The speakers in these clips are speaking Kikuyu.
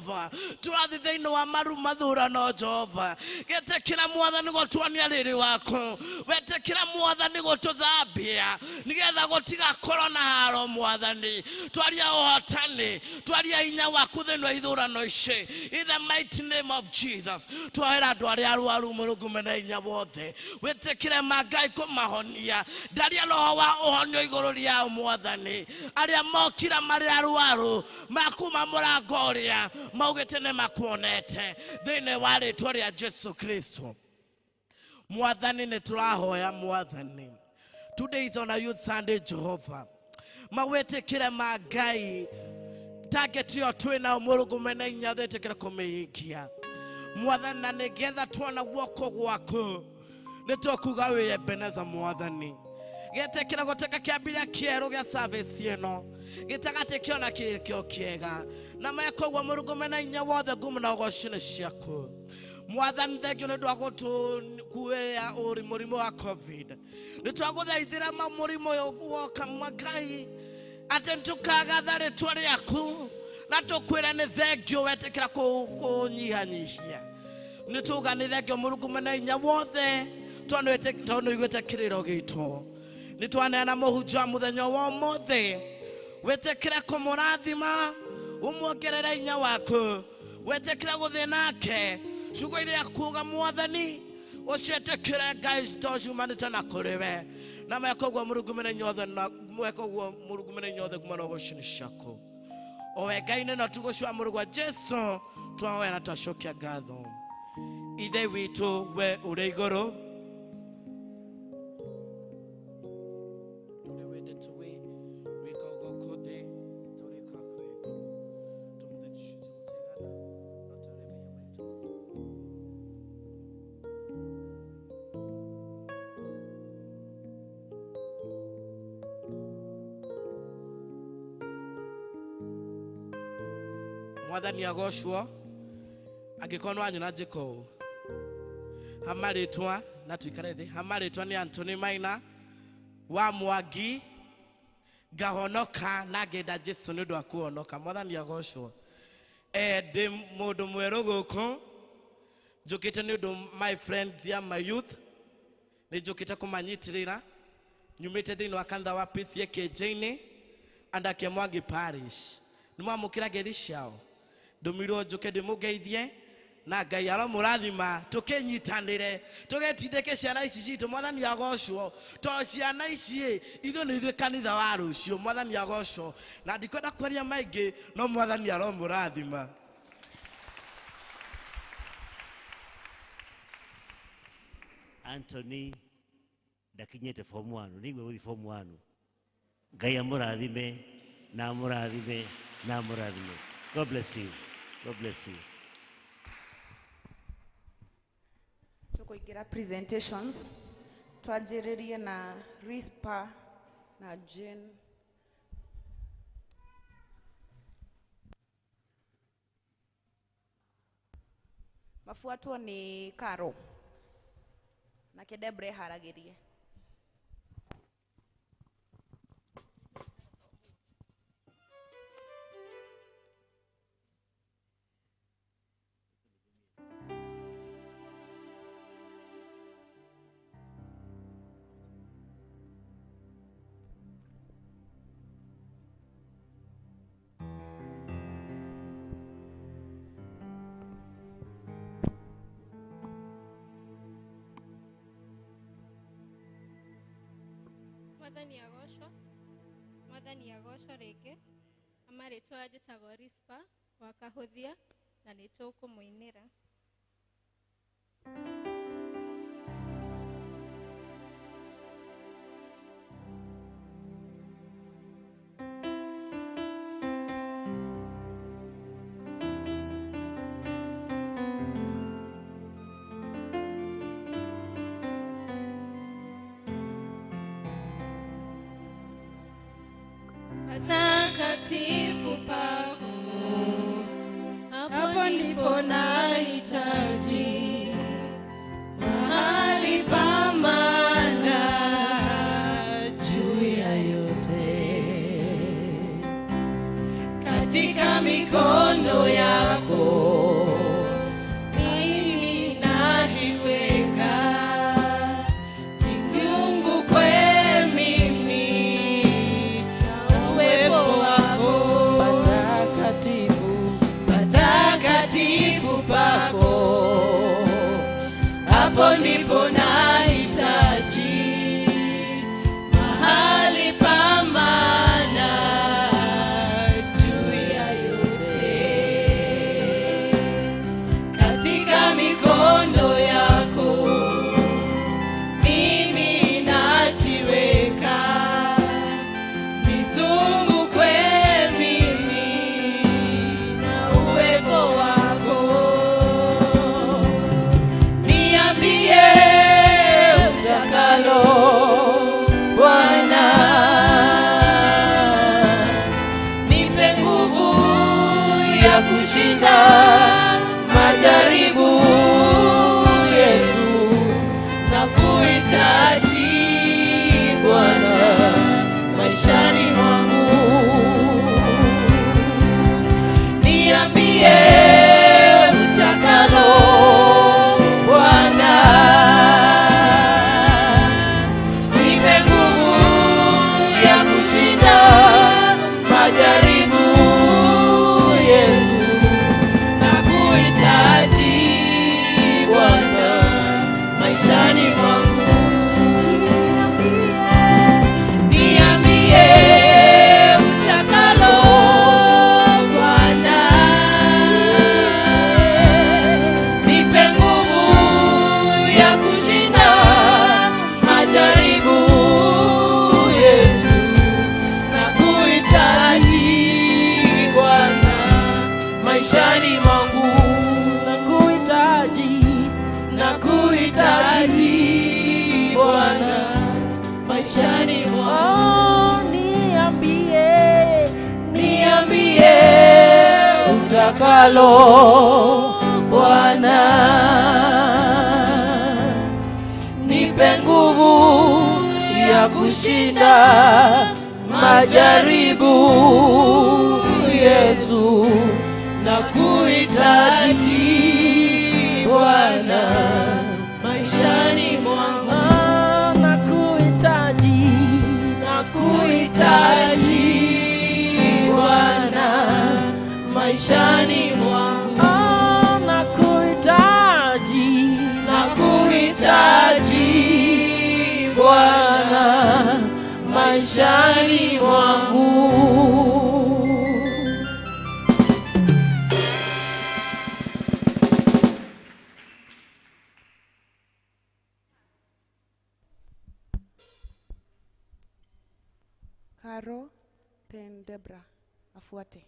Jehova tũrathiĩ thĩinĩ wa maru mathurano Jehova gĩtĩkĩra mwathani gũtuonia rĩrĩ waku wetĩkĩra mwathani gũtũthambia nĩgetha gũtigakorwo na haro mwathani twaria ũhotani twaria hinya waku thĩinĩ wa ithurano ici in the mighty name of Jesus twahera andũ arĩa arwaru Mũrungu mena hinya wothe wĩtĩkĩre mangai kũmahonia ndaria roho wa ũhonio igũrũ rĩao mwathani arĩa mokira marĩ arwaru makuma mũrango ũrĩa maugĩte nĩ makuonete thĩinĩ wa rĩtwa rĩa Jesu Kristo mwathani nĩ tũrahoya mwathani today is on a youth Sunday Jehova mawĩtĩkĩre ma Ngai target ĩyo twĩ nao Mũrungu mena hinya wĩtĩkĩre kũmĩhingia mwathani na nĩgetha tuona guoko gwaku nĩ tũkuga wĩ Ebeneza mwathani gĩtĩkĩra gũtuĩka kĩambĩrĩria kĩerũ gĩa service ĩno gĩtagatĩ kĩona kĩrĩkĩo kĩega na meka ũguo Mũrungu mena hinya wothe ngumo na ũgoci nĩ ciaku mwathani thengio nĩ ũndũ wa gũtũkuĩra ũrĩ mũrimũ wa COVID nĩ twagũthaithĩra mũrimũ ũyũ woka Ngai atĩ nĩtũkagatha rĩtwa rĩaku na tũkwĩre nĩ thengio wetĩkĩra kũnyihanyihia nĩ tuga nĩ thengio Mũrungu mena hinya wothe tondũ nĩ ũiguĩte kĩrĩro gitũ nĩ twaneana mũhunjia wa mũthenya wa ũmũthĩ wĩtĩkĩre kũmũrathima ũmuongerere hinya waku wĩtĩkĩre gũthiĩ nake ciugo iria kuga mwathani ũciĩtĩkĩre Ngai to ciumanĩte na kũrĩ we na meka ũguo Mũrungu mena hinya wothe na mweka ũguo Mũrungu mena hinya wothe kuma na ũgoci nĩ ciaku owe Ngai nĩ no tũgũci wa Mũrungu wa Jesu twahoya na twacokia ngatho Ithe witũ we ũrĩ igũrũ ũrĩa wendete we wĩka gũkũ thĩ ta ũrĩa ĩkaga kũu igũrũ tũmũthĩ tũtigana no tũrĩ mehia maitũ. Mwathani agocwo angĩkorwo nĩ wanyona njĩka ũũ hamarĩtwa na tuikare thĩ hamarĩtwa nĩ Anthony Maina wa Mwangi ngahonoka na ngenda Jesu nĩ ũndũ wa kũhonoka mwathani agocwo ndĩ mũndũ mwerũ gũkũ njũkĩte nĩ ũndũ my friends ya my youth nĩ njũkĩte kũmanyitĩrĩra nyumĩte thĩinĩ wa kanitha wa PCEA KJ-inĩ andake Mwangi Parish nĩ mwamũkĩra ngeithi ciao ndũmirwo njũke ndĩmũgeithie na Ngai aromũrathima tũkĩnyitanĩre tũgĩtindĩke ciana ici citũ mwathani agocwo to ciana ici ithuĩ nĩ ithuĩ kanitha wa rũciũ mwathani agocwo na ndikwenda kwaria maingĩ no mwathani aromũrathima. Anthony ndakinyĩte form 1 nĩigua gũthiĩ form 1 Ngai amũrathime na amũrathime na amũrathime. God bless you. God bless you. Tukuingira presentations twanjĩrĩrie na Rispa na Jane. Mafuatwo nĩ Caro nake Debre haragĩrie. Mwathani agocwo rĩngĩ amarĩtwa njĩtagwo Rispa wa Kahũthia na nĩ tũkũmũinĩra. Patakatifu pako, hapo ndipo nahitaji mahali pa maana juu ya yote, katika mikono yako Hapo ndipo nahitaji mahali pa maana juu ya yote, katika mikono yako mimi najiweka, nizungukwe mimi na uwepo wako. Niambie utakalo Bwana, nipe nguvu ya kushinda majaribu. Yesu, nakuhitaji Bwana maishani mwangu. Niambie utakalo Bwana, nipe nguvu ya kushinda majaribu. Yesu, nakuhitaji Bwana maishani mwangu. Niambie utakalo Bwana, nipe nguvu ya kushinda majaribu. Yesu, nakuhitaji Bwana maishani mwangu. Nakuhitaji, nakuhitaji Bwana maishani mwangu. Niambie, niambie utakalo Bwana, nipe nguvu ya kushinda majaribu. Yesu, nakuhitaji Bwana maishani mwangu. Nakuhitaji, nakuhitaji Bwana maishani mwangu. Nakuhitaji, nakuhitaji Bwana maishani mwangu. Caro, then Debra afuate.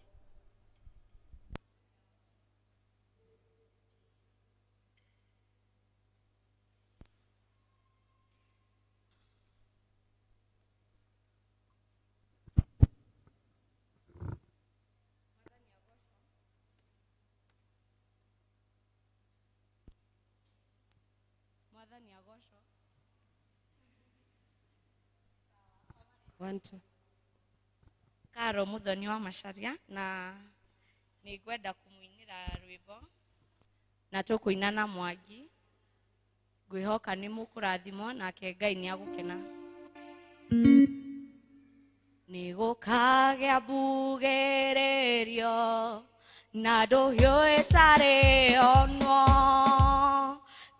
Mwathani agocwo. One, two. Karo Muthoni wa Macharia na nĩ ngwenda kũmũinĩra rwĩmbo na tũkũina na Mwangi. Ngwĩhoka nĩ mũkũrathimwo nake Ngai nĩ agũkena. Nĩ gũkagĩa mbugĩrĩrio na ndũhiũ ĩtarĩ onwo,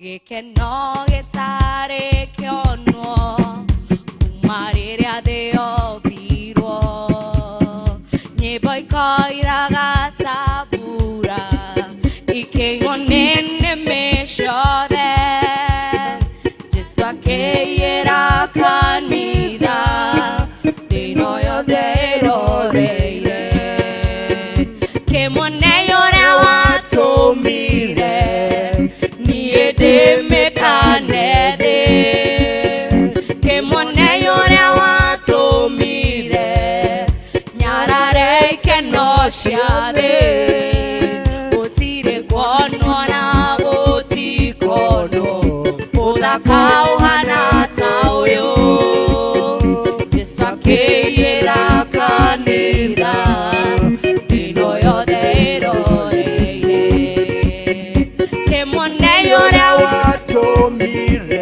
gĩkeno gĩtarĩ kĩonwo kuma rĩrĩa thĩ yombirwo. Nyĩmbo ikoiraga ta mbura ikĩinwo nĩ nĩmĩ ciothe. Jesũ akĩiyĩra kanitha thĩ ĩno yothe ĩroreire. Kĩmwone ũrĩa watũmire niĩ ndĩmĩkane thĩ. Kĩmwone ũrĩa watũmire nyarare ikeno cia thĩ. Gũtirĩ kuonwo na gũtikonwo mũthaka ũhana ta ũyũ. Jesũ akĩiyĩra kanitha thĩ ĩno yothe ĩroreire. Kĩmwone ũrĩa watũmire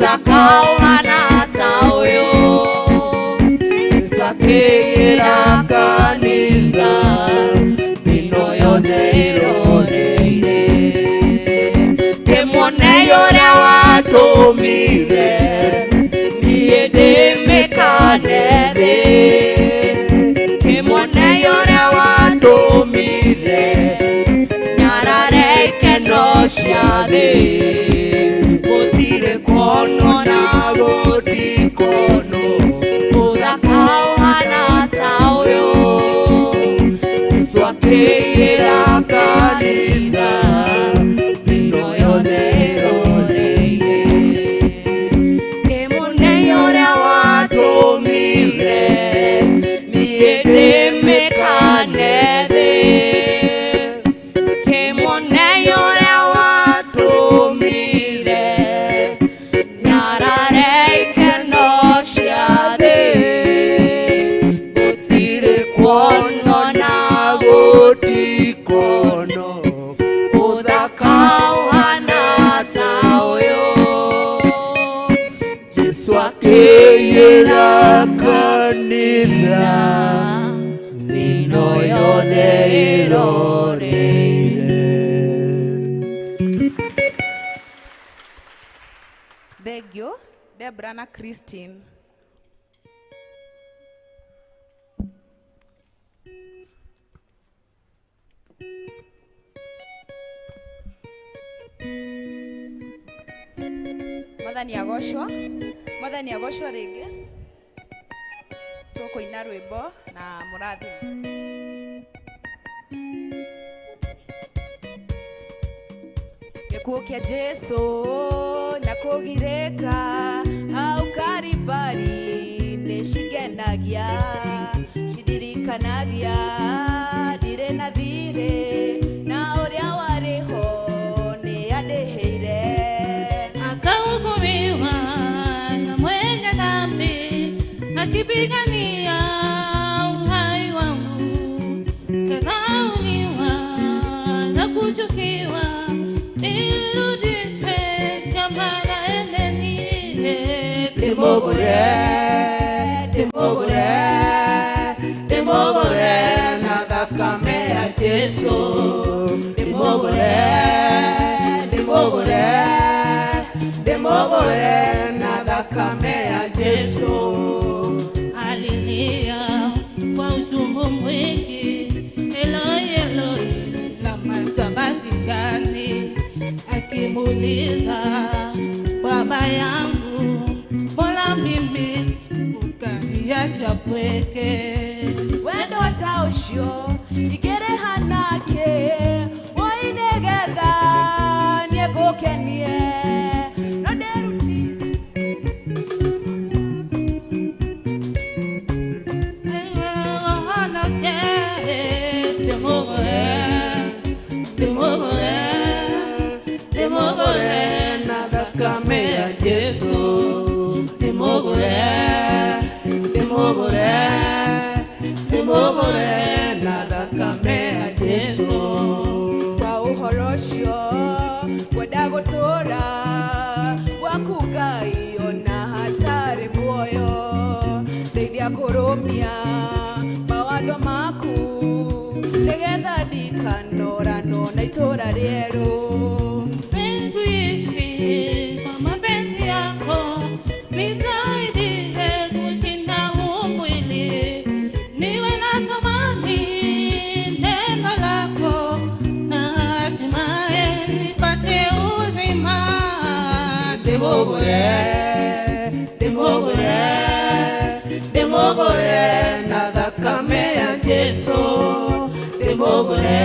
Mũthaka ũhana ta ũyũ Jesu akĩĩra kanitha thĩno yothe ĩroreire Kĩmuone ũrĩa watũmire niĩ ndĩmĩkane thĩ Kĩmuone ũrĩa watũmire nyarare ikeno cia thĩ Gũtirĩ kuonwo na gũtikonwo mũthaka ũhana ta ũyũ Jesu akĩĩra kanitha thĩno yothe ĩroreire Kĩmũne ũrĩa watũmire niĩ ndĩmĩkane thĩ Kĩmũne ũrĩa watũmire nyarare ikeno cia thĩ Gũtirĩ kuonwo na gũtikonwo mũthaka ũhana ta ũyũ Jesu akĩĩra kanitha thĩno yothe ĩroreire. Thengio Debra na Christine. Mwathani agocwo, Mwathani agocwo rĩngĩ. Tũkũina rwĩmbo na mũrathimo. Gĩkuũ kĩa Jesũ na kũgirĩka hau Kalibari nĩcingenagia, cindirikanagia ndirĩ na thirĩ na ũrĩa warĩ ho nĩandĩhĩire. Akahukumiwa na mwenye dhambi, akipigania uhai wangu, kadhauliwa na kuchukiwa, irudishwe shamba la Edeni. Ndĩmũgũre, ndĩmũgũre, ndĩmũgũre na thakame ya Jesũ. Ndĩmũgũre, ndĩmũgũre, ndĩmũgũre na thakame ya Jesũ. Alilia kwa uchungu mwingi, Eloi Eloi lama sabachthani, akimuuliza baba yangu, mbona mimi ukaniacha pweke? Wendo ta ũcio ingĩrĩha nake woi nĩgetha niĩ ngũkenie no ndĩruti Ndĩmũgũre na thakame ya Jesũ. Ndĩmũgũre, ndĩmũgũre, ndĩmũgũre na thakame ya Jesũ. Kwa ũhoro ũcio ngwenda gũtũũra gwaku Ngai ona hatarĩ muoyo ndeithia kũrũmia mawatho maku nĩgetha ndikanoranwo na itũũra rĩerũ. Nikuishi kwa mapenzi yako, nisaidie kushinda huu mwili, niwe na thamani neno lako, na hatimaye nipate uzima. Ndĩmũgũre, ndĩmũgũre, ndĩmũgũre na thakame ya Jesũ. Ndĩmũgũre,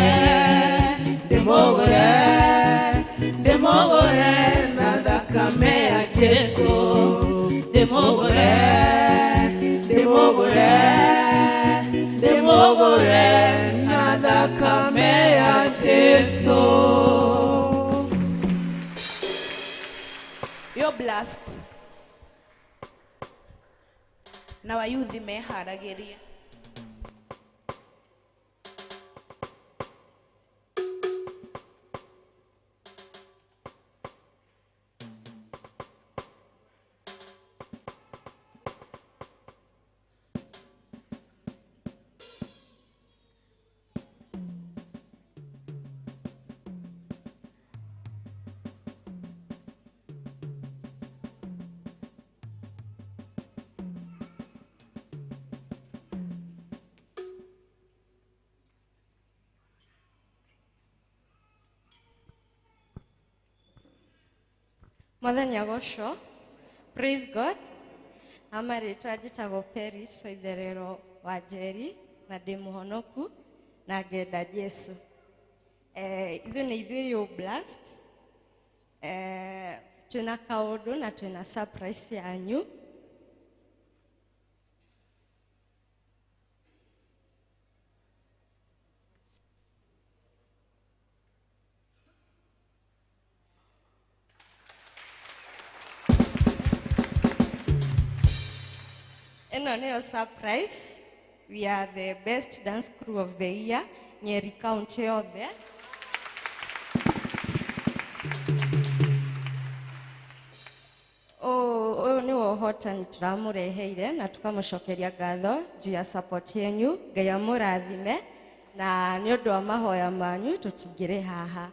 ndĩmũgũre, ndĩmũgũre na thakame ya Jesũ. Ndĩmũgũre, ndĩmũgũre, ndĩmũgũre na thakame ya Jesũ. You're blessed. Na wayuthi meharagĩrie. Mwathani agocwo. Praise God. Amarĩtwa njĩtagwo Peris Waitherero wa Njeri na ndĩ mũhonoku na ngenda Jesu. Ithuĩ nĩ ithuĩ You Blast. Twĩna kaũndũ na twĩna surprise yanyu. Ĩno nĩyo surprise. We are the best dance crew of the year, Nyeri County yothe. Ũyũ nĩwe ũhotani tũramũreheire na tũkamũcokeria ngatho juu ya support yenyu. Ngai amũrathime na nĩ ũndũ wa mahoya manyu tũtingĩrĩ haha.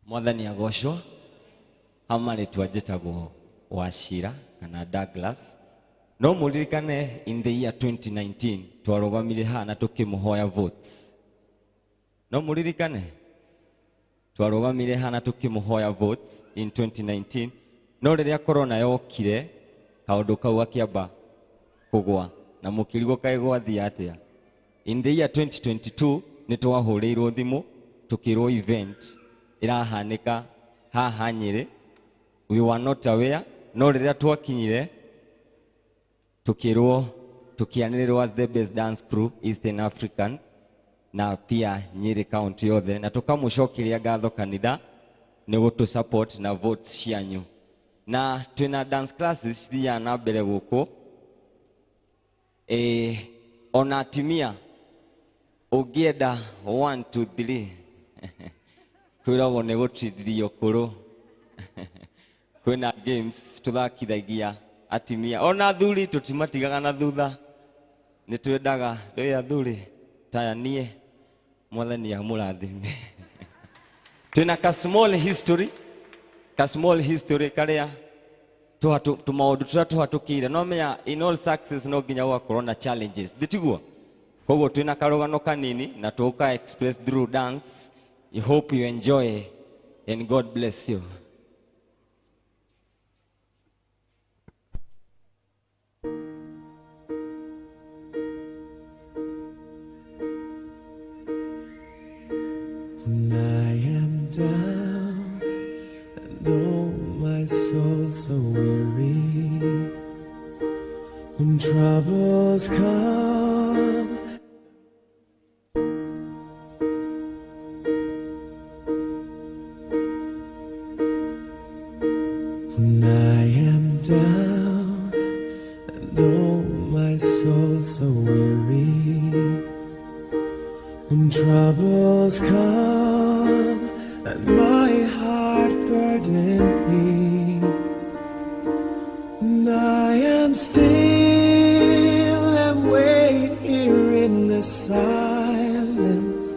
Mwathani agocwo. Amarĩtwa njĩtagwo Wachira kana Douglas. No mũririkane in the year 2019 twarũgamire haha na tũkĩmũhoya votes. No mũririkane twarũgamire haha na tũkĩmũhoya votes in 2019. No rĩrĩa corona yokire kaũndũ kau gakĩamba kũgwa na mũkĩrigwo kaĩ gwathiĩ atĩa. In the year 2022 nĩ twahũrĩirwo thimũ tũkĩrwo event ĩrahanĩka haha Nyĩrĩ. We were not aware. No rĩrĩa twakinyire tukirwo tukianĩrĩrwo as the best dance crew Eastern African na pia Nyeri County yothe, na tukamũcokeria ngatho kanitha nĩ gũtũ support na votes cianyu. Na twĩna dance classes cithiaga na mbere gũkũ. Ona atimia ũngĩenda 1 2 3 kwĩragwo nĩ gũtithio kũrũ. Kwĩna games tũthakithagia atimia ona athuri tũtimatigaga na thutha. Nĩ twendaga rĩ athuri taya niĩ Mwathani amũrathime. Twĩna ka small history, ka small history karĩa tũmaũndũ tũrĩa tũhatũkĩire. No menya in all success no nginya ũgakorwo na challenges, thitiguo? Koguo twĩna karũgano kanini na tũka express through dance. I hope you enjoy and God bless you. When I am down and oh my soul so weary, when troubles come, when I am down and oh my soul so weary, when troubles come and my heart burden me, and I am still and wait here in the silence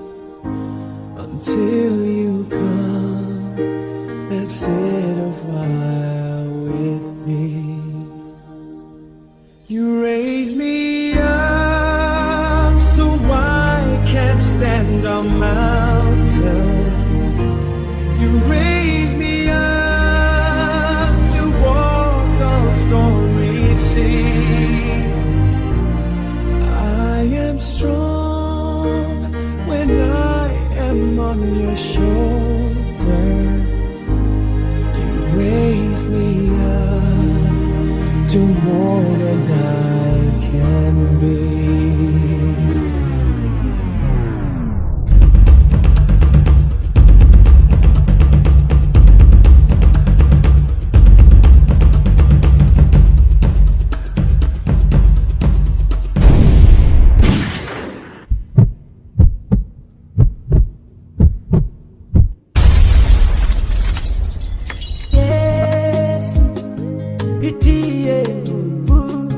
until you come and sit a while with me. You raise me up so I can't stand on mountains. You raise me up to walk on stormy seas. I am strong when I am on your shoulders. You raise me up to more than I can be. Itie nguvu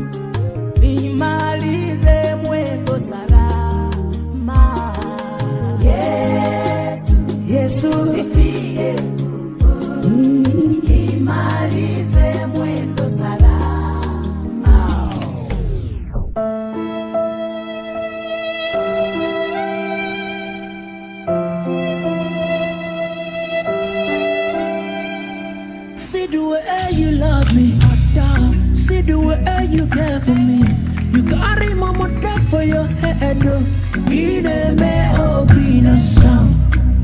nimalize mwendo salama. Yesu, Yesu, itie nguvu nimalize mwendo salama. way you love me, Ada. See the way you care for me. You carry my mother for your head. Me me open sound.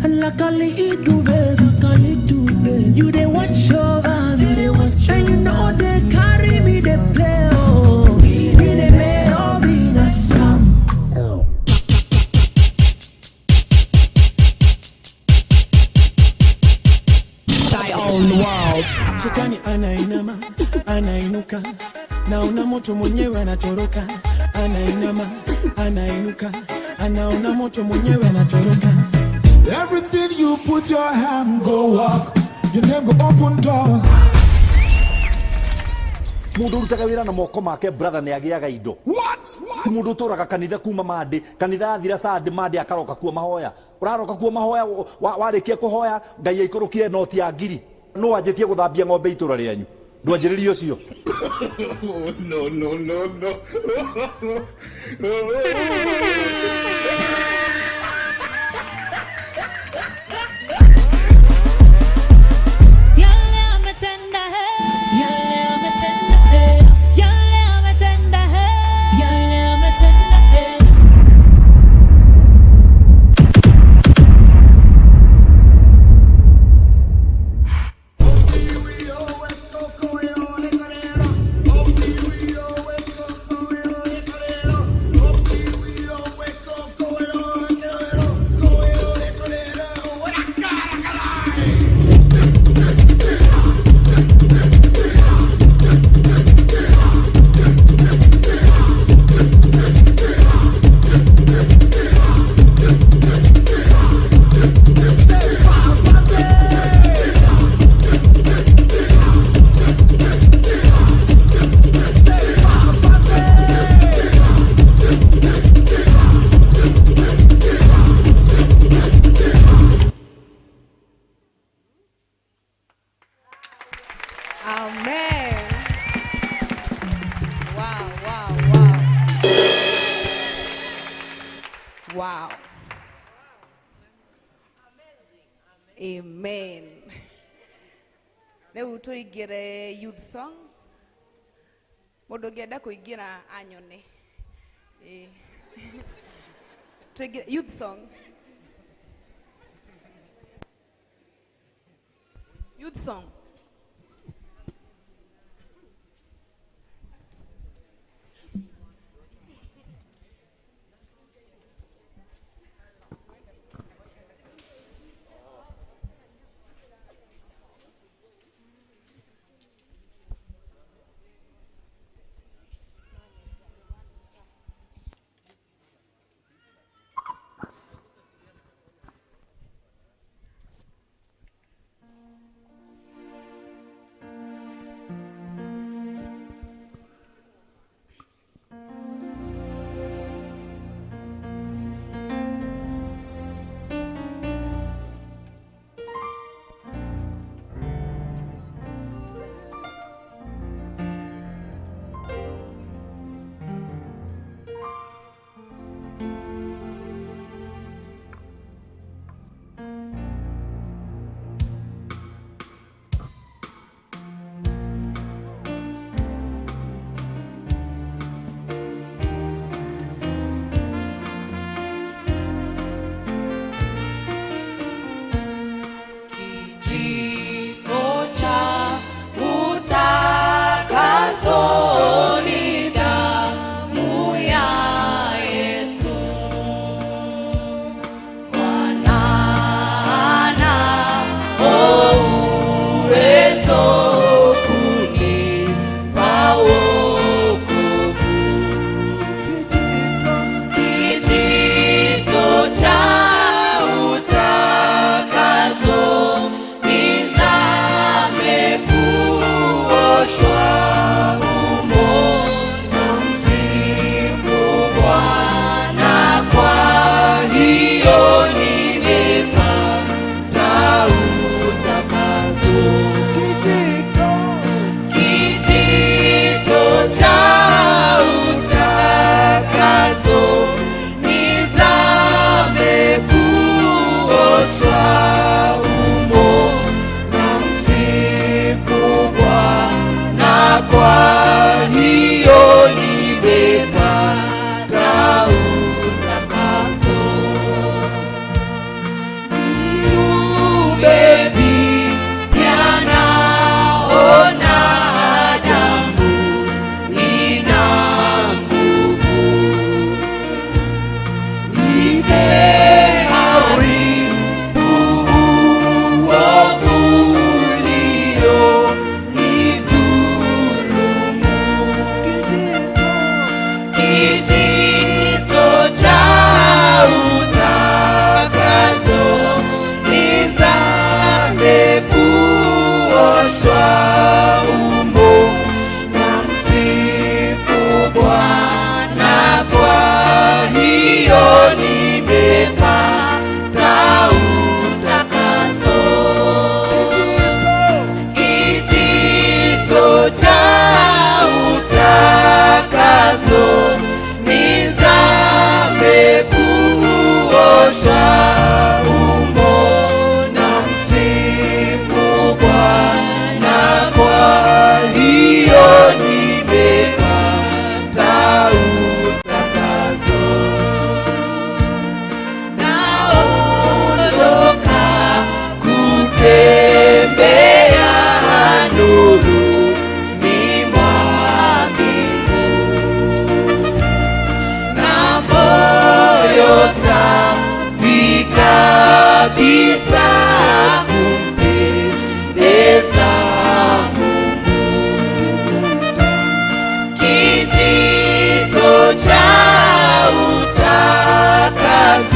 And like a little baby, you they watch over me. And you know they carry me, they play. Oh, me me open sound. Shetani anainama, anainuka, naona moto mwenyewe anatoroka. Anainama, anainuka, anaona moto mwenyewe anatoroka. Everything you put your hand go walk, your name go open doors. Mundu urutaga wira na moko make brother ni agiaga indo. What? Ti mundu uturaga kanitha kuma mande, kanitha yathira Sunday mande akaroka kuo mahoya. Uraroka kuo mahoya warikia kuhoya Ngai aikurukie noti ya ngiri. No anjĩtie gũthambia ng'ombe itũra rĩanyu. Ndwanjĩrĩrie ũcio. No, no, no, no. Yale ametenda he, yale ametenda he, yale ametenda he, yale ametenda he. Amen. Wow, wow, wow. Wow. Amen. Rĩu tũingĩre youth song. Mũndũ ũngĩenda kũingĩra anyone. Ĩĩ. Tũingĩre youth song. Youth song.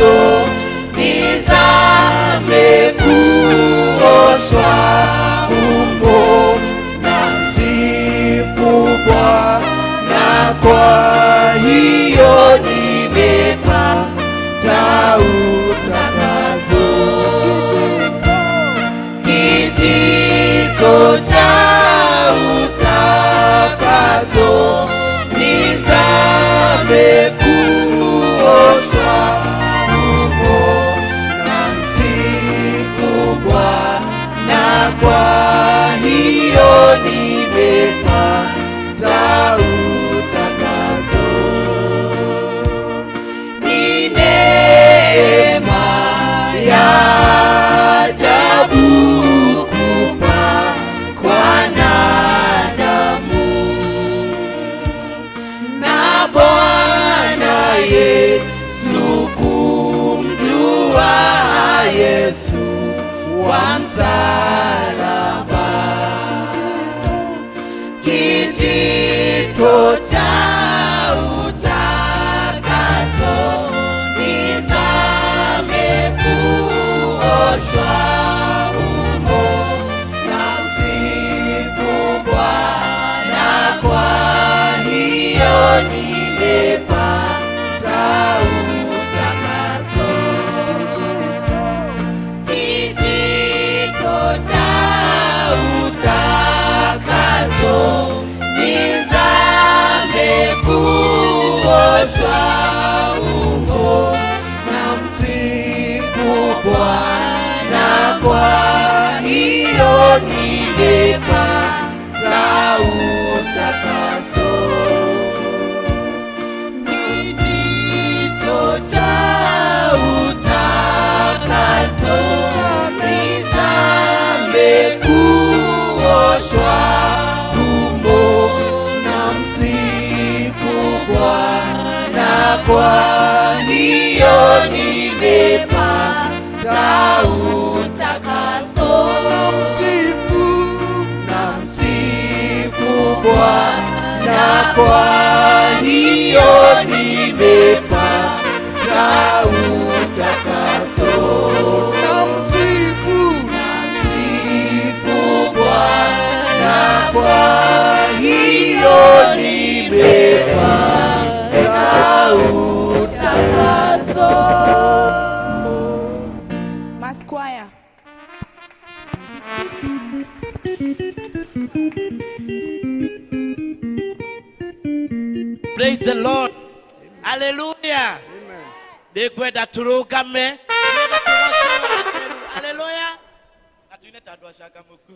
utakaso, nizame kuoshwa humo na msifu Bwana, kwa hiyo nimepata utakaso. Kijito cha utakaso, nizame kuoshwa humo na msifu Bwana, kwa hiyo nimepata utakaso. Ni neema ya ajabu kupakwa na damu na Bwana Yesu, kumjua Yesu wa msalaba. Kijito cha utakaso, nizame kuoshwa humo na msifu Bwana, kwa hiyo nimepata utakaso. Kijito cha utakaso, nizame kuoshwa humo na msifu Bwana, kwa hiyo nimepata utakaso. Kijito cha utakaso, nizame kuoshwa humo na msifu Bwana, kwa hiyo nimepata utakaso. Na msifu Bwana, kwa hiyo nimepata utakaso. Na msifu Bwana, kwa hiyo nimepata utakaso. Mass choir. Praise the Lord. Hallelujah. Ndikwenda turugame. Hallelujah. Atuine ta andũ acangamũku.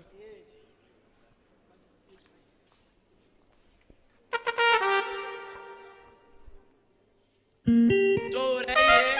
Tũũre-ĩ.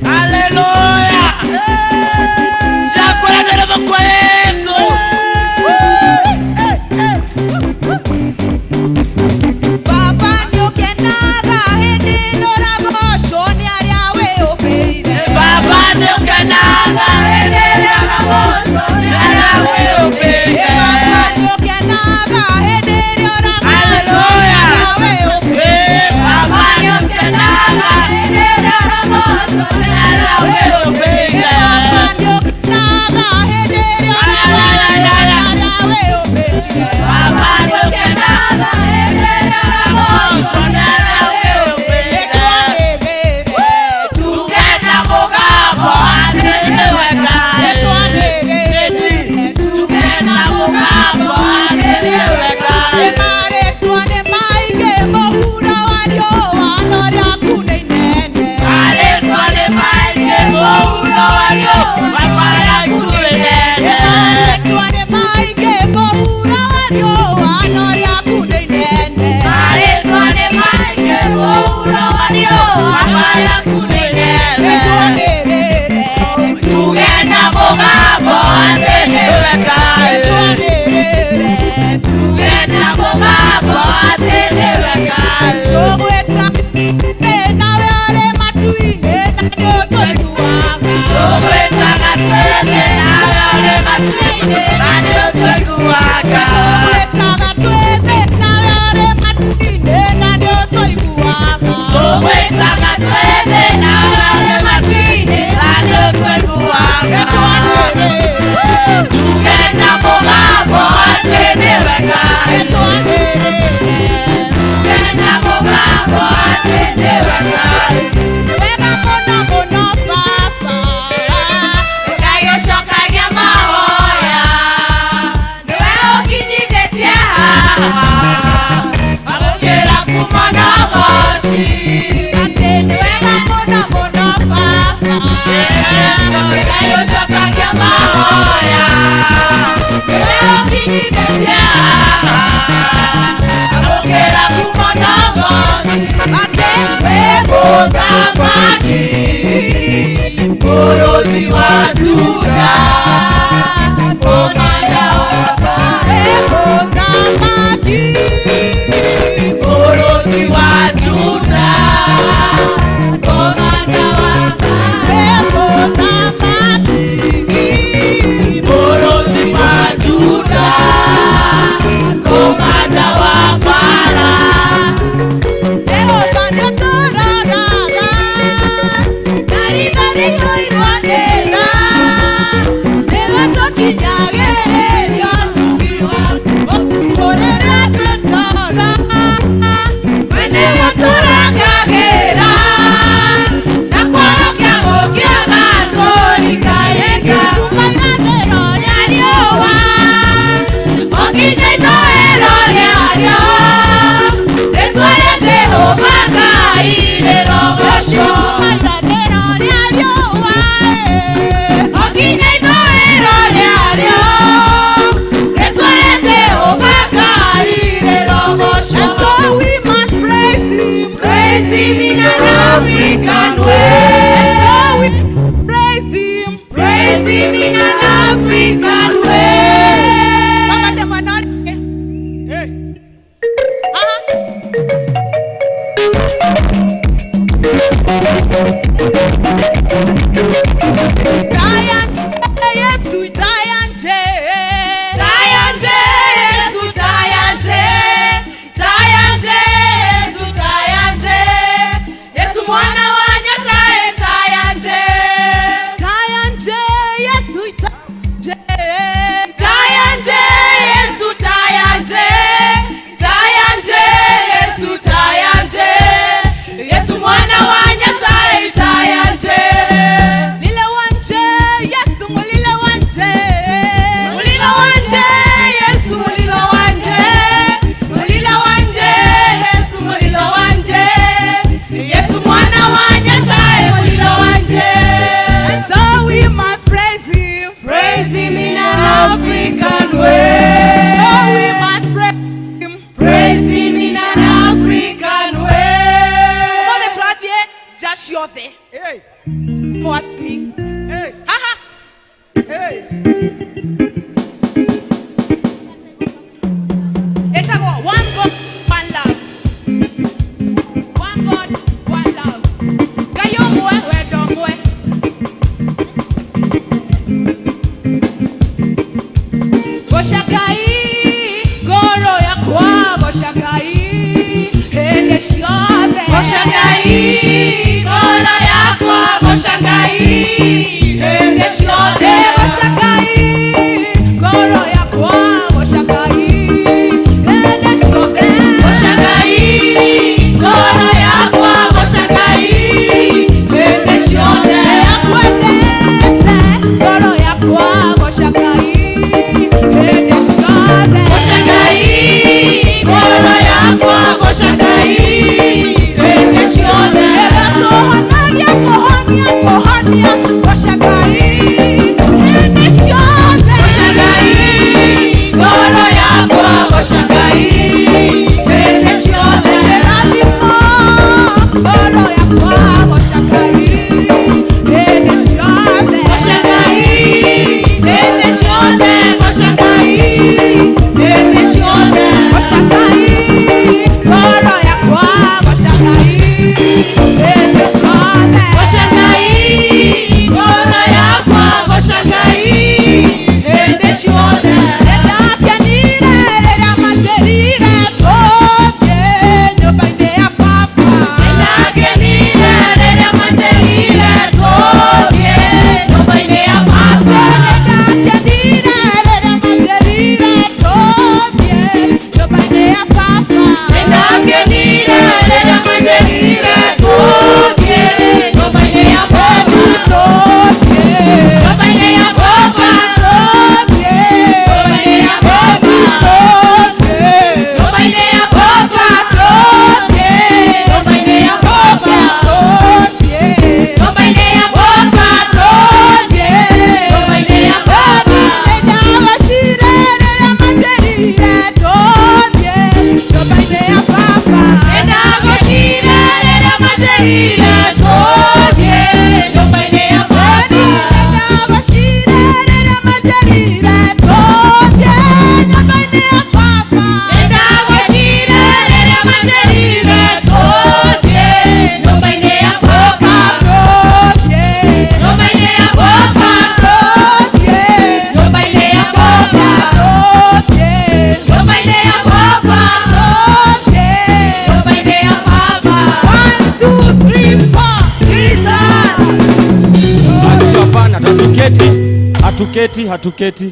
Hallelujah. Baba nĩũkenaga hĩndĩ ĩrĩa One God, one love. Goca Ngai ngoro yakwa, goca Ngai hĩndĩ ciothe. Goca Ngai ngoro yakwa, goca Ngai hĩndĩ ciothe. Goca Ngai ngoro yakwa, goca Ngai hĩndĩ ciothe. Yakwendete ngoro yakwa, goca Ngai hĩndĩ ciothe. Goca Ngai ngoro yakwa, goca Ngai hĩndĩ ciothe. Tũhonagia kũhonia kũhonia, goca Ngai hĩndĩ ciothe. Goca Ngai ngoro yakwa, goca Ngai hĩndĩ ciothe. Rathimo ngoro yakwa, goca Ngai hĩndĩ ciothe. Goca Ngai hĩndĩ ciothe, goca Ngai hĩndĩ ciothe. Goca Ngai ngoro yakwa, goca Ngai hĩndĩ ciothe. Goca Ngai ngoro yakwa, goca Ngai hĩndĩ ciothe. Nĩndakenire rĩrĩa manjĩrire tũthiĩ nyũmba-inĩ ya baba. Nĩndakenire rĩrĩa manjĩrire tũthiĩ nyũmba-inĩ ya baba. Nĩndakenire rĩrĩa manjĩrire tũthiĩ nyũmba-inĩ ya baba. Nĩndakenire rĩrĩa manjĩrire tũthiĩ nyũmba-inĩ ya baba. Tũthiĩ, Nyũmba-inĩ ya baba. tũthiĩ, Nyũmba-inĩ ya baba. tũthiĩ, Nyũmba-inĩ ya baba. tũthiĩ, Nyũmba-inĩ ya baba. tũthiĩ, Nyũmba-inĩ ya baba. tũthiĩ. Nyũmba-inĩ ya baba. Nĩndagocire rĩrĩa manjĩrire tũthiĩ nyũmba-inĩ ya baba. Nĩndagocire rĩrĩa manjĩrire tũthiĩ nyũmba-inĩ ya baba. Nĩndagocire rĩrĩa manjĩrire tũthiĩ nyũmba-inĩ ya baba. Nĩndagocire rĩrĩa manjĩrire tũthiĩ nyũmba-inĩ ya baba. Tũthiĩ, Nyũmba-inĩ ya baba. tũthiĩ, Nyũmba-inĩ ya baba. tũthiĩ, Nyũmba-inĩ ya baba. tũthiĩ. Nyũmba-inĩ ya baba. One, two, three, four. Jesus. Acha, hapana, hatuketi, hatuketi, hatuketi,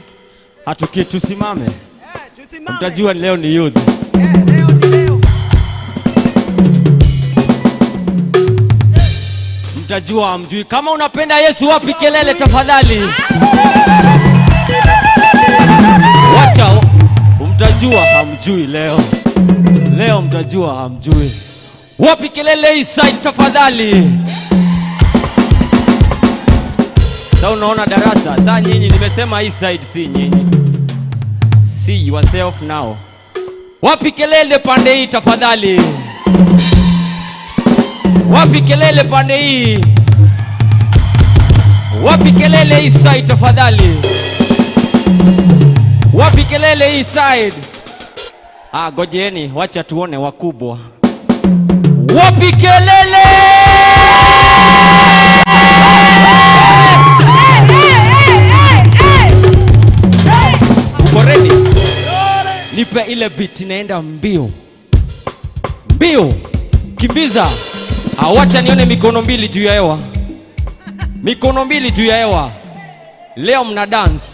hatuketi, tusimame. Mtajua leo ni youth. Mtajua hamjui. Kama unapenda Yesu, wapi kelele tafadhali? Wacha, mtajua hamjui leo. Leo mtajua hamjui. Wapi kelele hii side tafadhali? Sasa unaona darasa, sasa nyinyi nimesema hii side si nyinyi. See yourself now. Wapi kelele pande hii tafadhali? Wapi kelele pande hii? Wapi kelele hii side tafadhali? Wapi kelele hii side? Ah, gojeni, wacha tuone wakubwa. Wapi kelele? Uko ready? Nipe ile beat inaenda mbio. Mbio. Kimbiza. Ah, wacha nione mikono mbili juu ya hewa. Mikono mbili juu ya hewa. Leo mna dance.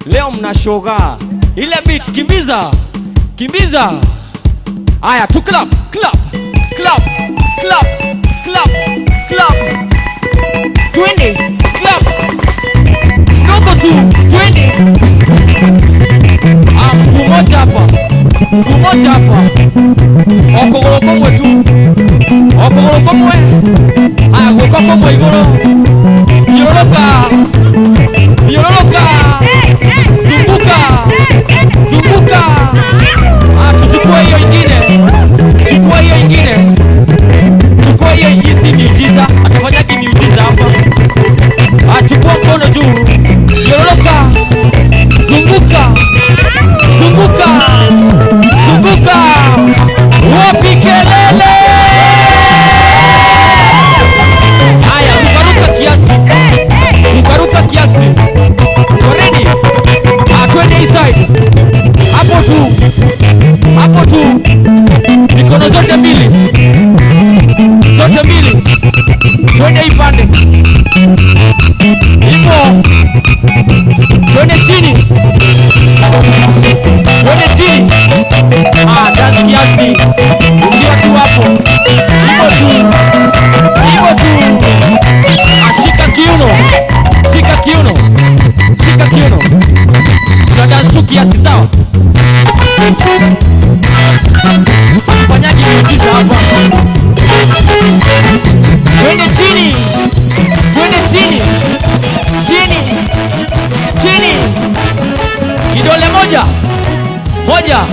Leo mna shoga. Ile beat kimbiza. Kimbiza. Aya, tu clap, clap, clap, clap, clap, clap. Twende, clap. Ndogo tu, twende. Ah, mguu moja hapa. Mguu moja hapa. Okogoro kumwe tu. Okogoro kumwe. Aya, guoko kumwe iguru. Nyororoka. Nyororoka. Zunguka. Zunguka. Ah, tuchukue hiyo ingine. Chukua hiyo ingine. Chukua hiyo ingine, si miujiza. Atafanyaje miujiza hapa? Ah, chukua mkono juu. Nyororoka. Zunguka. Zunguka. Zunguka. Wapi kelele? Haya, rukaruka kiasi. Rukaruka kiasi. Uko ready? moja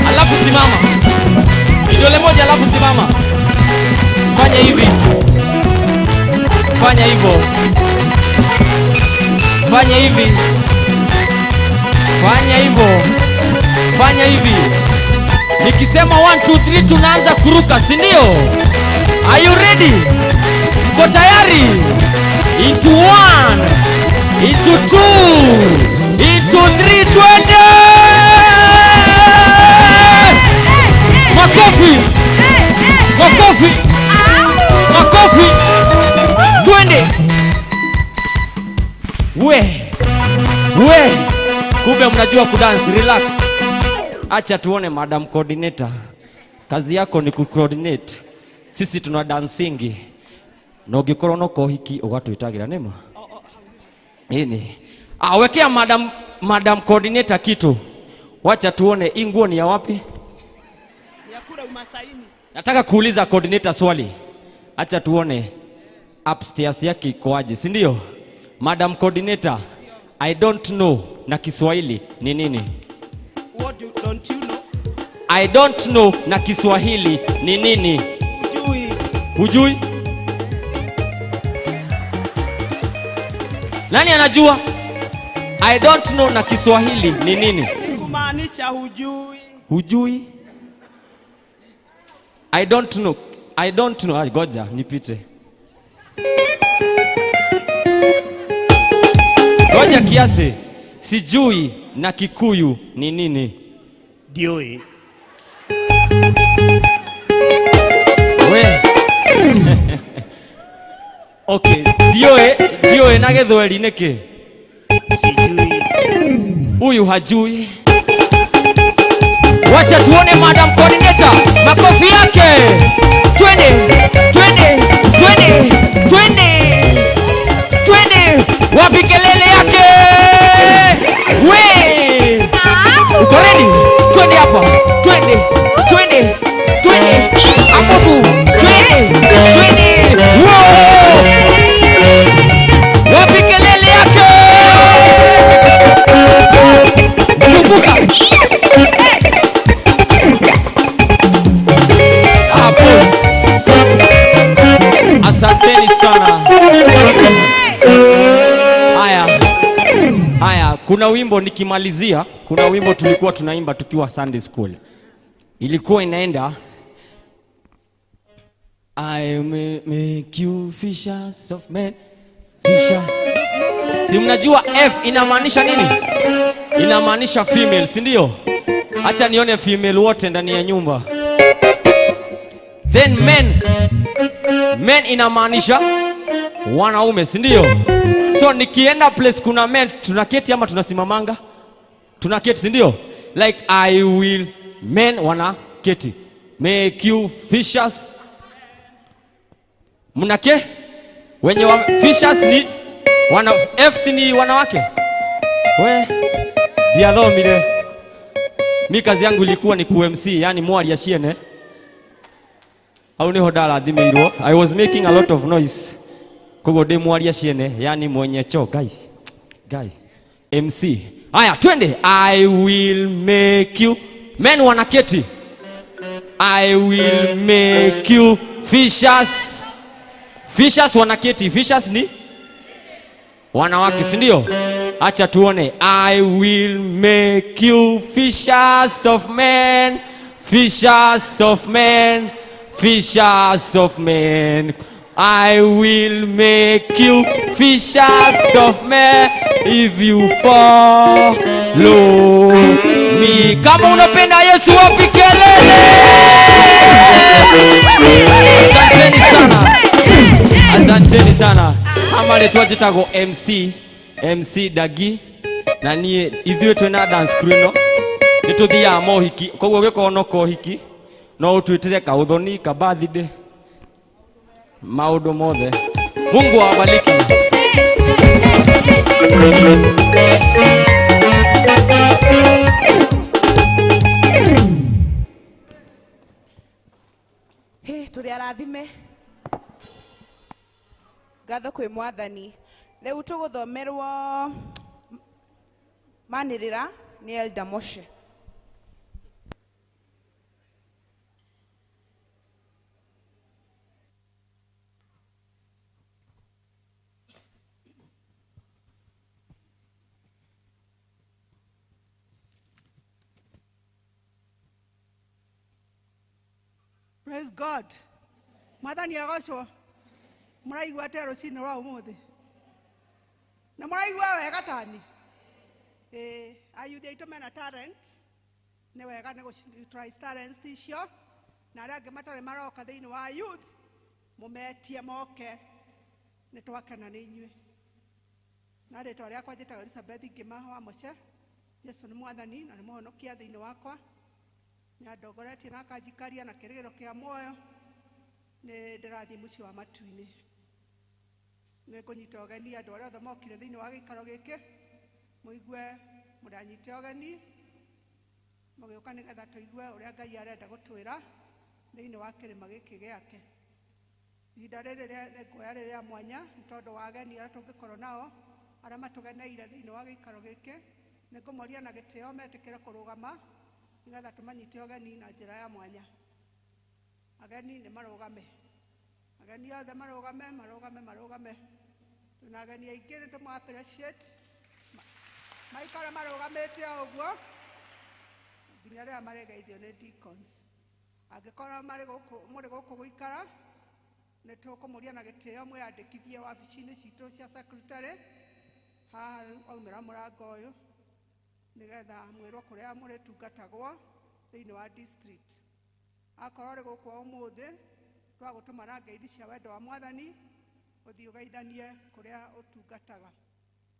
alafu simama. Kidole moja alafu simama. Fanya hivi. Fanya hivyo. Fanya hivi. Fanya hivyo. Fanya hivi. Nikisema 1 2 3 tunaanza kuruka, si ndio? Are you ready? Mko tayari? Into 1, into 2, into 3, twende! Makofi! Makofi! Makofi! Twende! We! We! Kumbe mnajua kudance, relax. Acha tuone Madam Coordinator. Kazi yako ni ku-coordinate. Sisi tuna dancingi. Na ũngĩkorwo no kohiki ũgatwĩtagĩra nĩma. Nini? Ah, wekea Madam Coordinator kitu. Wacha tuone hii nguo ni ya wapi? Ya kura umasaini. Nataka kuuliza coordinator swali. Acha tuone upstairs yake iko aje, si ndio? Madam Coordinator, I don't know na Kiswahili ni nini? What don't you know? I don't know na Kiswahili ni nini? Hujui. Hujui? Nani anajua? I don't know na Kiswahili ni nini? Kumaanisha hujui. Hujui? I don't know. I don't know. Goja nipite. Goja kiasi. Sijui na Kikuyu ni nini? Ndioi. We. Okay, ndioe, ndioe na Gĩthweri nĩkĩ? Sijui. Huyu hajui. Wacha tuone Madam Coordinator, makofi yake. Twende, twende, twende, twende. Twende, wapi kelele yake? We! Uko ready? Twende hapa. Twende, twende, twende. Hapo tu. Twende, twende. Wow! Wapi kelele yake? Zunguka. Hapo. Asanteni sana. Haya. Haya, kuna wimbo nikimalizia, kuna wimbo tulikuwa tunaimba tukiwa Sunday school. Ilikuwa inaenda I may make you fishers of men, fishers. Si mnajua F inamaanisha nini? Inamaanisha female, si ndio? Acha nione female wote ndani ya nyumba. Then men. Men inamaanisha wanaume, si ndio? So nikienda place kuna men, tunaketi ama tunasimamanga? Tunaketi, si ndio? Like I will, men wanaketi. Make you fishers. Mnake? Wenye wa, fishers ni wana, F ni wanawake. We, diathomire. Mi kazi yangu ilikuwa ni ku MC, yani mwari ashiene. Au niho ndarathimirwo. I was making a lot of noise. Koguo ndi mwari ashiene, yani mwenye choo, guy. Guy. MC. Haya, twende. I will make you. Men wanaketi. I will make you fishers. Fishers wanaketi. Fishers ni wanawake, si ndio? Acha tuone. I will make you fishers of men. Fishers of men. Fishers of men. I will make you fishers of men if you follow me. Kama unapenda Yesu wapi kelele? Asanteni sana. Asanteni sana. Ama letwa jitago MC, MC Dagi na nie ithuĩ twĩna dance crew ĩno nĩtũthiaga mohiki koguo gĩkorwo no kohiki no ũtwĩtĩre kaũthoni ka birthday maũndũ mothe. Mungu awabariki. Hey, tũrĩ arathime. Ngatho kwĩ Mwathani. Rĩu tũgũthomerwo manĩrĩra nĩ Elder Moshe. Praise God. Mwathani agocwo. Mũraigua atĩa rũcinĩ rwa ũmũthĩ? Na mũraigua wega tani? Ĩĩ, ayuthi aitũ mena talents. Nĩ wega nĩ gũ talents icio. Na arĩa angĩ matarĩ maroka thĩinĩ wa youth, mũmetie moke. Nĩ twakena nĩ inyuĩ. Na rĩtwa rĩakwa njĩtagwo Elizabeth Ngĩma wa Mũce. Jesu nĩ mwathani na nĩ mũhonokia thĩinĩ wakwa. Nĩ andongoretie na akanjikaria na kĩrĩgĩro kĩa muoyo. Nĩ ndĩrathiĩ mũciĩ wa matu-inĩ. Nĩ ngũnyita ũgeni andũ arĩa othe mokire thĩinĩ wa gĩikaro gĩkĩ, mũigue mũranyite ũgeni, mũgĩũka nĩgetha tũigue ũrĩa Ngai arenda gũtwĩra thĩinĩ wa kĩrĩma gĩkĩ gĩake. Ihinda rĩrĩ nĩnguoya rĩrĩ rĩa mwanya nĩ tondũ wa ageni arĩa tũngĩkorwo nao, arĩa matũgeneire thĩinĩ wa gĩikaro gĩkĩ. Nĩ ngũmoria na gĩtĩo metĩkĩre kũrũgama nĩgetha tũmanyite ũgeni na njĩra ya mwanya. Ageni nĩ marũgame. Ageni othe marũgame, marũgame, marũgame. Tuna ageni aingĩ nĩ tũma appreciate. Maikare marũgamĩte o ũguo nginya rĩrĩa marĩgeithio nĩ deacons. Angĩkorwo marĩ gũkũ, mũrĩ gũkũ gũikara, nĩ tũkũmũria na gĩtĩo mwĩyandĩkithie wabici-inĩ citũ cia secretary haha waumĩra mũrango ũyũ, nĩgetha mwĩrwo kũrĩa mũrĩtungatagwo thĩinĩ wa district. Akorwo ũrĩ gũkũ ũmũthĩ, twagũtũma na ngeithi cia wendo wa mwathani, ũthiĩ ũgeithanie kũrĩa ũtungataga.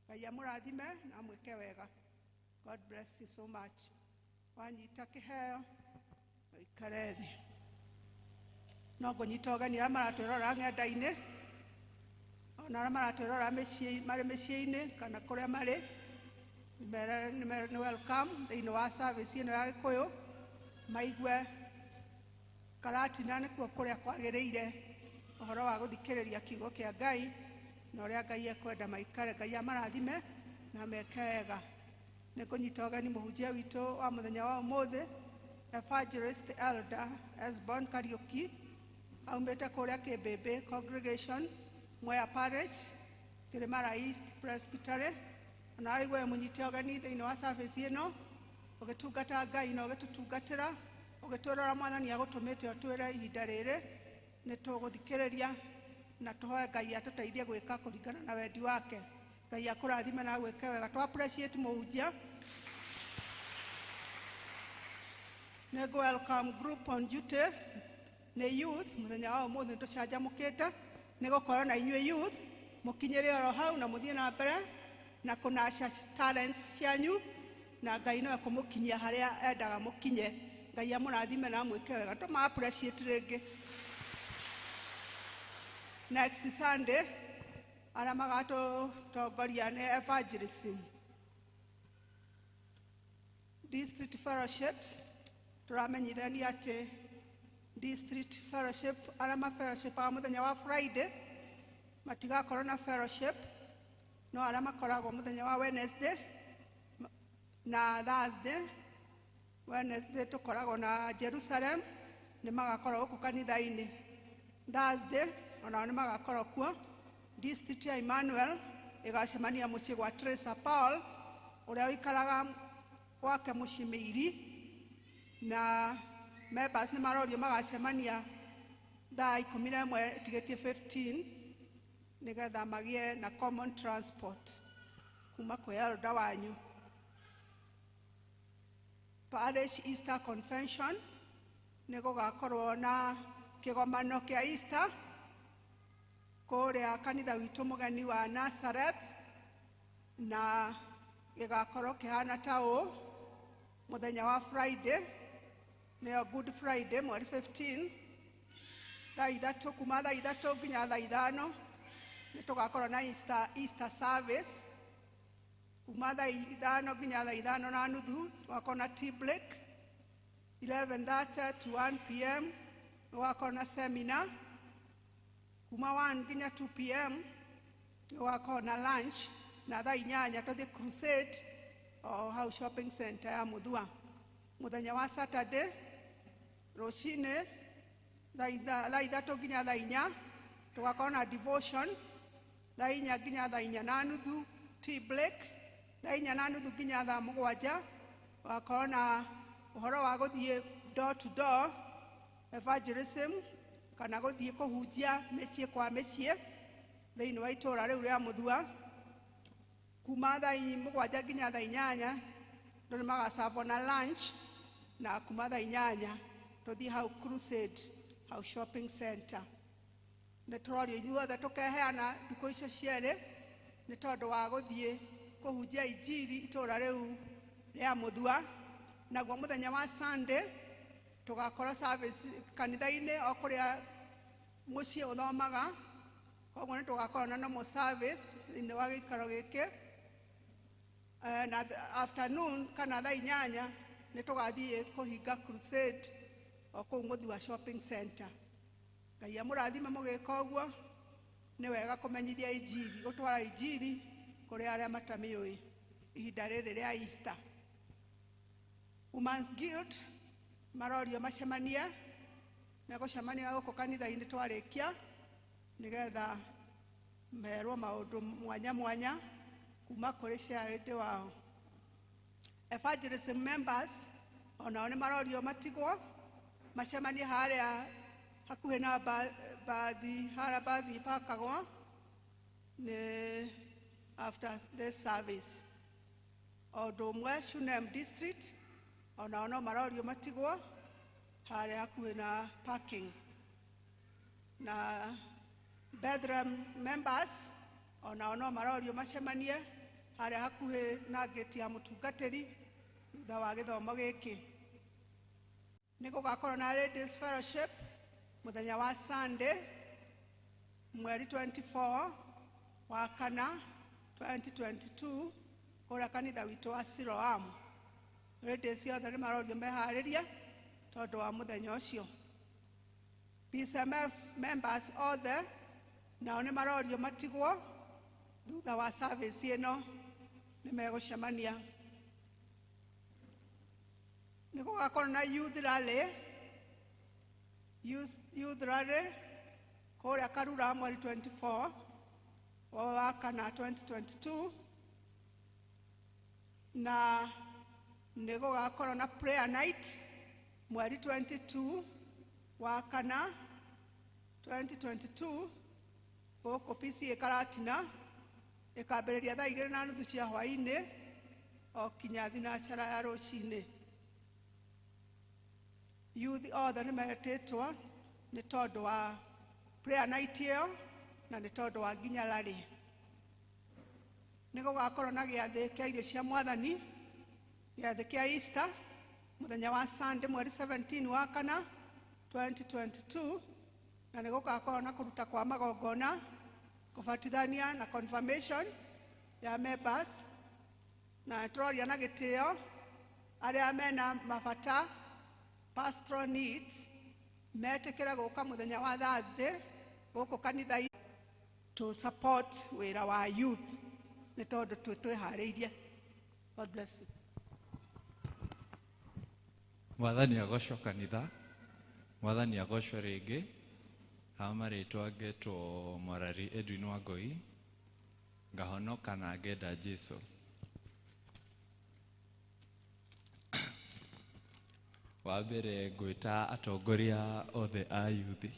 Ngai amũrathime na amwĩke wega. God bless you so much. Wanyita kĩheo, ũikare thĩ. No ngũnyita ũgeni arĩa maratwĩrora ng'enda-inĩ, ona arĩa maratwĩrora marĩ mĩciĩ-inĩ kana kũrĩa marĩ, nĩ welcome thĩinĩ wa service ĩno ya Gĩkũyũ, maigue Karatina nĩkuo kũrĩa kwagĩrĩire ũhoro wa gũthikĩrĩria kiugo kĩa Ngai na ũrĩa Ngai ekwenda maikare. Ngai amarathime na meke wega. Nĩ ngũnyita ũgeni mũhunjia witũ wa mũthenya wa ũmũthĩ, Evangelist Elder Esbon Kariuki, aumĩte kũrĩa Kĩmbĩmbĩ Congregation, Mwea Parish, Kĩrĩmara East Presbytery. Ona waigue mũnyite ũgeni thĩinĩ wa service ĩno, ũgĩtungata Ngai na ũgĩtũtungatĩra, ũgĩtwĩra ũrĩa mwathani agũtũmĩte ũtwĩre ihinda rĩrĩ, nĩ tũgũthikĩrĩria na tũhoe Ngai atũteithie gwĩka kũringana na wendi wake. Ngai akũrathime na agwĩke wega. Tũ appreciate mũhunjia. Nĩ ngũ welcome group on duty nĩ youth. Mũthenya wa ũmũthĩ nĩtũcanjamũkĩte nĩ gũkorwo na inyuĩ youth, mũkinyĩre oro hau na mũthiĩ na mbere na kũnaca talents cianyu, na Ngai no ekũmũkinyia harĩa endaga mũkinye. Ngai amũrathime na amwĩke wega. Tũma appreciate rĩngĩ. Next Sunday arĩa magatũtongoria nĩ evangelism district fellowships. Tũramenyithania atĩ district fellowship arĩa ma fellowship a mũthenya wa Friday matigakorwo na fellowship, no arĩa makoragwo mũthenya wa Wednesday na Thursday. Wednesday tũkoragwo na Jerusalem, nĩ magakorwo gũkũ kanitha-inĩ. Thursday onao nĩ magakorwo kuo. District ya Emmanuel ĩgacemania mũciĩ gwa Teresa Paul ũrĩa ũikaraga gwake mũciĩ Mĩiri, na members nĩ marorio magacemania thaa 11 ĩtigĩtie 15 nĩgetha magĩe na common transport kuma kwĩ elder wanyu. Parish Easter Convention nĩ gũgakorwo na kĩgomano kĩa Easter kũrĩa kanitha witũ mũgeni wa Nazareth, na gĩgakorwo kĩhana ta ũũ mũthenya wa Friday, nĩyo Good Friday mweri 15, thaa 3, kuma thaa 3 nginya thaa 5 nĩ tũgakorwo na Easter service. Kuma thaa 5 nginya thaa 5:30 tũgakorwo na tea break. 11:30 to 1 p.m. tũgakorwo na seminar. Kuma 1 nginya 2 p.m. tũgakorwo na lunch, na thaa 8 tũthiĩ crusade o hau shopping center ya Muthua. Mũthenya wa Saturday rũcinĩ thaa 3 nginya thaa 4 tũgakorwo na devotion. Thaa 4 nginya thaa 4:30 tea break. Thaa 4:30 nginya thaa 7 tũgakorwo na ũhoro wa gũthiĩ door to door evangelism kana gũthiĩ kũhunjia mĩciĩ kwa mĩciĩ thĩinĩ wa itũũra rĩu rĩa Mũthua kuma thaa 7 nginya thaa 8 andũ nĩ magacabwo na lunch na kuma thaa 8 tũthiĩ hau Crusade hau shopping center. Nĩ tũrorio inyuothe tũkeheana thikũ icio cierĩ nĩ tondũ wa gũthiĩ kũhunjia injiri itũũra rĩu rĩa Mũthua. Naguo mũthenya wa Sunday tũgakorwo service kanitha-inĩ o kũrĩa mũciĩ ũthomaga, koguo nĩ tũgakorwo na normal service thĩinĩ wa gĩikaro gĩkĩ. Na afternoon kana thaa 8 nĩ tũgathiĩ kũhinga Crusade o kũu Mũthua shopping center. Ngai amũrathime mũgĩka ũguo. Nĩ wega kũmenyithia injiri, gũtwara injiri kũrĩ arĩa matamĩũĩ ihinda rĩrĩ rĩa Easter. Women's Guild marorio macemanie, megũcemania gũkũ kanitha-inĩ twarĩkia nĩgetha merwo maũndũ mwanya mwanya kuma kũrĩ charity wao. Evangelism members onao nĩ marorio matigwo macemanie harĩa hakuhĩ na bathi, harĩa bathi ipakagwo nĩ after this service. O ũndũ ũmwe Shunem district onao no marorio matigwo harĩa hakuhĩ na parking. Na Bethlehem members onao no marorio macemanie harĩa hakuhĩ na gate ya mũtungatĩri thutha wa gĩthomo gĩkĩ. Nĩ gũgakorwo na Ladies Fellowship mũthenya wa Sunday mweri 24 wa kana 2022 kũrĩa kanitha witũ wa Siloam. Ladies othe nĩ marorio meharĩrie tondũ wa mũthenya ũcio. PCMF members othe nao nĩ marorio matigwo thutha wa service ĩno nĩ megũcemania. Nĩ gũgakorwo na youth rally, youth rally kũrĩa Karura mweri 24 wa kana 2022 na nĩ gũgakorwo na prayer night mweri 22 wa kana 2022 gũkũ PCA Karatina, ĩkambĩrĩria thaa 2:30 cia hwaĩ-inĩ o kinya thinacara ya rũcinĩ. Youth othe nĩ metĩtwo nĩ tondũ wa prayer night ĩyo na nĩ tondũ wa nginya rally. Nĩ gũgakorwo na gĩathĩ kĩa irio cia mwathani, gĩathĩ kĩa Easter mũthenya wa Sunday mweri 17 wa kana 2022 na nĩ gũgakorwo na kũruta kwa magongona, kũbatithania na confirmation ya members. Na tũroria na gĩtĩo arĩa mena mabata pastoral needs metĩkĩre gũka mũthenya wa Thursday gũkũ kanitha to support wĩra wa youth nĩ tondũ twĩharĩirie. God bless you. Mwathani agocwo kanitha, mwathani agocwo rĩngĩ. Haha marĩtwa ngetwo Mwarari Edwin Wangoi, ngahonoka na ngenda Jesu. Wa mbere ngwĩta atongoria othe a yuthi.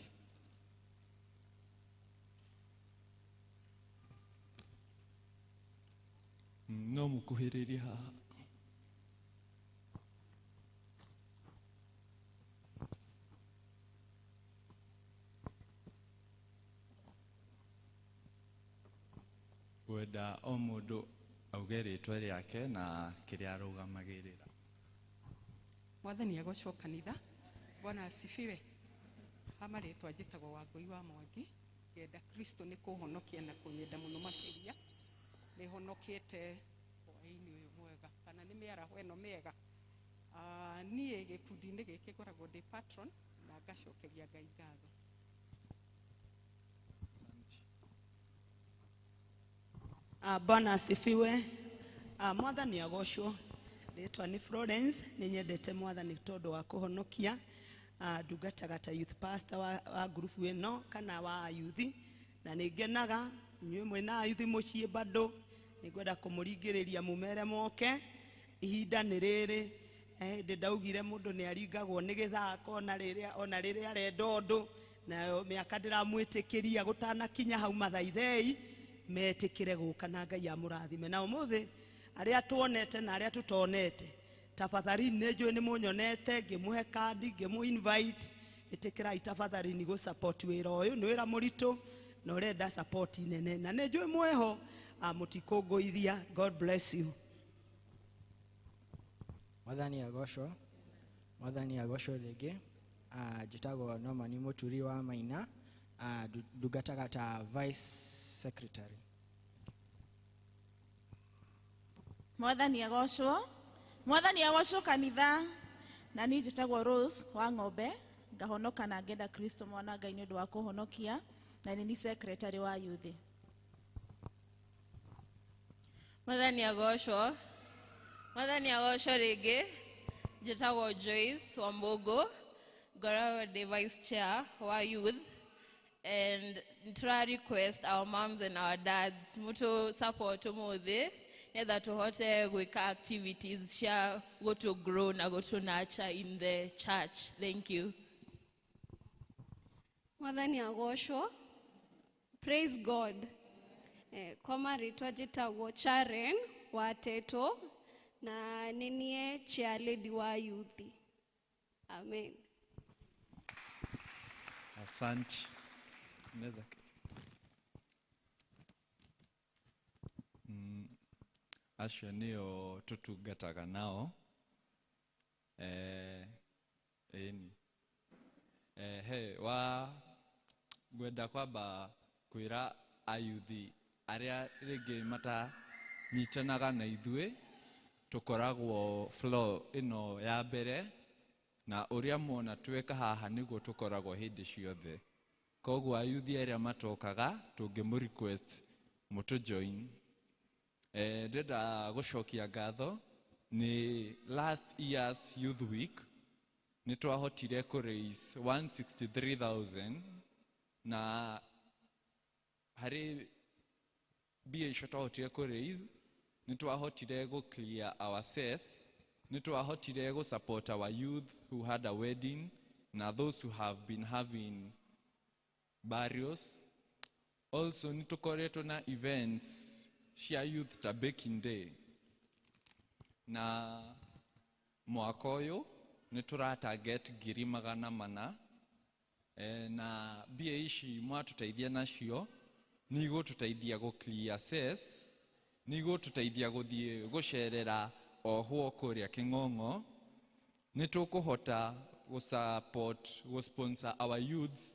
No mũkuhĩrĩrie haha. Ngwenda o mũndũ auge rĩtwa rĩake na kĩrĩa arũgamagĩrĩra. Mwathani agocwo kanitha. Bwana asifiwe. Ha marĩtwa njĩtagwo Wangũi wa Mwangi, ngenda Kristo nĩ kũhonokia na kũnyenda mũno makĩria. Nĩ honokete hwaĩ-inĩ ũyũ mwega kana nĩ mĩaraho ĩno mĩega. Niĩ gĩkundi-inĩ gĩkĩ ngoragwo ndĩ patron na ngacokeria Ngai ngatho. Bwana asifiwe. Mwathani agocwo. Rĩtwa nĩ Florence, nĩ nyendete mwathani tondũ wa kũhonokia. Ndungataga ta youth pastor wa ngurubu ĩno kana wa youth, na nĩ ngenaga inyuĩ mwĩna youth mũciĩ bado. Nĩ ngwenda kũmũringĩrĩria mũmere moke, ihinda nĩ rĩrĩ. Hĩndĩ ndaugire mũndũ nĩ aringagwo nĩ gĩthako na rĩrĩa ona rĩrĩa arenda ũndũ nayo mĩaka ndĩramwĩtĩkĩria gũtanakinya hau mathaithei metĩkĩre gũka na Ngai amũrathime. Na ũmũthĩ arĩa tuonete na arĩa tũtonete tafadhali nĩ njũĩ nĩ mũnyonete ngĩmũhe kandi ngĩmũ invite ĩtĩkĩrai tafadhali nĩ gũ support wĩra ũyũ nĩ wĩra mũritũ na ũrenda support nene na nĩ njũĩ mweho mũtikũngũithia. God bless you. Mwathani agocwo. Mwathani agocwo rĩngĩ. Njĩtagwo Norman Mũturi wa Maina, ndungataga ta vice secretary. Mwathani agocwo. Mwathani agocwo kanitha. Na niĩ njĩtagwo Rose wa Ng'ombe, ngahonoka na ngenda Kristo mwana Ngai nĩ ũndũ wa kũhonokia, na nĩ niĩ secretary wa youth. Mwathani agocwo. Mwathani agocwo rĩngĩ. Njĩtagwo Joyce Wambogo, ngoragwo ndĩ vice chair wa youth, and tũra request our moms and our dads mũtũ support ũmũthĩ nĩgetha tũhote gwĩka activities cia gũtũ grow na gũtũ nurture in the church. Thank you. Mwathani agocwo. Praise God. Kwa marĩtwa njĩtagwo Charen wa Teto na nĩ niĩ chair lady wa youth. Amen. Asante. Naweza acio nĩo tũtungataga nao. Ĩni he wa ngwenda kwamba kwĩra ayuthi arĩa rĩngĩ matanyitanaga na ithuĩ tũkoragwo floor ĩno ya mbere na ũrĩa muona tweka haha nĩguo tũkoragwo hĩndĩ ciothe. Koguo ayuthi arĩa matokaga tũngĩmũ request mũtũ join. Ndĩrenda gũcokia ngatho nĩ last year's youth week nĩ twahotire kũ raise 163,000 na harĩ mbia icio twahotire kũ raise nĩ twahotire gũ clear our cess, nĩ twahotire gũ support our youth who had a wedding na those who have been having burials. Also nĩ tũkoretwo na events cia youth ta baking day na mwaka ũyũ nĩ tũra target 400,000 na mbia ici mwatũteithia nacio nĩ igũtũteithia gũ clear cess, nĩ igũtũteithia gũthiĩ gũcerera ohwo kũrĩa Kĩng'ong'o, nĩ tũkũhota gũ support gũ sponsor our youths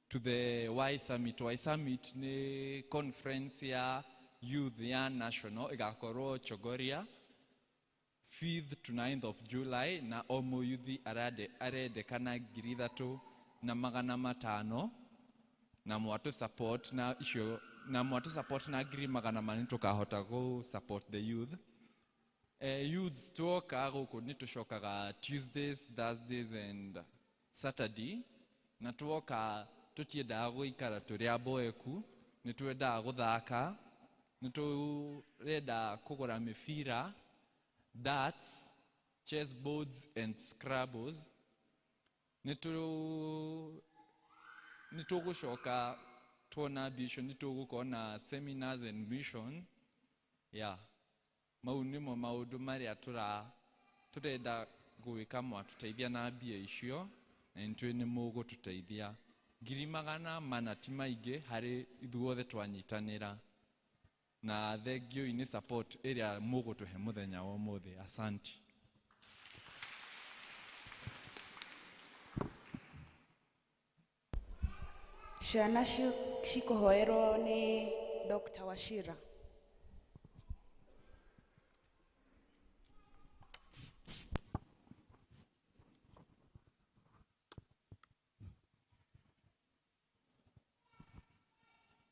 to the Y Summit. Y Summit nĩ conference ya youth ya national ĩgakorwo Chogoria 5th to 9th of July na o mũyuthi arendekana 3,500 na mwatũ support na icio na mwatũ support na 400,000 tũkahota gũ support the youth. Youths tuoka gũkũ nĩ tũcokaga Tuesdays, Thursdays and Saturday na tuoka tũtiendaga gũikara tũrĩ aboeku, nĩ twendaga gũthaka, nĩ tũrenda kũgũra mĩbira, darts, chess boards and scrabbles. Nĩ tũgũcoka tuona mbia icio nĩ tũgũkorwo na seminars and mission. Yeah. Mau nĩmo maũndũ marĩa tũrenda gwĩka mwatũteithia na mbia icio na nĩtũĩ nĩ mũgũtũteithia. 400,000 ti maingĩ harĩ ithuothe twanyitanĩra na thengiũ nĩ support ĩrĩa mũgũtũhe mũthenya wa ũmũthĩ. Asante. Ciana cikũhoerwo nĩ Dr. Wachira.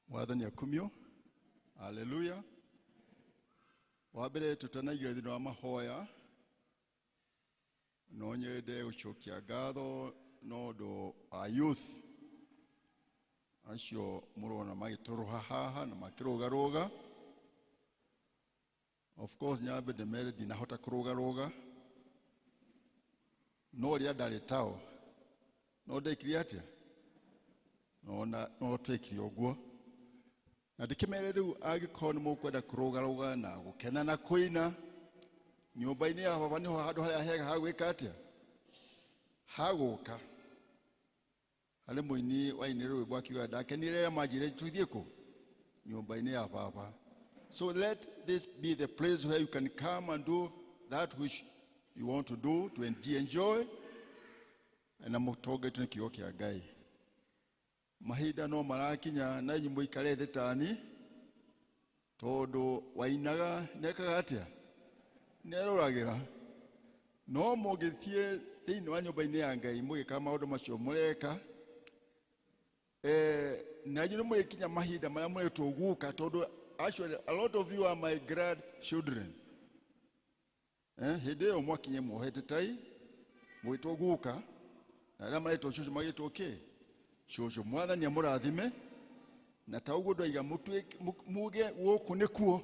Mwathani akumio. Haleluya. Wa mbere tutanaigĩra thĩinĩ wa mahoya no nyende gũcokia ngatho no ũndũ a youth acio mũrona magĩtũrũha haha na makĩrũgarũga. Of course nyambe ndĩmere ndinahota kũrũgarũga No ũrĩa ndarĩ tao no ndekire atĩa no no twekire ũguo na ndĩkĩmere rĩu angĩkorwo nĩ mũkwenda kũrũgarũga na gũkena na kũina nyũmba-inĩ ya baba nĩho handũ harĩa hega ha gwĩka atĩa ha gũka. Harĩ mũini wainire rwĩmbo akiuga ndakenire rĩrĩa manjĩrire tũthiĩ kũ nyũmba-inĩ ya baba. So let this be the place where you can come and do that which you want to do to enjoy na mũtongoretio nĩ kiugo kĩa Ngai. Mahinda no marakinya na inyuĩ mũikare thĩ tani tondũ wainaga nĩekaga atĩa nĩeroragĩra. No mũngĩthiĩ thĩinĩ wa nyũmba-inĩ ya Ngai mũgĩka maũndũ macio mũreka na inyuĩ nĩmũrĩkinya mahinda marĩa mũretwo guka tondũ actually a lot of you are my grandchildren. Hĩndĩ ĩyo mwakinye muohete tai mũgĩtwo guka na arĩa maretwo cũcũ magĩtwo kĩ cũcũ. Mwathani amũrathime na ta ũguo ndoiga muge gũkũ nĩkuo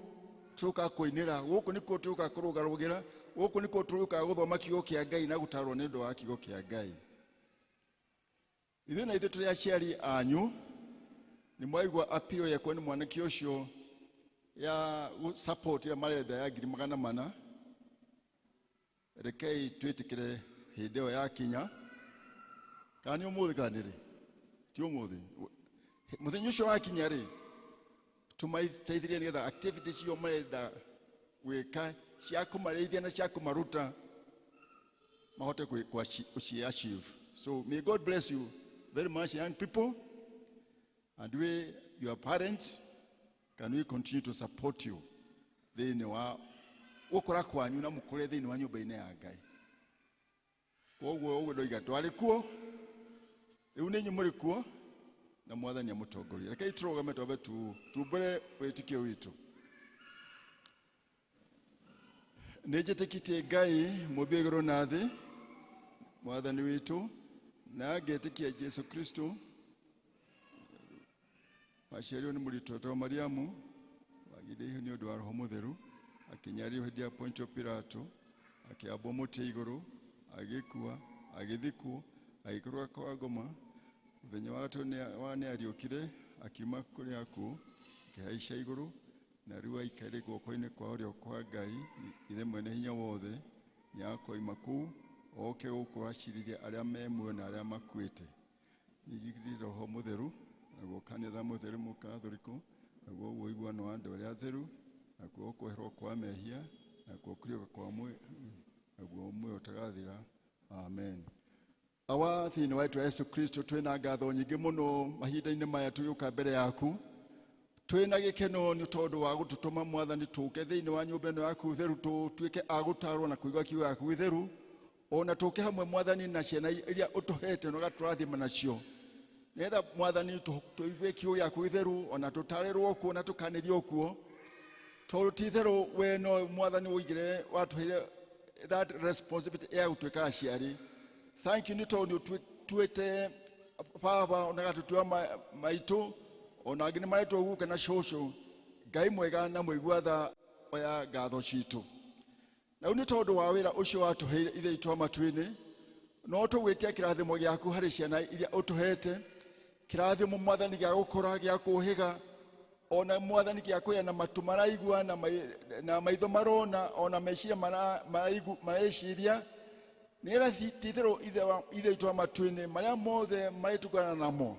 tũka kũinĩra, gũkũ nĩkuo tũka kũrũgarũgĩra, gũkũ nĩkuo tũka gũthoma kiugo kĩa Ngai na gũtarwo nĩ ũndũ wa kiugo kĩa Ngai. Ithuĩ na ithuĩ tũrĩ aciari anyu nĩ mwaigua appeal yakwa nĩ mwanake ũcio ya support ya marenda ya 400,000. Rekei twĩtĩkĩre hĩndĩ ĩyo yakinya kana nĩ ũmũthĩ kana nĩ rĩ ti ũmũthĩ mũthenya ũcio wakinya rĩ tũmateithirie nĩgetha activities icio marenda gwĩka cia kũmarĩithia na cia kũmaruta mahote gũci achieve. So may God bless you very much, young people, and we, your parents, can we continue to support you thĩinĩ wa gũkũra kwanyu na mũkũre thĩinĩ wa nyũmba-inĩ ya Ngai. Koguo ũguo ndoiga twarĩ kuo rĩu nĩ inyuĩ mũrĩ kuo na Mwathani amũtongorie. Rekei tũrũgame twambe tumbũre wĩtĩkio witũ. Nĩ njĩtĩkĩtie Ngai mũmbi wa igũrũ na thĩ Mwathani witũ na ngetĩkia Jesu Kristo waciarirwo nĩ mũritũ wetagwo Mariamu wagĩrĩirwo nĩ ũndũ wa Roho Mũtheru akĩnyarirwo hĩndĩ ya Pontio Pilato akĩambwo mũtĩ igũrũ agĩkua agĩthikwo agĩikũrũka kwa ngoma mũthenya wa gatatũ nĩ ariũkire akiuma kũrĩ akuũ akĩhaica igũrũ na rĩu aikarĩ guoko-inĩ kwa ũrĩo kwa Ngai Ithe mwene hinya wothe. Nĩ akoima kũu oke gũkũ acirithie arĩa me muoyo na arĩa makuĩte. Nĩ Roho Mũtheru naguo kanitha mũtheru mũkathoriko naguo ũiguano wa andũ arĩa atheru nakuo kweherwo kwa mehia nakuo kũriũka kwa muoyo naguo muoyo ũtagathira. Amen. Awa thĩinĩ wa rĩĩtwa Yesu Kristo twĩna ngatho nyingĩ mũno mahinda-inĩ maya tũgĩũka mbere yaku twĩna gĩkeno nĩ tondũ wa gũtũtũma Mwathani tũke thĩinĩ wa nyũmba ĩno yaku theru tũtuĩke a gũtarwo na kũigua kiugo gĩaku gĩtheru ona tũke hamwe Mwathani na ciana iria ũtũhete na ũgatũrathima nacio nĩgetha Mwathani tũigue kiugo gĩaku gĩtheru ona tũtarĩrwo kuo na tũkanĩrio kuo tondũ ti itherũ we no Mwathani ũigire watũheire that responsibility ya gũtuĩka aciari. Thank you nĩ tondũ nĩ ũtuĩte baba ona gatũtua maitũ ona angĩ nĩ maretwo guka na cũcũ. Ngai mwega na mũigua tha oya ngatho citũ. Na rĩu nĩ tondũ wa wĩra ũcio watũheire Ithe witũ wa matu-inĩ no tũgwĩtia kĩrathimo gĩaku harĩ ciana iria ũtũhete kĩrathimo Mwathani gĩa gũkũra gĩa kũhĩga ona Mwathani gĩa kũgĩa na matũ maraigua na maitho marona ona meciria mareciria nĩgetha ti itherũ Ithe witũ wa matu-inĩ marĩa mothe marĩtungana namo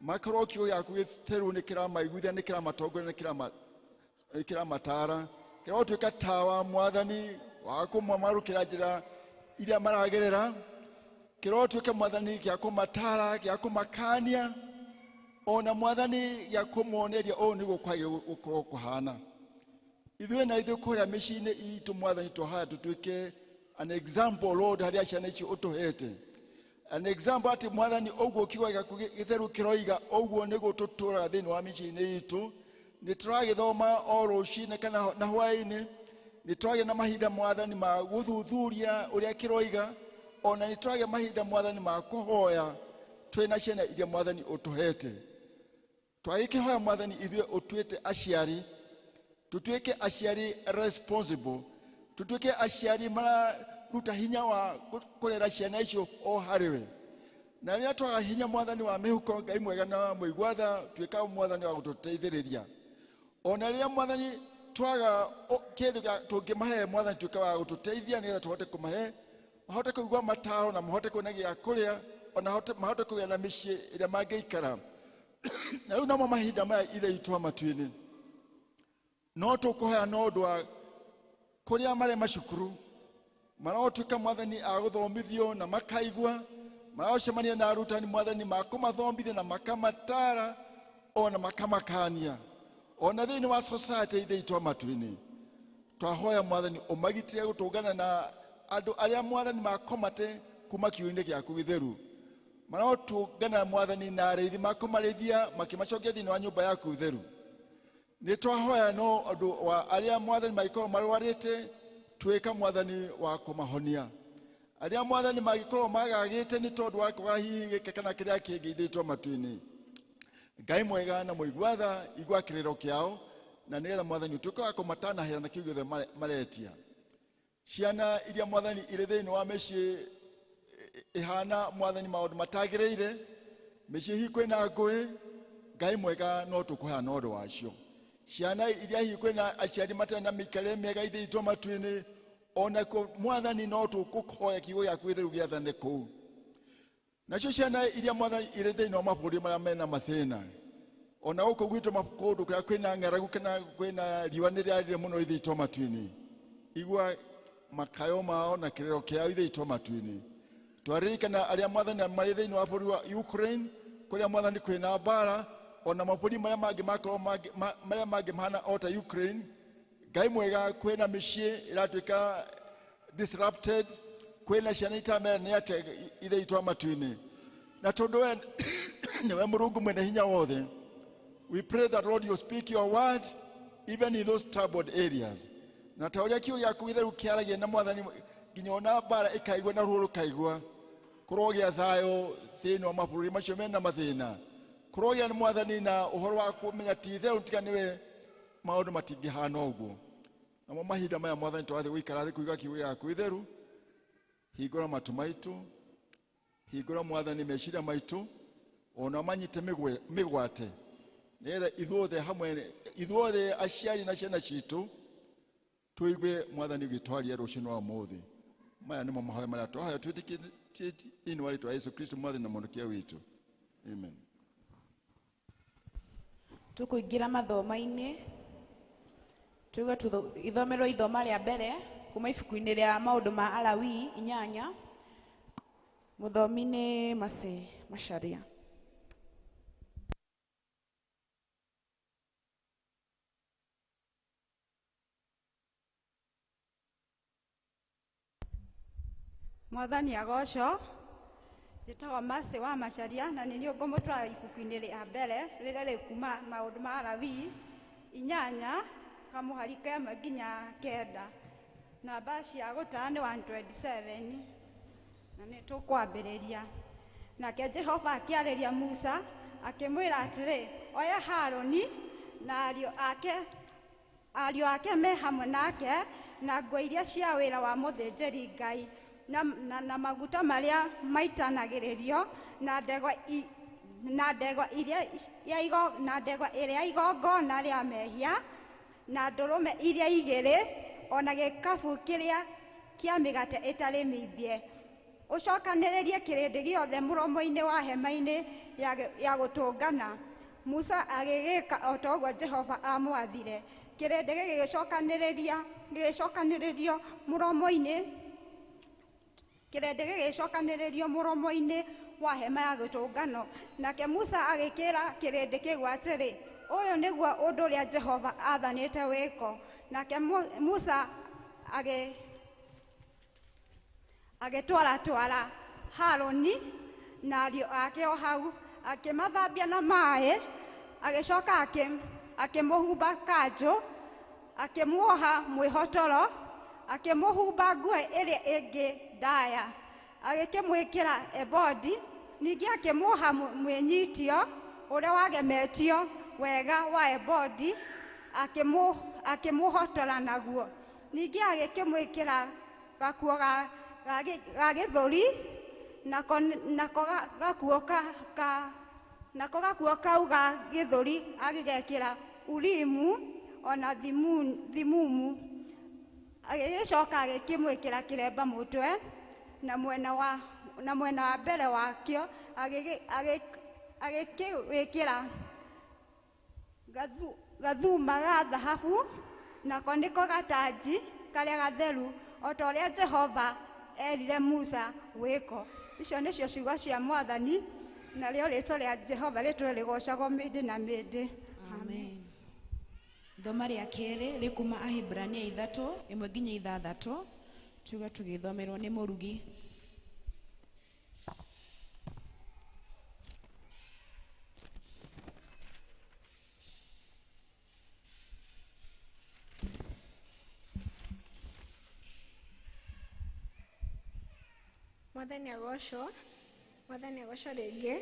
makorwo kiugo gĩaku gĩtheru nĩ kĩramaiguithia nĩ kĩramatongoria nĩ kĩramatara kĩrotwĩka tawa Mwathani wa kũmamarũkĩra njĩra iria maragerera kĩrotwĩka Mwathani gĩa kũmatara gĩa kũmakania ona Mwathani gĩa kũmoneria ũũ nĩguo kwagĩrĩirwo gũkorwo kũhana. Ithuĩ na ithuĩ kũrĩa mĩciĩ-inĩ itũ Mwathani tũhaya tũtuĩke an example Lord harĩa ciana icio ũtũhete an example atĩ Mwathani ũguo kiugo gĩaku gĩtheru kĩroiga ũguo nĩguo tũtũraga thĩinĩ wa mĩciĩ-inĩ itũ. Nĩ tũragĩthoma o rũcinĩ kana na hwaĩ-inĩ nĩ tũragĩa na mahinda Mwathani ma gũthuthuria ũrĩa kĩroiga ona nĩ tũragĩa mahinda Mwathani ma kũhoya twĩna ciana iria Mwathani ũtũhete. Twagĩkĩhoya Mwathani ithuĩ ũtuĩte aciari tũtuĩke aciari responsible tũtuĩke aciari mara Ruta hinya wa kũrera ciana icio o harĩwe. Na rĩrĩa twaga hinya mwathani wa mĩhuko, Ngai mwega na mũigua tha, tuĩka mwathani wa gũtũteithĩrĩria. Ona rĩrĩa mwathani twaga kĩndũ gĩa tũngĩmahe, mwathani tuĩka wa gũtũteithia nĩgetha tũhote kũmahe, mahote kũigua mataro na mahote kuona gĩa kũrĩa, ona mahote kũgĩa na mĩciĩ ĩrĩa mangĩikara. Na rĩu namo mahinda maya Ithe witũ wa matu-inĩ, no tũkũhoya no ũndũ wa kũrĩa marĩ macukuru, marotuĩka mwathani a gũthomithio na makaigua, marocemania na arutani mwathani makũmathomithia na makamatara ona makamakania. Ona thĩinĩ wa society Ithe witũ wa matu-inĩ, twahoya mwathani ũmagitĩre gũtũngana na andũ arĩa mwathani makomate kuma kiugo-inĩ gĩaku gĩtheru. Marotũngana mwathani na arĩithi makũmarĩithia makĩmacokia thĩinĩ wa nyũmba yaku theru. Nĩ twahoya no ũndũ wa arĩa mwathani mangĩkorwo marwarĩte, tuĩka mwathani wa kũmahonia. Arĩa mwathani mangĩkorwo magagĩte nĩ tondũ wa kwaga hihi gĩkĩ kana kĩrĩa kĩngĩ, Ithe witũ wa matu-inĩ, Ngai mwega na mũigua tha, igua kĩrĩro kĩao, na nĩgetha mwathani ũtuĩke wa kũmatanahĩra na kĩu gĩothe maretia. Ciana iria mwathani irĩ thĩinĩ wa mĩciĩ ihana mwathani maũndũ matagĩrĩire, mĩciĩ hihi kwĩna ngũĩ, Ngai mwega no tũkũhoya na ũndũ wacio. Ciana iria hihi kwĩna aciari matarĩ na mĩikarĩre mĩega, Ithe witũ wa matu-inĩ, onakuo mwathani no tũkũhoya kiugo gĩaku gĩtheru gĩathane kũu. Nacio ciana iria mwathani irĩ thĩinĩ wa mabũrũri marĩa mena mathĩna, ona gũkũ gwitũ kũndũ kũrĩa kwĩna ng'aragu kana kwĩna riũa nĩ rĩarire mũno, Ithe witũ wa matu-inĩ, igua makayo mao na kĩrĩro kĩao, Ithe witũ wa matu-inĩ. Twaririkana arĩa mwathani marĩ thĩinĩ wa bũrũri wa Ukraine, kũrĩa mwathani kwĩna mbara, ona mabũrũri marĩa mangĩ makorwo marĩa mangĩ mahana o ta Ukraine. Ngai mwega, kwĩna mĩciĩ ĩratuĩka disrupted, kwĩna ciana itamera nĩ atĩa, Ithe witũ wa matu-inĩ. Na tondũ we nĩwe Mũrungu mwene hinya wothe, we pray that Lord you speak your word even in those troubled areas. Na ta ũrĩa kiugo gĩaku gĩtheru kĩaragia na mwathani nginya ona mbara ĩkaigua na ruo rũkaigua, kũrogĩa thayũ thĩinĩ wa mabũrũri macio mena mathĩna, kũrogĩa nĩ mwathani na ũhoro wa kũmenya ti itherũ tiga nĩwe maũndũ matingĩhana ũguo. Namo mahinda maya mwathani tũrathiĩ gũikara thĩ kũigua kiugo gĩaku gĩtheru, hingũra matũ maitũ, hingũra mwathani meciria maitũ, ona manyite mĩgwate, nĩgetha ithuothe hamwe, ithuothe aciari na ciana citũ, tũigue mwathani ũgĩtwaria rũciinĩ rwa ũmũthĩ. Maya nĩmo mahoya marĩa twahoya twĩtĩkĩtie thĩinĩ wa rĩĩtwa rĩa Yesu Kristo mwathani na mũhonokia witũ. Amen. Tũkũingĩra mathoma-inĩ, tũigue ithomerwo ithoma rĩa mbere kuma ibuku-inĩ rĩa maũndũ ma Alawii 8, mũthomi nĩ Mercy Macharia. Mwathani agocwo. Njĩtagwo Mercy wa Macharia na nĩ niĩ ngũmũtwara ibuku-inĩ rĩa mbere rĩrĩa rĩkuma maũndũ ma Alawii 8 kamũhari 1 nginya 9. Namba cia gũtara nĩ 127 na nĩ tũkwambĩrĩria. Nake Jehova akĩarĩria Musa akĩmwĩra atĩrĩ, oya Harũni na ariũ ake me hamwe nake na nguo iria cia wĩra wa mũthĩnjĩri Ngai na maguta marĩa maitanagĩrĩrio na ndegwa ĩrĩa igongona rĩa mehia na ndũrũme iria 2 ona gĩkabu kĩrĩa kĩa mĩgate ĩtarĩ mĩimbie. Ũcokanĩrĩrie kĩrĩndĩ gĩothe mũromo-inĩ wa hema-inĩ ya gũtũngana. Musa agĩgĩka o ta ũguo Jehova aamwathire. Kĩrĩndĩ gĩgĩcokanĩrĩrio mũromo-inĩ wa hema ya gũtũngano. Nake Musa agĩkĩra kĩrĩndĩ kĩu atĩrĩ, ũyũ nĩguo ũndũ ũrĩa Jehova aathanĩte wĩko. Nake Musa agĩtwaratwara Harũni na ariũ ake o hau, akĩmathambia na maaĩ, agĩcoka akĩmũhumba kanjũ, akĩmuoha mwĩhotoro, akĩmũhumba nguo ĩrĩa ĩngĩ ndaya, agĩkĩmwĩkĩra ebodi, ningĩ akĩmuoha mwĩnyitio ũrĩa wagemetio wega wa ebodi, akĩmũhotora naguo. Ningĩ agĩkĩmwĩkĩra Gakuo ga gĩthũri, nako gakuo ka nako gakuo kau ga gĩthũri agĩgekĩra Urimu ona Thimumu. Agĩgĩcoka agĩkĩmwĩkĩra kĩremba mũtwe na mwena wa mbere wakĩo agĩkĩwĩkĩra gathuma ga thahabu, nako nĩko gatanji karĩa gatheru, o ta ũrĩa Jehova erire Musa wĩko. Icio nĩcio ciugo cia Mwathani, narĩo rĩĩtwa rĩa Jehova rĩtũre rĩgoocagwo mĩndĩ na mĩndĩ. Amen. Thoma rĩa kerĩ rĩkuma Ahibirania 3 1 nginya 6, tuge tũgĩthomerwo nĩ Mũrugi. Mwathani agocwo, Mwathani agocwo rĩngĩ.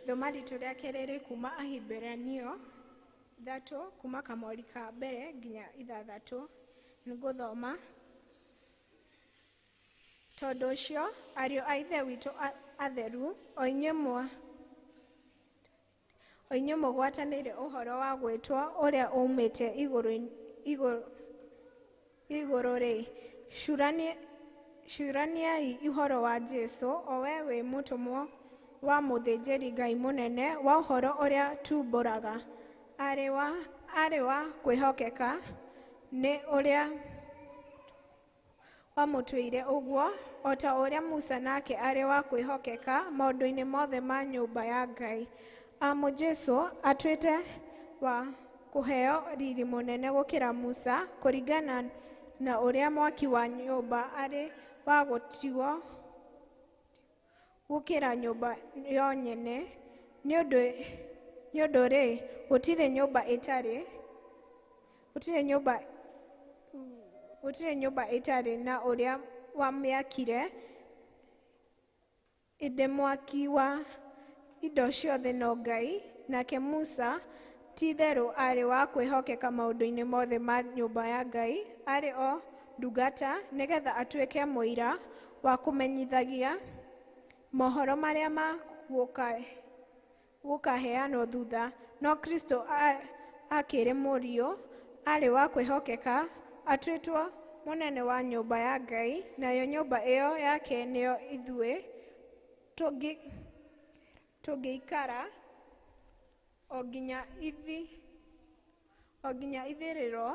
Thoma ritũ rĩa kerĩ rĩ kuma Ahibirania 3 kuma kamweri ka mbere nginya 6. Nĩngũthoma. Tondũ ũcio, ariũ a Ithe witũ atheru, o inyuĩ mũgwatanĩire ũhoro wa gwĩtwo ũrĩa uumĩte igũrũ-rĩ, cũraniai ũhoro wa Jesũ, o we wĩ mũtũmwo wa mũthĩnjĩri-Ngai mũnene wa ũhoro ũrĩa tuumbũraga, arĩ wa kwĩhokeka nĩ ũrĩa wamũtuire ũguo, o ta ũrĩa Musa nake arĩ wa kwĩhokeka maũndũ-inĩ mothe ma nyũmba ya Ngai. Amu Jesũ atuĩte wa kũheo riri mũnene gũkĩra Musa, kũringana na ũrĩa mwaki wa nyũmba arĩ wa gũtigwo gũkĩra nyũmba yo nyene. Nĩ ũndũ-rĩ, gũtirĩ nyũmba ĩtarĩ na ũrĩa wamĩakire, ĩndĩ mwaki wa indo ciothe no Ngai. Nake Musa ti-itherũ aarĩ wa kwĩhokeka maũndũ-inĩ mothe ma nyũmba ya Ngai, arĩ o ndungata, nĩgeetha atuĩke mũira wa kũmenyithagia mohoro marĩa ma gũkaheanwo thutha. No Kristo akĩrĩ Mũriũ, arĩ wa kwĩhokeka, atuĩtwo mũnene wa nyũmba ya Ngai, nayo nyũmba ĩyo yake nĩyo ithuĩ tũngĩikara o nginya ithirĩro,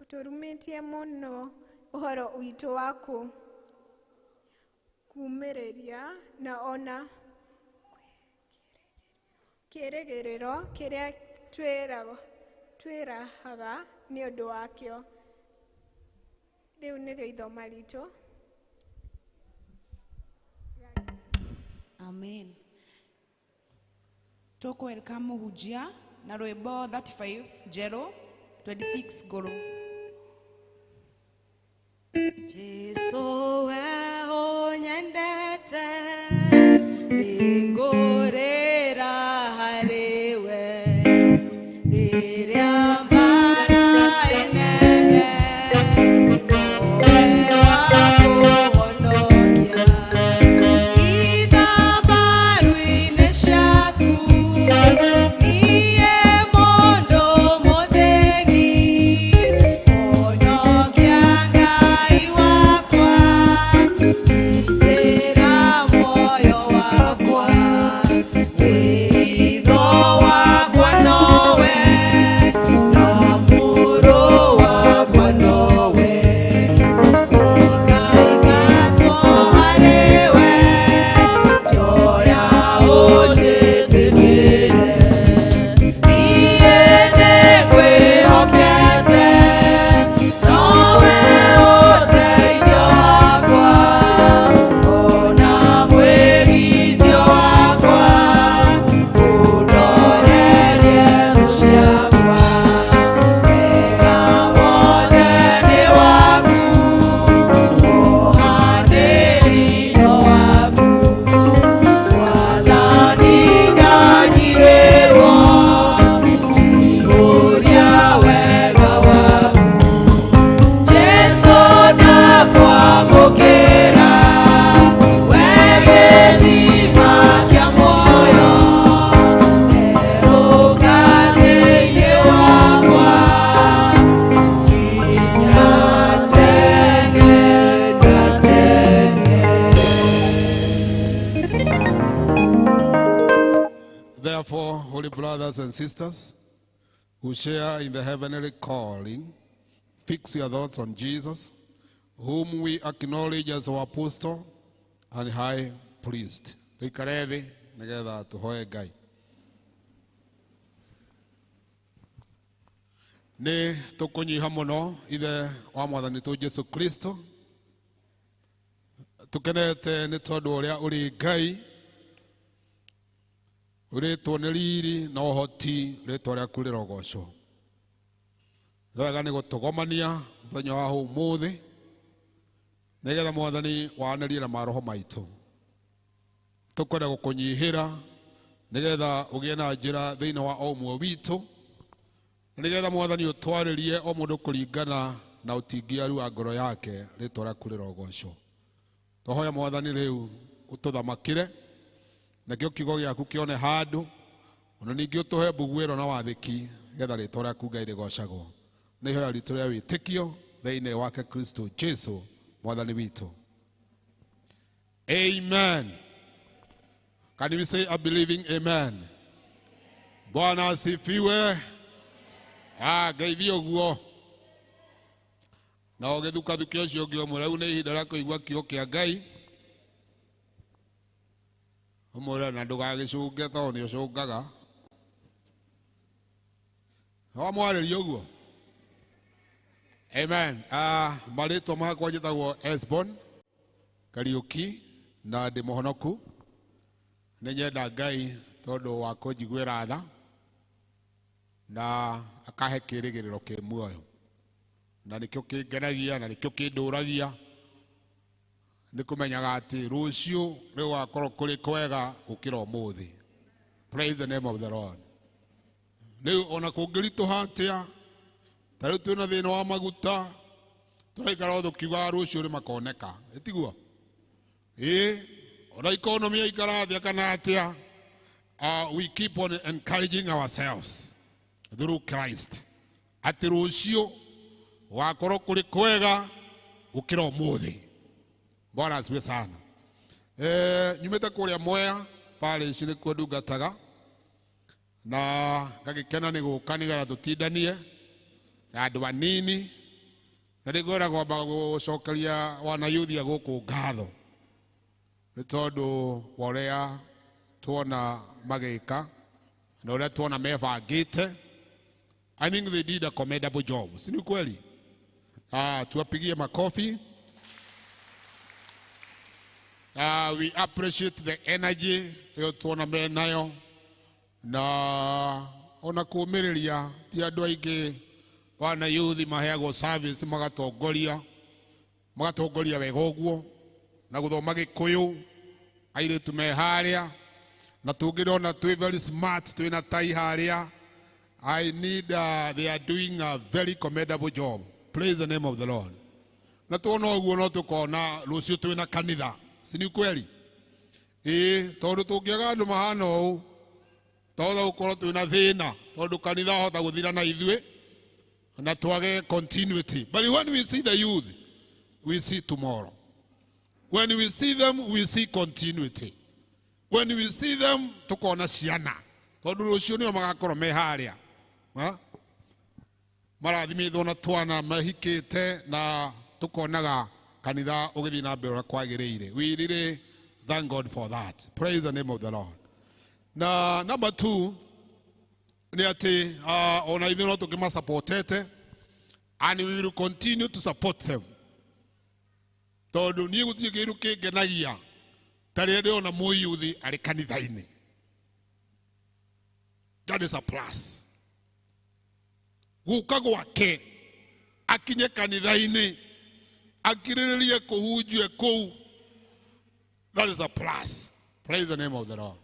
o tũrũmĩtie mũno ũhoro witũ wa kũũmĩrĩria na ona kĩĩrĩgĩrĩro kĩrĩa twĩrahaga nĩ ũndũ wakĩo. Rĩu nĩrĩo ithoma ritũ. Amen. Tũkũ welcome mũhunjia na rwĩmbo 35 njerũ 26 ngũrũ. Jesu we ũnyendete, nĩngũrĩra harĩ we, rĩrĩa mbara ĩnene, nowe wa kũhonokia. Ithabaru-inĩ ciaku, niĩ mũndũ mũthĩni, honokia Ngai wakwa, gitĩra muoyo wakwa. Wĩitho wakwa nowe, Therefore, holy brothers and sisters who share in the heavenly calling, fix your thoughts on Jesus, whom we acknowledge as our apostle and high priest. Tuikare thĩ nĩgetha tũhoe Ngai. Nĩ tũkũnyiha mũno ithe wa mwathani tũ Jesu Kristo, tũkenete nĩ tondũ ũrĩa ũrĩ Ngai, ũrĩtwo nĩ riri na ũhoti, rĩtwa rĩaku rĩrogocwo. Wega nĩ gũtũgomania mũthenya wa ũmũthĩ nĩgetha mwathani wanĩrie na maroho maitũ. Tũkwenda gũkũnyihĩra nĩgetha ũgĩe na njĩra thĩinĩ wa o ũmwe witũ, nĩgetha mwathani ũtwarĩrie o mũndũ kũringana na ũtingiaru wa ngoro yake, rĩtwa rĩaku rĩrogocwo. Twahoya mwathani rĩu ũtũthamakĩre, nakĩo kiugo gĩaku kĩone handũ, ona ningĩ ũtũhe mbuguĩro na wathĩki, nĩgetha rĩtwa rĩaku Ngai rĩgocagwo. Nĩ ihoya ritũ rĩa wĩtĩkio thĩinĩ wake Kristo Jesu mwathani witũ. Amen. Can we say a believing amen? Bwana asifiwe. Ah, ngeithie ũguo. Na ũgĩthukathukia ũcio ũngĩ ũmwe, rĩu nĩ ihinda rĩa kũigua kiugo kĩa Ngai. Ũmwĩre na ndũgagĩcunge tondũ nĩ ũcungaga. Wamwarĩria ũguo. Amen. Marĩtwa makwa njĩtagwo Esbon Kariũki na ndĩ mũhonoku. Nĩ nyenda Ngai tondũ wa kũnjiguĩra tha na akahe kĩĩrĩgĩrĩro kĩ muoyo, na nĩkĩo kĩngenagia na nĩkĩo kĩndũragia nĩ kũmenyaga atĩ rũciũ nĩ gũgakorwo kũrĩ kwega gũkĩra ũmũthĩ. Praise the name of the Lord. Rĩu ona kũngĩritũha atĩa, ta rĩu twĩna thĩna wa maguta, tũraikara o tũkiugaga rũciũ nĩ makoneka, ĩtiguo? Ĩĩ, ona economy yaikara atĩa kana atĩa, we keep on encouraging ourselves through Christ atĩ rũciũ gũgakorwo kũrĩ kwega gũkĩra ũmũthĩ. Bwana asifiwe sana. Nyumĩte kũrĩa Mwea parish nĩkuo ndungataga, na ngagĩkena nĩ gũka nĩgetha tũtindanie na andũ anini, na nĩngwenda kwamba gũcokeria wanayuthi a gũkũ ngatho nĩ tondũ wa ũrĩa tuona magĩka na ũrĩa tuona mebangĩte. I think they did a commendable job. Si ni kweli? Tuwapigie makofi. We appreciate the energy ĩyo tuona menayo na ona kũũmĩrĩria. Ti andũ aingĩ wana youth maheagwo service magatongoria wega ũguo na gũthoma Gĩkũyũ, airĩtu me harĩa na tũngĩrona twĩ very smart, twĩna tai harĩa. I need they are doing a very commendable job. Praise the name of the Lord. Na tuona ũguo no tũkona rũciũ twĩna kanitha, si ni kweli? Ĩĩ, tondũ tũngĩaga andũ mahana ũũ twahota gũkorwo twĩna thĩna, tondũ kanitha wahota gũthira na ithuĩ na twage continuity. But when we see the youth, we see tomorrow. When we see them, we see continuity. When we see them, tukona ciana, tondũ rũciũ nĩo magakorwo me harĩa marathimĩtwo na twana mahikĩte, na tukonaga kanitha ũgĩthiĩ na mbere ũrĩa kwagĩrĩire. We really thank God for that. Praise the name of the Lord. Na number 2 nĩ atĩ ona ithuĩ no tũkĩmasupportete, and we will continue to support them, tondũ niĩ gũtirĩ kĩndũ kĩngenagia ta rĩrĩa ndĩrona mũyuthi arĩ kanitha-inĩ. That is a plus. Gũka gwake akinye kanitha-inĩ akirĩrĩrie kũhunjie kũu, that is a plus. Praise the name of the Lord.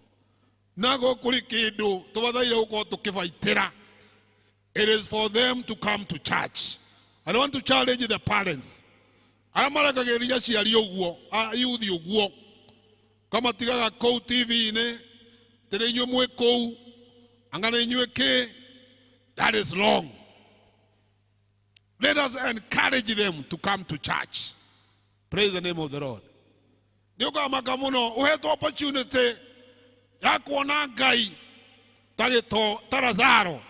Na gũkũrĩ kĩndũ tũbataire gũkorwo tũkĩbaitĩra. It is for them to come to church. I don't want to challenge the parents. Arĩa marekagĩrĩria aciari ũguo, ayuthi ũguo, kamatigaga kũu TV-inĩ, tĩrĩ inyuĩ mwĩ kũu, anga nĩ inyuĩ kĩ. That is wrong. Let us encourage them to come to church. Praise the name of the Lord. Nĩ ũkamaka mũno ũhetwo opportunity ya kuona Ngai Ta gĩto ta Lazaro.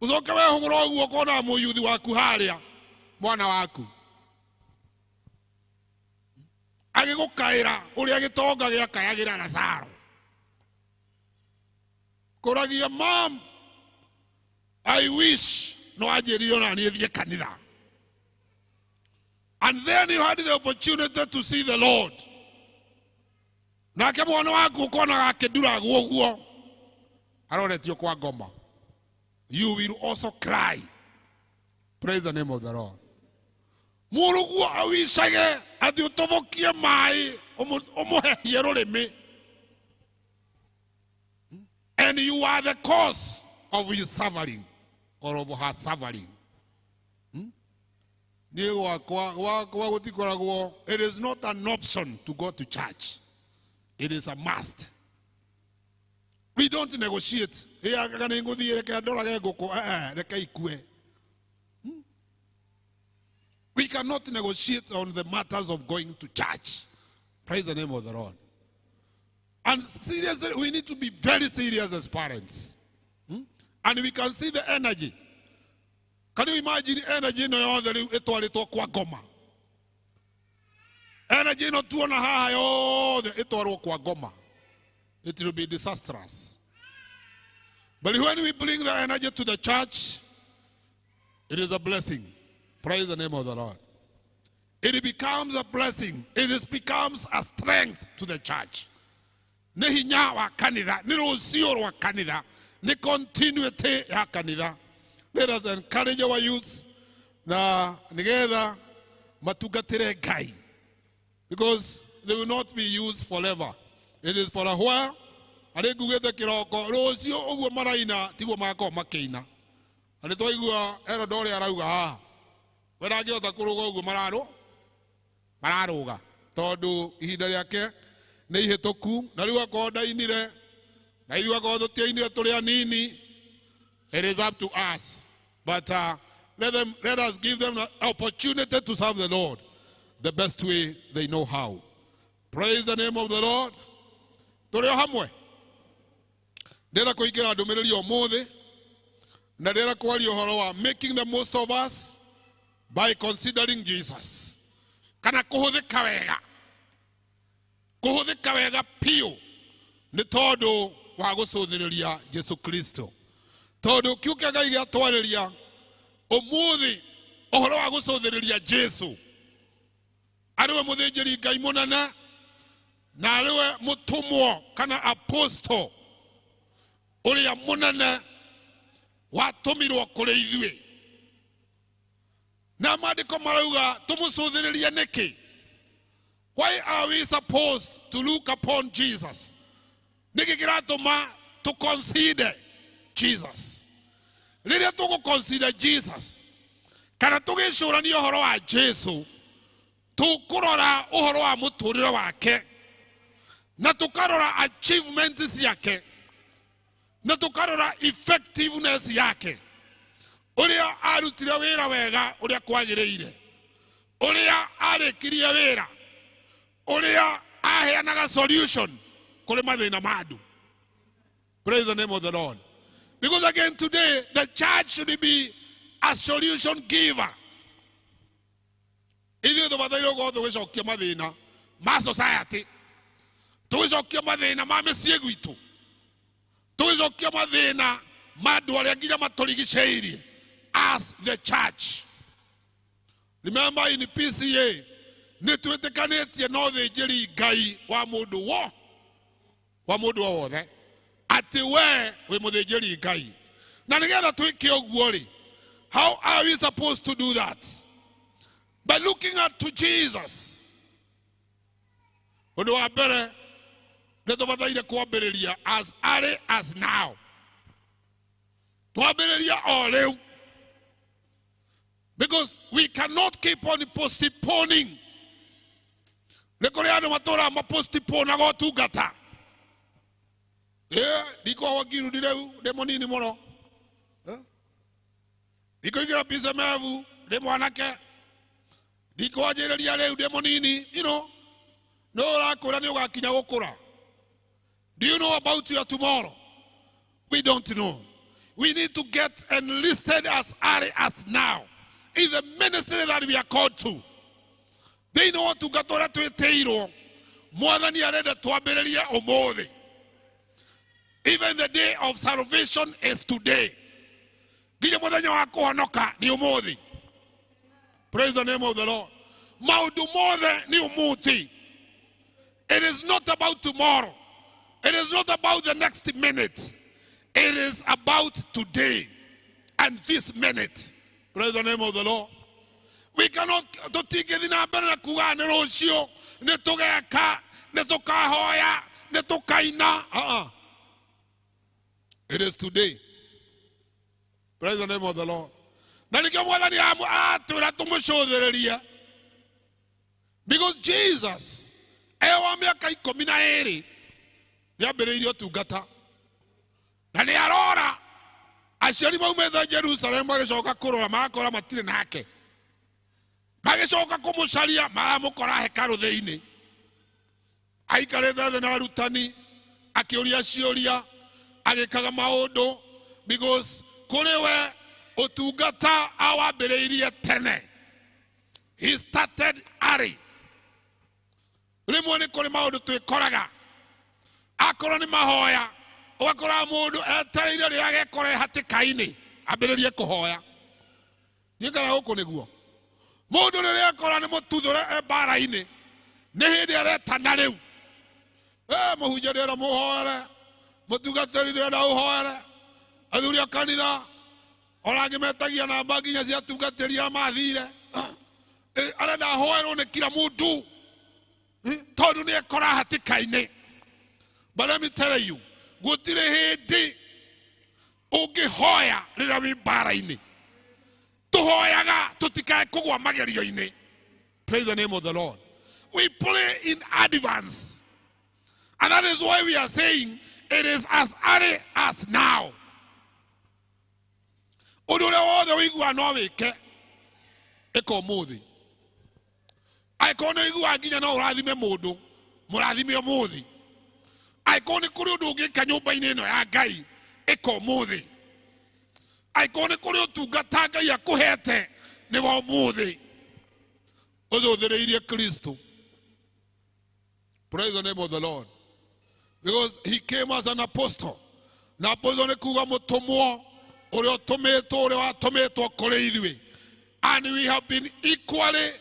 Ũcoke wehũgũra ũguo ũkona mũyuthi waku harĩa mwana waku agĩgũkaĩra ũrĩa gĩtonga gĩakayagĩra Lazaro. Kũragia mam, I wish no anjĩrire ona niĩ thiĩ kanitha. And then you had the opportunity to see the Lord. Nake mwana waku ũkonaga akĩnduragwo ũguo aroretio kwa ngoma. You will also cry. Praise the name of the Lord. Mũrũguo awicage atĩ ũtobokie maĩ ũmũhehie rũrĩmĩ. And you are the cause of his suffering or of her suffering. Niĩ gwakwa gwakwa gũtikoragwo, it is not an option to go to church. It is a must. We don't negotiate. Ĩ nĩ ngũthiĩ reke ndorage ngũkũ, reke ikue. We cannot negotiate on the matters of going to church. Praise the name of the Lord. And seriously, we need to be very serious as parents. And we can see the energy. Can you imagine energy ĩno yothe rĩu ĩtwarĩtwo kwa ngoma? Energy ĩno tuona haha yothe ĩtwarwo kwa ngoma. It will be disastrous. But when we bring the energy to the church, it is a blessing. Praise the name of the Lord. It becomes a blessing. It becomes a strength to the church. Nĩ hinya wa kanitha, nĩ rũciũ rwa kanitha, nĩ continuity ya kanitha. Let us encourage our youths na nĩgetha matungatĩre Ngai, because they will not be used forever. It is for a while. Arĩ ngugĩte kĩroko rũciũ ũguo maraina tiguo magakorwo makĩina. Na nĩ twaigua Herod ũrĩa arauga haha, we ndangĩhota kũrũga ũguo mararũga tondũ ihinda rĩake nĩ ihĩtũku, na rĩu akorwo ndainire na ithuĩ akorwo tũtiainire tũrĩ anini. It is up to us. But let us give them the opportunity to serve the Lord the best way they know how. Praise the name of the Lord. Tũrĩ o hamwe. Ndĩrenda kũingĩra ndũmĩrĩri ũmũthĩ na ndĩrenda kwaria ũhoro wa making the most of us by considering Jesus. Kana kũhũthĩka wega. Kũhũthĩka wega piũ nĩ tondũ wa gũcũthĩrĩria Jesu Kristo. Tondũ kiu kĩa Ngai gĩatwarĩria ũmũthĩ ũhoro wa gũcũthĩrĩria Jesu, arĩ we mũthĩnjĩri Ngai mũnene na arĩ we mũtũmwo kana apostle ũrĩa mũnene watũmirwo kũrĩ ithuĩ. Na maandĩko marauga tũmũcũthĩrĩrie nĩkĩ? Why are we supposed to look upon Jesus? Nĩkĩ kĩratũma to consider Jesus? Rĩrĩa tũgũ consider Jesus kana tũgĩcũrania ũhoro wa Jesu, tũkũrora ũhoro wa mũtũrĩre wake na tũkarora achievement ciake na tũkarora effectiveness yake, ũrĩa arutire wĩra wega ũrĩa kwagĩrĩire, ũrĩa arĩkirie wĩra, ũrĩa aheanaga solution kũrĩ mathĩna ma andũ. Praise the name of the Lord. Because again today, the church should be a solution giver. Ithuĩ tũbataire gũkorwo tũgĩcokia mathĩna ma society, tũgĩcokia mathĩna ma mĩciĩ gwitũ, tũgĩcokia mathĩna ma andũ arĩa nginya matũrigicĩirie as the church. Remember in PCA, nĩ twĩtĩkanĩtie na ũthĩnjĩri Ngai wa mũndũ wo wa mũndũ o wothe atĩ we wĩ mũthĩnjĩri Ngai. Na nĩgetha twĩke ũguo rĩ, how are we supposed to do that? By looking at to Jesus. Ũndũ wa mbere nĩ tũbataire kwambĩrĩria as early as now. Twambĩrĩria o rĩu. Because we cannot keep on postponing. Nĩ kũrĩ andũ matũraga mapostponaga ũtungata. Ndikũhwo ngirundi rĩu ndĩ mũnini mũno. Ndikũingĩra PCMF ndĩ mwanake. Ndikwanjĩrĩria rĩu ndĩ mũnini. You know, no ũrakũra nĩ ũgakinya gũkũra. Do you know about your tomorrow? We don't know. We need to get enlisted as early as now in the ministry that we are called to. Thĩinĩ wa ũtungata ũrĩa twĩtĩirwo, mwathani arenda twambĩrĩrie ũmũthĩ. Even the day of salvation is today. Nginya mũthenya wa kũhonoka nĩ ũmũthĩ. Praise the name of the Lord. Maũndũ mothe nĩ ũmũthĩ. It is not about tomorrow. It is not about the next minute. It is about today and this minute. Praise the name of the Lord. We cannot tũtingĩthiĩ na mbere na kuga nĩ rũciũ nĩ tũgeka nĩ tũkahoya nĩ tũkaina. Uh-uh. It is today. Praise the name of the Lord. Na nĩkĩo mwathani atwĩra tũmũcũthĩrĩrie, because Jesus e wa mĩaka 12 nĩambĩrĩirie ũtungata na nĩ arora aciari maumĩte Jerusalem magĩcoka kũrora magakora matirĩ nake, magĩcoka kũmũcaria maramũkora hekarũ thĩinĩ aikarĩte thĩ na arutani akĩũria ciũria agĩkaga maũndũ, because kũrĩ we ũtungata awambĩrĩirie tene. He started early. Rĩmwe nĩ kũrĩ maũndũ twĩkoraga akorwo nĩ mahoya, ũgakora mũndũ etereire rĩrĩa agekora hatĩka-inĩ ambĩrĩrie kũhoya. Niĩ kana gũkũ nĩguo mũndũ rĩrĩa akora nĩ mũtuthũre e mbara-inĩ nĩ hĩndĩ aretana rĩu, mũhunjia ndĩrenda mũhoere, mũtungatĩri ndĩrenda ũhoere, athuri a kanitha ona angĩ metagia namba nginya cia atungatĩri arĩa mathire, arenda ahoerwo nĩ kila mũndũ tondũ nĩ ekora hatĩka-inĩ. But let me tell you, gũtirĩ hĩndĩ ũngĩhoya rĩrĩa wĩ mbara-inĩ. Tũhoyaga tũtikae kũgũa magerio-inĩ. Praise the name of the Lord. We pray in advance. And that is why we are saying it is as early as now. Ũndũ ũrĩa wothe ũiguaga no wĩke, ĩka ũmũthĩ. Angĩkorwo nĩ ũiguaga nginya no ũrathime mũndũ, mũrathime ũmũthĩ. Angĩkorwo nĩ kũrĩ ũndũ ũngĩka nyũmba-inĩ ĩno ya Ngai, ĩka ũmũthĩ. Angĩkorwo nĩ kũrĩ ũtungata Ngai akũhete, nĩ wa ũmũthĩ. Ũcũthĩrĩirie Kristo. Praise the name of the Lord. Because he came as an apostle. Na apostle nĩ kuga mũtũmwo ũrĩa ũtũmĩtwo, ũrĩa watũmĩtwo kũrĩ ithuĩ. And we have been equally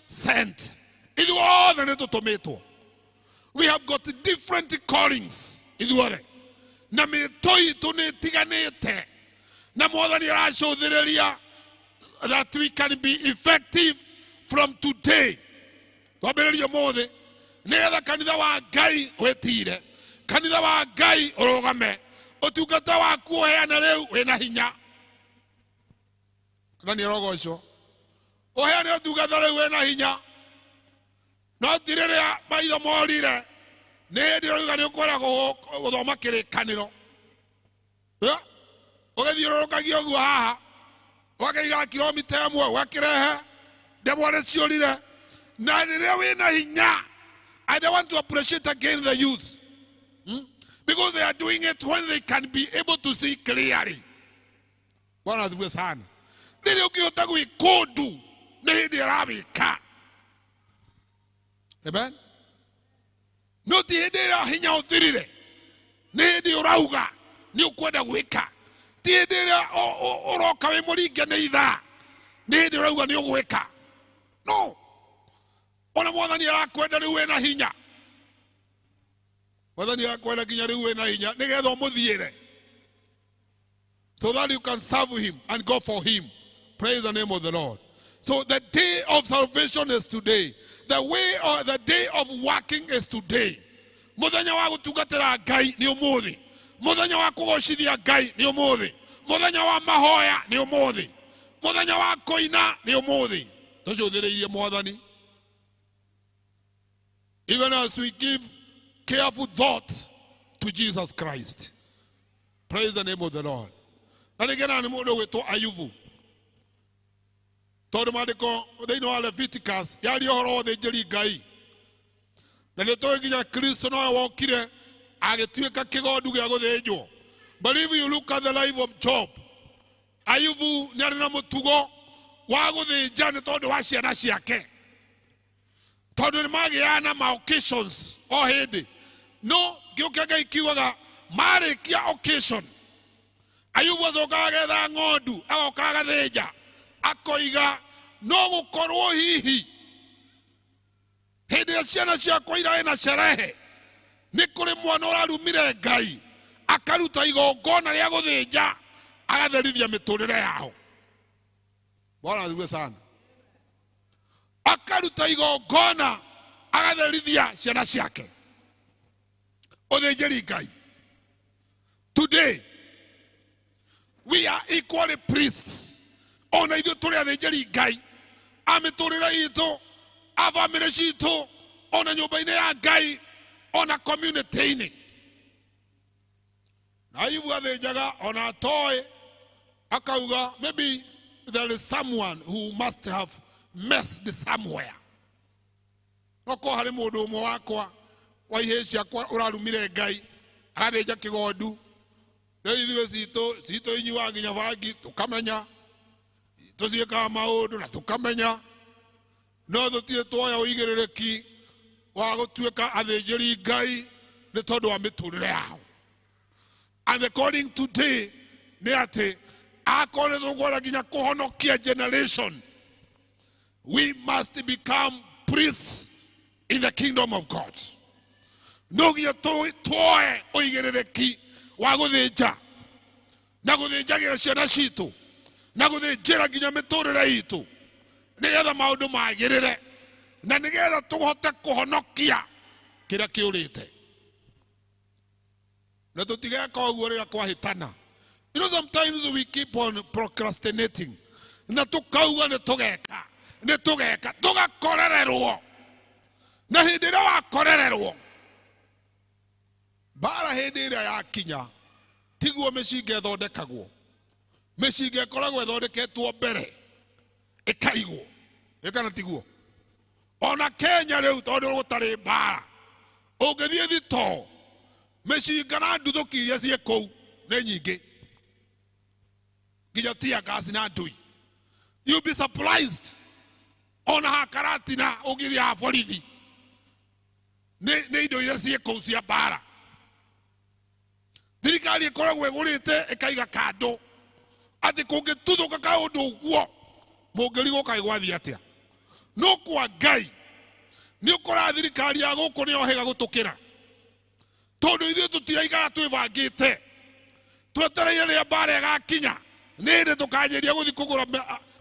sent. Ithuĩ othe nĩ tũtũmĩtwo. We have got different callings. Ithuothe. Na mĩto itũ nĩ ĩtiganĩte. Na mwathani aracũthĩrĩria that we can be effective from today. Twambĩrĩrie ũmũthĩ nĩgetha kanitha wa Ngai wĩtire, kanitha wa Ngai ũrũgame, ũtungata waku ũheane rĩu wĩna hinya. Mwathani arogocwo. Ũheane ũtungata rĩu wĩna hinya, no ti rĩrĩa maitho morire nĩ hĩndĩ ũrauga nĩ ũkwenda gũthoma kĩrĩkanĩro. Ũgĩthiũrũrũkagia ũguo haha ũgakĩiga kilomita 1 ũgakĩrehe ndemwa nĩ ciũrire. Na rĩrĩa wĩna hinya, I don't want to appreciate again the youth, Because they are doing it when they can be able to see clearly. Bwana asifiwe sana. Rĩrĩa ũngĩhota gwĩka ũndũ nĩ hĩndĩ arawĩka. Amen. No ti hĩndĩ ĩrĩa hinya ũthirire, nĩ hĩndĩ ũrauga nĩ ũkwenda gwĩka. Ti hĩndĩ ĩrĩa ũroka wĩ mũringe nĩ ithaa, nĩ hĩndĩ ũrauga nĩ ũgwĩka. No. Ona mwathani arakwenda rĩu wĩna hinya. Mwathani arakwenda nginya rĩu wĩna hinya nĩgetha ũmũthiĩre, so that you can serve him and go for him. Praise the name of the Lord. So the day of salvation is today. The way or the day of working is today. Mũthenya wa gũtungatĩra Ngai nĩ ũmũthĩ. Mũthenya wa kũgocithia Ngai nĩ ũmũthĩ. Mũthenya wa mahoya nĩ ũmũthĩ. Mũthenya wa kũina nĩ ũmũthĩ. Tũcũthĩrĩirie mwathani. Even as we give careful thought to Jesus Christ. Praise the name of the Lord. Na rĩngĩ na nĩ mũndũ ũgwĩtwo Ayubu. Tondũ maandĩko thĩinĩ wa Leviticus yaria ũhoro wa ũthĩnjĩri Ngai. Na nĩ tũĩ nginya Kristo nowe wokire agĩtuĩka kĩgondu gĩa gũthĩnjwo. But if you look at the life of Job, Ayubu nĩ arĩ na mũtugo wa gũthĩnja nĩ tondũ wa ciana ciake, tondũ nĩ magĩaga na ma occasions o hĩndĩ. No kĩo kĩa Ngai kiugaga marĩkia occasion, Ayubu acokaga agetha ng'ondu agoka agathĩnja, akoiga no gũkorwo hihi hĩndĩ ĩrĩa ciana ciakwa irarĩ na sherehe nĩ kũrĩ mwana ũrarumire Ngai akaruta igongona rĩa gũthĩnja agatherithia mĩtũrĩre yao. Bwana asifiwe sana. Akaruta igongona agatherithia ciana ciake. Ũthĩnjĩri Ngai. Today we are equally priests. Ona ithuĩ tũrĩ athĩnjĩri Ngai a mĩtũrĩre itũ, a bamĩrĩ citũ, ona nyũmba-inĩ ya Ngai, ona community-inĩ. Na Ayubu athĩnjaga ona atoĩ, akauga maybe there is someone who must have messed somewhere. Nokorwo harĩ mũndũ ũmwe wakwa wa ihĩĩ ciakwa ũrarumire Ngai agathĩnja kĩgondu. Rĩu ithuĩ citũ inyuaga nginya bangi tũkamenya, tũciĩkaga maũndũ na tũkamenya, no tũtirĩ tuoya ũigĩrĩrĩki wa gũtuĩka athĩnjĩri Ngai nĩ tondũ wa mĩtũrĩre yao. And according today nĩ atĩ akorwo nĩ tũkwenda nginya kũhonokia generation, we must become priests in the kingdom of God. No nginya tuoe ũigĩrĩrĩki wa gũthĩnja na gũthĩnjagĩra ciana citũ na gũthĩnjĩra nginya mĩtũrĩre itũ nĩgetha maũndũ magĩrĩre na nĩgetha tũhote kũhonokia kĩrĩa kĩũrĩte. Na tũtigeka ũguo rĩrĩa kwahĩtana. You know, sometimes we keep on procrastinating na tũkauga nĩ tũgeka, nĩ tũgeka, tũgakorererwo. Na hĩndĩ ĩrĩa wakorererwo, mbara hĩndĩ ĩrĩa yakinya tiguo mĩcinga ĩthondekagwo. Mĩcinga ĩkoragwo ĩthondeketwo mbere ĩkaigwo, ĩkana tiguo. Ona Kenya rĩu tondũ gũtarĩ mbara, ũngĩthiĩ thitoo mĩcinga na nduthũki iria ciĩ kũu nĩ nyingĩ, nginya tear gas na ndui. You'll be surprised. Ona hakaratina ũngĩthiĩ ha borithi nĩ indo iria ciĩ kũu cia mbara. Thirikari ĩkoragwo ĩgũrĩte ĩkaiga kando atĩ kũngĩtuthũka kaũndũ ũguo mũngĩrigwo kaĩ gwathiĩ atĩa. No kwa Ngai nĩ ũkoraga thirikari ya gũkũ nĩ yohĩga gũtũkĩra, tondũ ithuĩ tũtiraigaga twĩbangĩte, twetereire rĩrĩa mbara ĩgakinya nĩ hĩndĩ tũkanjĩrĩria gũthiĩ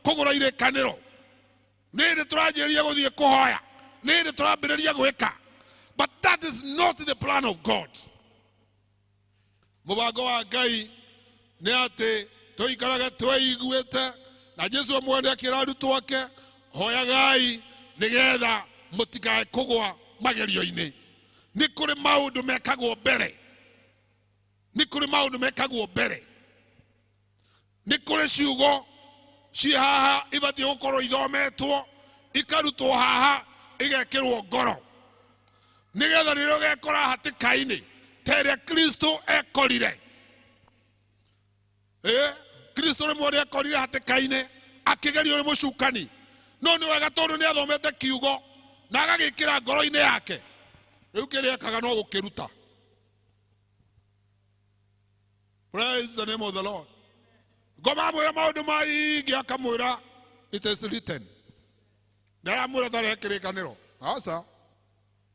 kũgũra irĩkanĩro, nĩ hĩndĩ tũranjĩrĩria gũthiĩ kũhoya, nĩ hĩndĩ tũrambĩrĩria gwĩka. But that is not the plan of God. Mũbango wa Ngai nĩ atĩ tũikarage twĩiguĩte, na Jesũ mwene akĩra arutwo ake, hoyagai nĩgetha mũtikae kũgũa magerio-inĩ. Nĩ kũrĩ maũndũ mekagwo mbere, nĩ kũrĩ maũndũ mekagwo mbere, nĩ kũrĩ ciugo ciĩ haha ibatiĩ gũkorwo ithometwo ikarutwo haha igekĩrwo ngoro, nĩgetha rĩrĩa ũgekora hatĩka-inĩ ta ĩrĩa Kristo ekorire. Kristo rĩmwe ũrĩa ekorire hatĩka-inĩ akĩgerio nĩ mũcukani, no nĩ wega tondũ nĩ athomete kiugo na agagĩkĩra ngoro-inĩ yake, rĩu kĩrĩa ekaga no gũkĩruta. Praise the name of the Lord. Ngoma amwĩra maũndũ maingĩ akamwĩra it is written. Na amwĩra tarĩ kĩrĩkanĩro. Aca.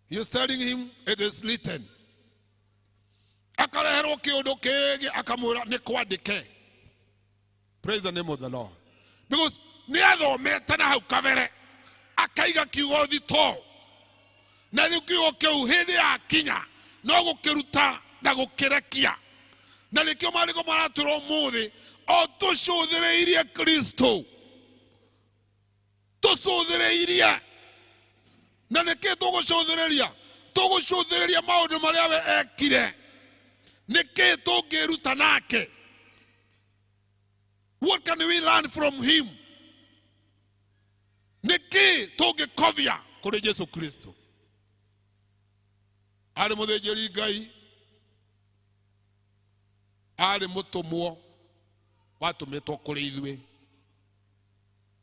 He is telling him it is written. Akareherwo kĩũndũ kĩngĩ akamwĩra nĩ kwandĩke. Praise the name of the Lord. Because nĩ athomete na hau kabere akaiga kiugo thitoo, na rĩu kiugo kĩu hĩndĩ yakinya no gũkĩruta na gũkĩrekia. Na nĩkĩo maandĩko maratwĩra ũmũthĩ o tũcũthĩrĩirie Kristo, tũcũthĩrĩirie. Na nĩkĩ tũgũcũthĩrĩria? Tũgũcũthĩrĩria maũndũ marĩa we ekire. Nĩkĩ tũngĩruta nake? What can we learn from him? Nĩkĩ tũngĩkovia kũrĩ Jesu Kristo? Arĩ mũthĩnjĩri Ngai, Arĩ mũtũmwo watũmĩtwo kũrĩ ithuĩ,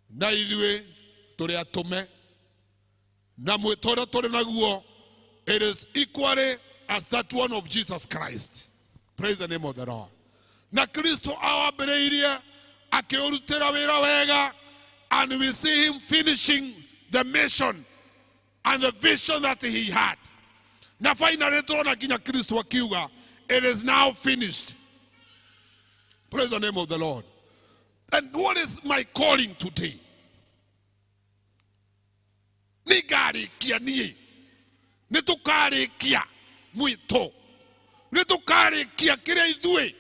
na ithuĩ tũrĩ atũme, na mwĩto ũrĩa tũrĩ naguo, it is equally as that one of Jesus Christ. Praise the name of the Lord. Na Kristo awambĩrĩirie akĩũrutĩra wĩra wega, and we see him finishing the mission and the vision that he had. Na finally tũrona nginya Kristo akiuga, "It is now finished." Praise the name of the Lord. And what is my calling today? Nĩngarĩkia niĩ, nĩ tũkarĩkia mwĩto, nĩ tũkarĩkia kĩrĩa ithuĩ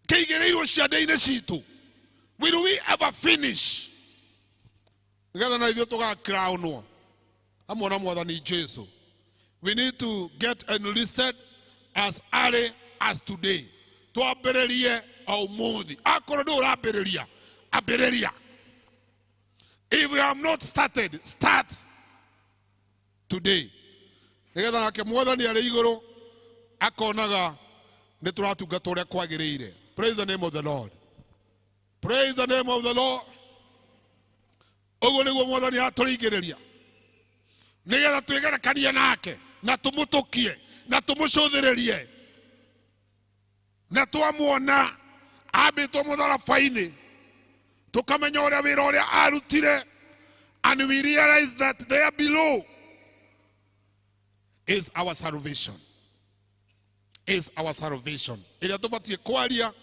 kĩigĩrĩirwo ciande-inĩ citũ. Will we ever finish, nĩgetha na ithuĩ tũgakiraũnwo hamwe na Mwathani Jesu? We need to get enlisted as early as today. Twambĩrĩrie o ũmũthĩ. Akorwo ndũ ũrambĩrĩria, ambĩrĩria. If you have not started, start today, nĩgetha nake Mwathani arĩ igũrũ akonaga nĩ tũratungata ũrĩa kwagĩrĩire. Praise the name of the Lord. Praise the name of the Lord. Ũguo nĩguo Mwathani atũringĩrĩria, nĩgetha twĩgerekanie nake na tũmũtũkie na tũmũcũthĩrĩrie, na twamuona ambĩtwo mũtharaba-inĩ tũkamenya ũrĩa wĩra ũrĩa arutire, and we realize that there below is our salvation, is our salvation ĩrĩa tũbatiĩ kwaria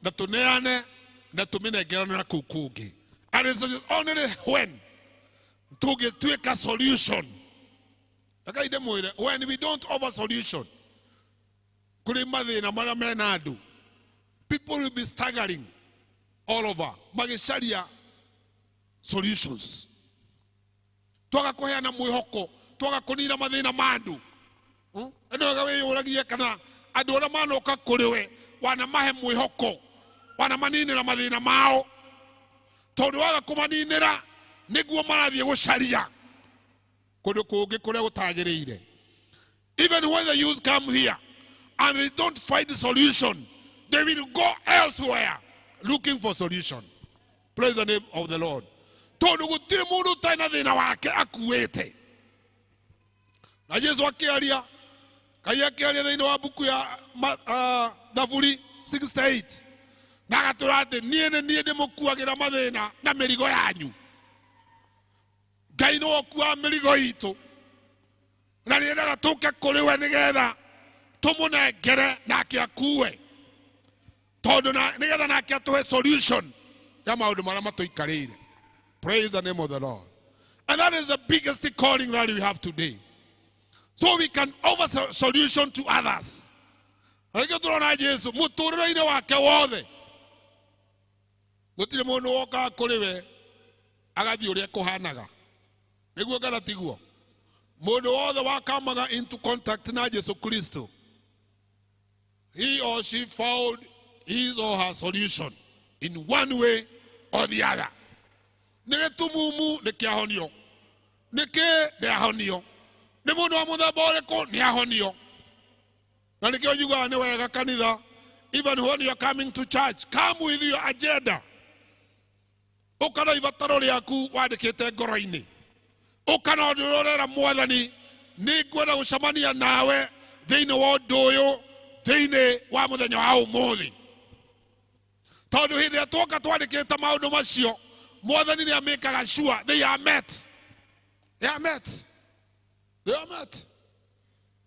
na tũneane na tũmĩnengerane na kũu kũngĩ. And it's only when tũngĩtuĩka solution. Rekai ndĩmwĩre, when we don't offer solution kũrĩ mathĩna marĩa mena andũ, people will be staggering all over magĩcaria solutions. Twaga kũheana mwĩhoko, twaga kũnina mathĩna ma andũ. Nĩ wega wĩyũragie kana andũ arĩa manoka kũrĩ we wanamahe mwĩhoko, wanamaninĩra mathĩna mao, tondũ waga kũmaninĩra nĩguo marathiĩ gũcaria kũndũ kũngĩ kũrĩa gũtagĩrĩire. Even when the youth come here and they don't find the solution, they will go elsewhere looking for solution. Praise the name of the Lord. Tondũ gũtirĩ mũndũ ũtarĩ na thĩna wake akuĩte. Na Jesu akĩaria, Ngai akĩaria thĩinĩ wa mbuku ya Thaburi 68, na agatwĩra atĩ niĩ nĩ niĩ ndĩmũkuagĩra mathĩna na mĩrigo yanyu. Ngai nĩwe ũkuaga mĩrigo itũ, na nĩendaga tũke kũrĩ we nĩgetha tũmũnengere nake akue, tondũ nĩgetha nake atũhe solution ya maũndũ marĩa matũikarĩire. Praise the name of the Lord. And that is the biggest calling that we have today, so we can offer solution to others. Rĩngĩ tũrona Jesu mũtũrĩre-inĩ wake wothe, gũtirĩ mũndũ wokaga kũrĩ we agathiĩ ũrĩa kũhanaga. Nĩguo kana tiguo? Mũndũ wothe wakamaga into contact na Jesu Kristo, he or she found his or her solution in one way or the other. Nĩ gĩtumumu nĩ kĩahonio, nĩ kĩ nĩ ahonio, nĩ mũndũ wa mũthemba ũrĩkũ nĩ ahonio. Na nĩkĩo njugaga nĩ wega kanitha, even when you are coming to church, come with your agenda. Ũka na ibataro rĩaku wandĩkĩte ngoro-inĩ, ũka na ũndũ ũrĩa ũrera Mwathani, nĩ ngwenda gũcemania nawe thĩinĩ wa ũndũ ũyũ, thĩinĩ wa mũthenya wa ũmũthĩ. Tondũ hĩndĩ ĩrĩa twoka twandĩkĩte maũndũ macio, Mwathani nĩ amĩkaga sure they are met. They are met. They are met.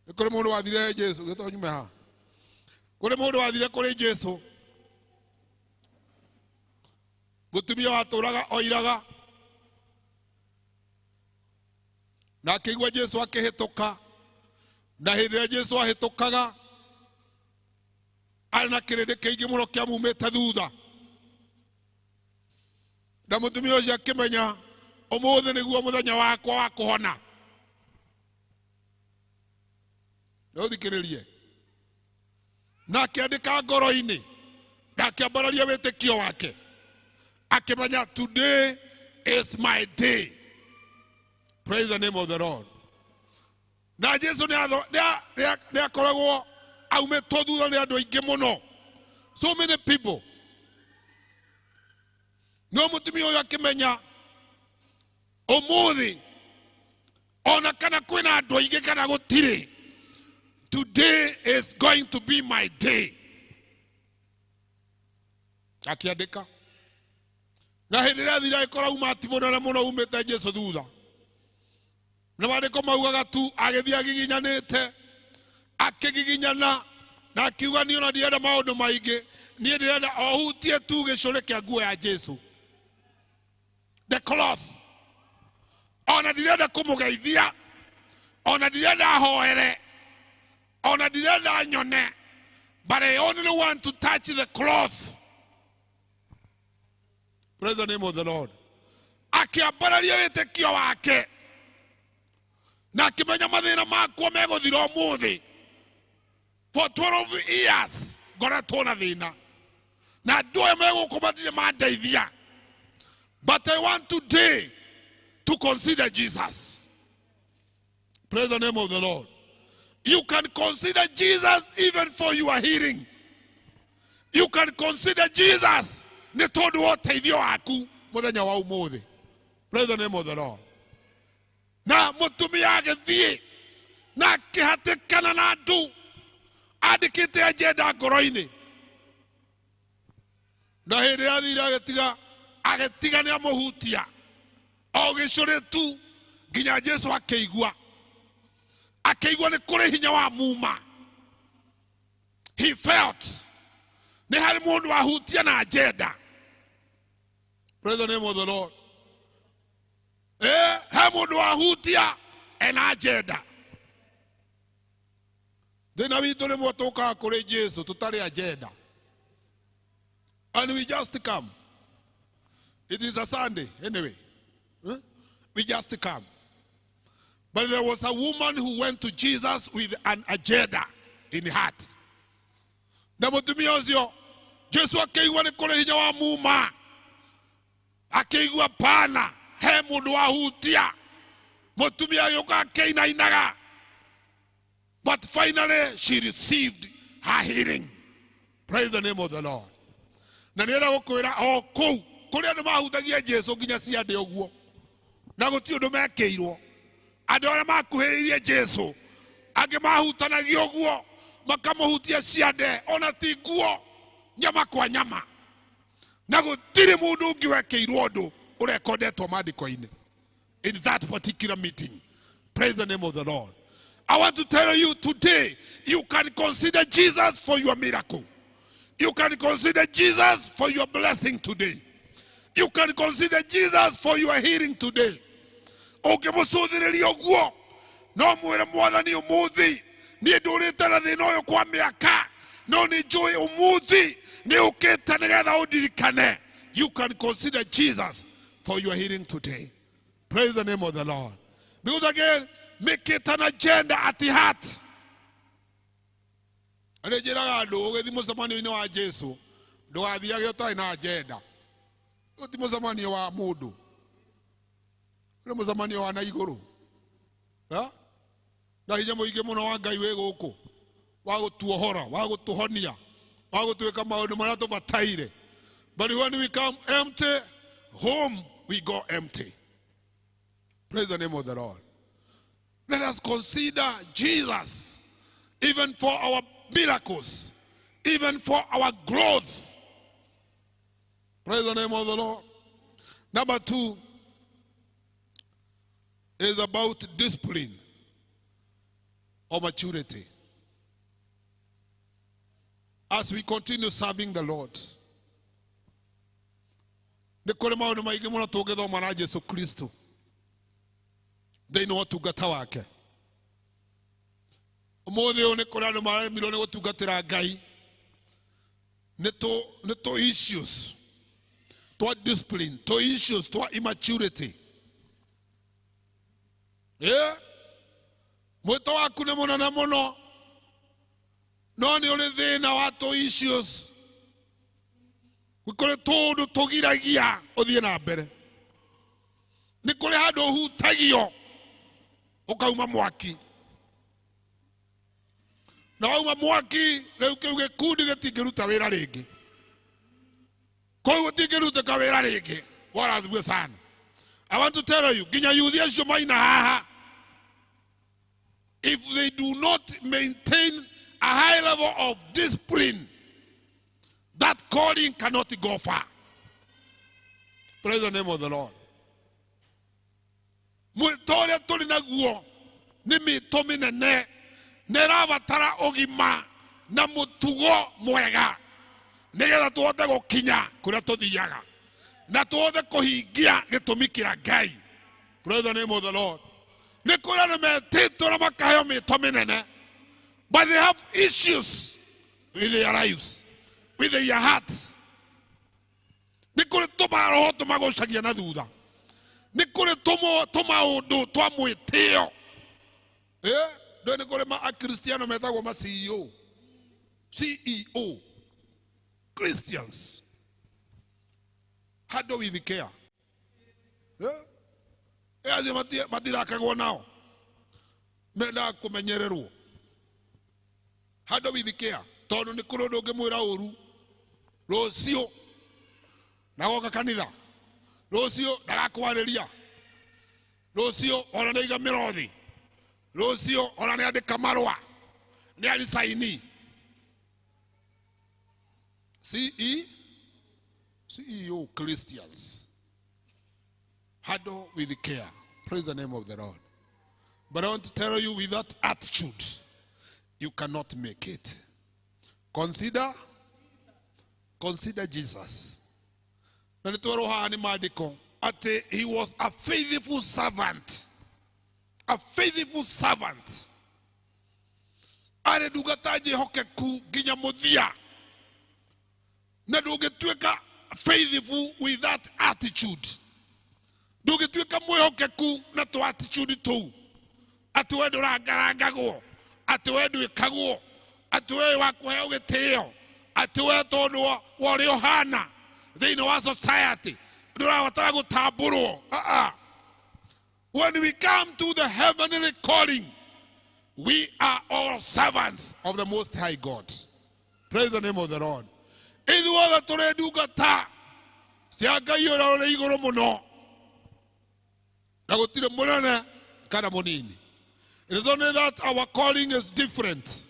Nĩ kũrĩ mũndũ wathire Jesu, gĩtwo nyume haha. Kũrĩ mũndũ wathire kũrĩ Jesu, mũtumia watũraga oiraga, na akĩigua Jesu akĩhĩtũka, na hĩndĩ ĩrĩa Jesu ahĩtũkaga arĩ na kĩrĩndĩ kĩingĩ mũno kĩamumĩte thutha, na mũtumia ũcio akĩmenya ũmũthĩ nĩguo mũthenya wakwa wa kũhona. Nĩũthikĩrĩrie. Na akĩandĩka ngoro-inĩ, na akĩambararia wĩtĩkio wake, akĩmenya today is my day. Praise the name of the Lord. Na Jesu nĩ akoragwo Aumĩtwo thutha nĩ andũ aingĩ mũno. So many people. No mũtumia ũyũ akĩmenya ũmũthĩ ona kana kwĩna andũ aingĩ kana gũtirĩ, today is going to be my day. Akĩandĩka na hĩndĩ ĩrĩa athire agĩkora umati mũnene mũno umĩte Jesu thutha, na maandĩko maugaga tu agĩthiĩ agiginyanĩte, akĩgiginyana na akiuga niĩ ona ndirenda maũndũ maingĩ, niĩ ndĩrenda ohutie tu gĩcũrĩ kĩa nguo ya Jesu, the cloth. Ona ndirenda kũmũgeithia, ona ndirenda ahoere, ona ndirenda nyone, but I only want to touch the cloth. Praise the name of the Lord. Akĩambararia wĩtĩkio wake na akĩmenya mathĩna makwa megũthira ũmũthĩ. For 12 years ngoretwo na thĩna na andũ aya megũkũ matirĩ mandeithia, but I want today to consider Jesus. Praise the name of the Lord. You can consider Jesus even for your healing. You can consider Jesus nĩ tondũ wa ũteithio waku mũthenya wa ũmũthĩ. Praise the name of the Lord. Na mũtumia agĩthiĩ na akĩhatĩkana na andũ andĩkĩte agenda ngoro-inĩ, na hĩndĩ athire agĩtiga, agĩtiga nĩ amũhutia o gĩcũrĩ tu nginya Jesu akĩigua, akĩigua nĩ kũrĩ hinya wa muma. He felt nĩ harĩ mũndũ wahutia na agenda. Praise the name of the Lord. He mũndũ wahutia ena agenda. Thĩna witũ rĩmwe tũkaga kũrĩ Jesu tũtarĩ agenda, and we just come. It is a Sunday anyway. We just come. But there was a woman who went to Jesus with an agenda in her heart. Na mũtumia ũcio Jesu akĩigua nĩ kũrĩ hinya wa muma, akĩigua pana he mũndũ wahutia. Mũtumia agĩũka akĩinainaga, but finally she received her healing. Praise the name of the Lord. Na nĩenda gũkwĩra o kũu kũrĩa andũ mahutagia Jesu nginya ciande ũguo, na gũtirĩ ũndũ mekĩirwo. Andũ arĩa makuhĩrĩirie Jesu angĩ mahutanagia ũguo makamũhutia ciande ona ti nguo, nyama kwa nyama, na gũtirĩ mũndũ ũngĩ wekĩirwo ũndũ ũrekondetwo maandĩko-inĩ in that particular meeting. Praise the name of the Lord. I want to tell you today, you can consider Jesus for your miracle. You can consider Jesus for your blessing today. You can consider Jesus for your healing today. Ũngĩmũcũthĩrĩria ũguo no mwĩre mwathani ũmũthĩ niĩ ndũrĩte na thĩna ũyũ kwa mĩaka, no nĩ njũĩ ũmũthĩ nĩ ũkĩte nĩgetha ũndirikane. You can consider Jesus for your healing today. Praise the name of the Lord. Because again, make it an agenda at the heart. Arĩ njĩraga andũ ũgĩthiĩ mũcemanio-inĩ wa Jesu ndũgathiage ũtarĩ na agenda. Ũyũ ti mũcemanio wa mũndũ, ũyũ nĩ mũcemanio wa na igũrũ. Na hinya mũingĩ mũno wa Ngai wĩ gũkũ wa gũtuohora, wa gũtũhonia, wa gũtuĩka maũndũ marĩa tũbataire. But when we come empty home, we go empty. Praise the name of the Lord. Let us consider Jesus even for our miracles, even for our growth. Praise the name of the Lord. Number 2 is about discipline or maturity. As we continue serving the Lord, nĩ kũrĩ maũndũ maingĩ mũno tũngĩthoma na Jesu Kristo thĩinĩ wa ũtungata wake. Ũmũthĩ ũyũ nĩ kũrĩ andũ maremirwo nĩ gũtungatĩra Ngai nĩ tũ issues twa discipline, tũ issues twa immaturity. Mwĩto waku nĩ mũnene mũno, no nĩ ũrĩ thĩna wa tũ issues. Nĩ kũrĩ tũũndũ tũgiragia ũthiĩ na mbere, nĩ kũrĩ handũ ũhutagio ũkauma mwaki. Na wauma mwaki rĩu kĩu gĩkundi gĩtingĩruta wĩra rĩngĩ. Kũu gũtingĩrutĩka wĩra rĩngĩ. Bwana asifiwe sana. I want to tell you, nginya yuthi acio maina haha, if they do not maintain a high level of discipline, that calling cannot go far. Praise the name of the Lord. Mwĩto ũrĩa tũrĩ naguo nĩ mĩto mĩnene na ĩrabatara ũgima na mũtugo mwega nĩgetha tũhote gũkinya kũrĩa tũthiaga na tũhote kũhingia gĩtũmi kĩa Ngai. Praise the name of the Lord. Nĩ kũrĩ andũ metĩtwo na makaheo mĩto mĩnene, but they have issues with their lives, with their hearts. Nĩ kũrĩ tũmaroho tũmagũcagia na thutha. Nĩ kũrĩ tũmaũndũ twa mwĩtĩo. Ndũĩ nĩ kũrĩ akristiano metagwo ma CEO. CEO. Christians. Handle with care. Acio matirakagwo nao. Mendaga kũmenyererwo. Handle with care. Tondũ nĩ kũrĩ ũndũ ũngĩmwĩra ũru. Rũciũ nagoka kanitha. Rũciũ ndagakwarĩria. Rũciũ ona nĩaiga mĩrothi. Rũciũ ona nĩandĩka marũa. Nĩaricaini. CE CEO Christians. Handle with care. Praise the name of the Lord. But I want to tell you, with that attitude, you cannot make it. Consider Jesus. Na nĩ twerwo haha nĩ maandĩko atĩ he was a faithful servant. A faithful servant. Arĩ ndungata njĩhokeku nginya mũthia. Na ndũngĩtuĩka faithful with that attitude. Ndũngĩtuĩka mwĩhokeku na tũ attitude tũu. Atĩ we ndũrangarangagwo, atĩ we ndwĩkagwo, atĩ we wa kũheo gĩtĩo, atĩ we tondũ wa ũrĩa ũhana thĩinĩ wa society ndũrabatara gũtambũrwo. When we come to the heavenly calling, we are all servants of the Most High God. Praise the name of the Lord. Ithuothe tũrĩ ndungata cia Ngai ũrĩa ũrĩ igũrũ mũno, na gũtirĩ mũnene kana mũnini. It is only that our calling is different.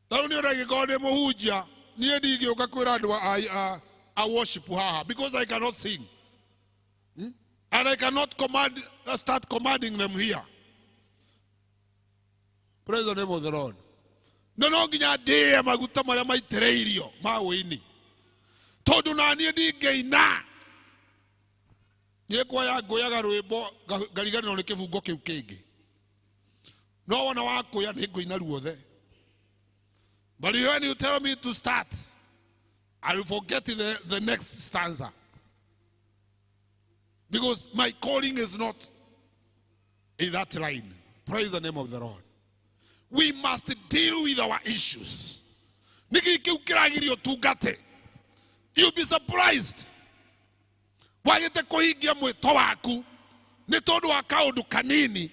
Tarĩu nĩ ũrĩa ndĩ mũhunjia, niĩ ndingĩũka kwĩra andũ a worship haha because I cannot sing. And I cannot start commanding them here. Praise the name of the Lord. No no nginya ndĩe maguta marĩa maitĩrĩirio ma ũini, tondũ na niĩ ndingĩina. Niĩ kwaya ngũyaga rwĩmbo ngariganĩrwo nĩ kĩbungo kĩu kĩngĩ, no wona wakũya nĩ ngũina ruothe. But when you tell me to start, I will forget the next stanza, because my calling is not in that line. Praise the name of the Lord. We must deal with our issues. Niki kĩu kĩragirio tungate. You'll be surprised. Wagĩte kũhingia mwĩto waku nĩ tondũ wa kaũndũ kanini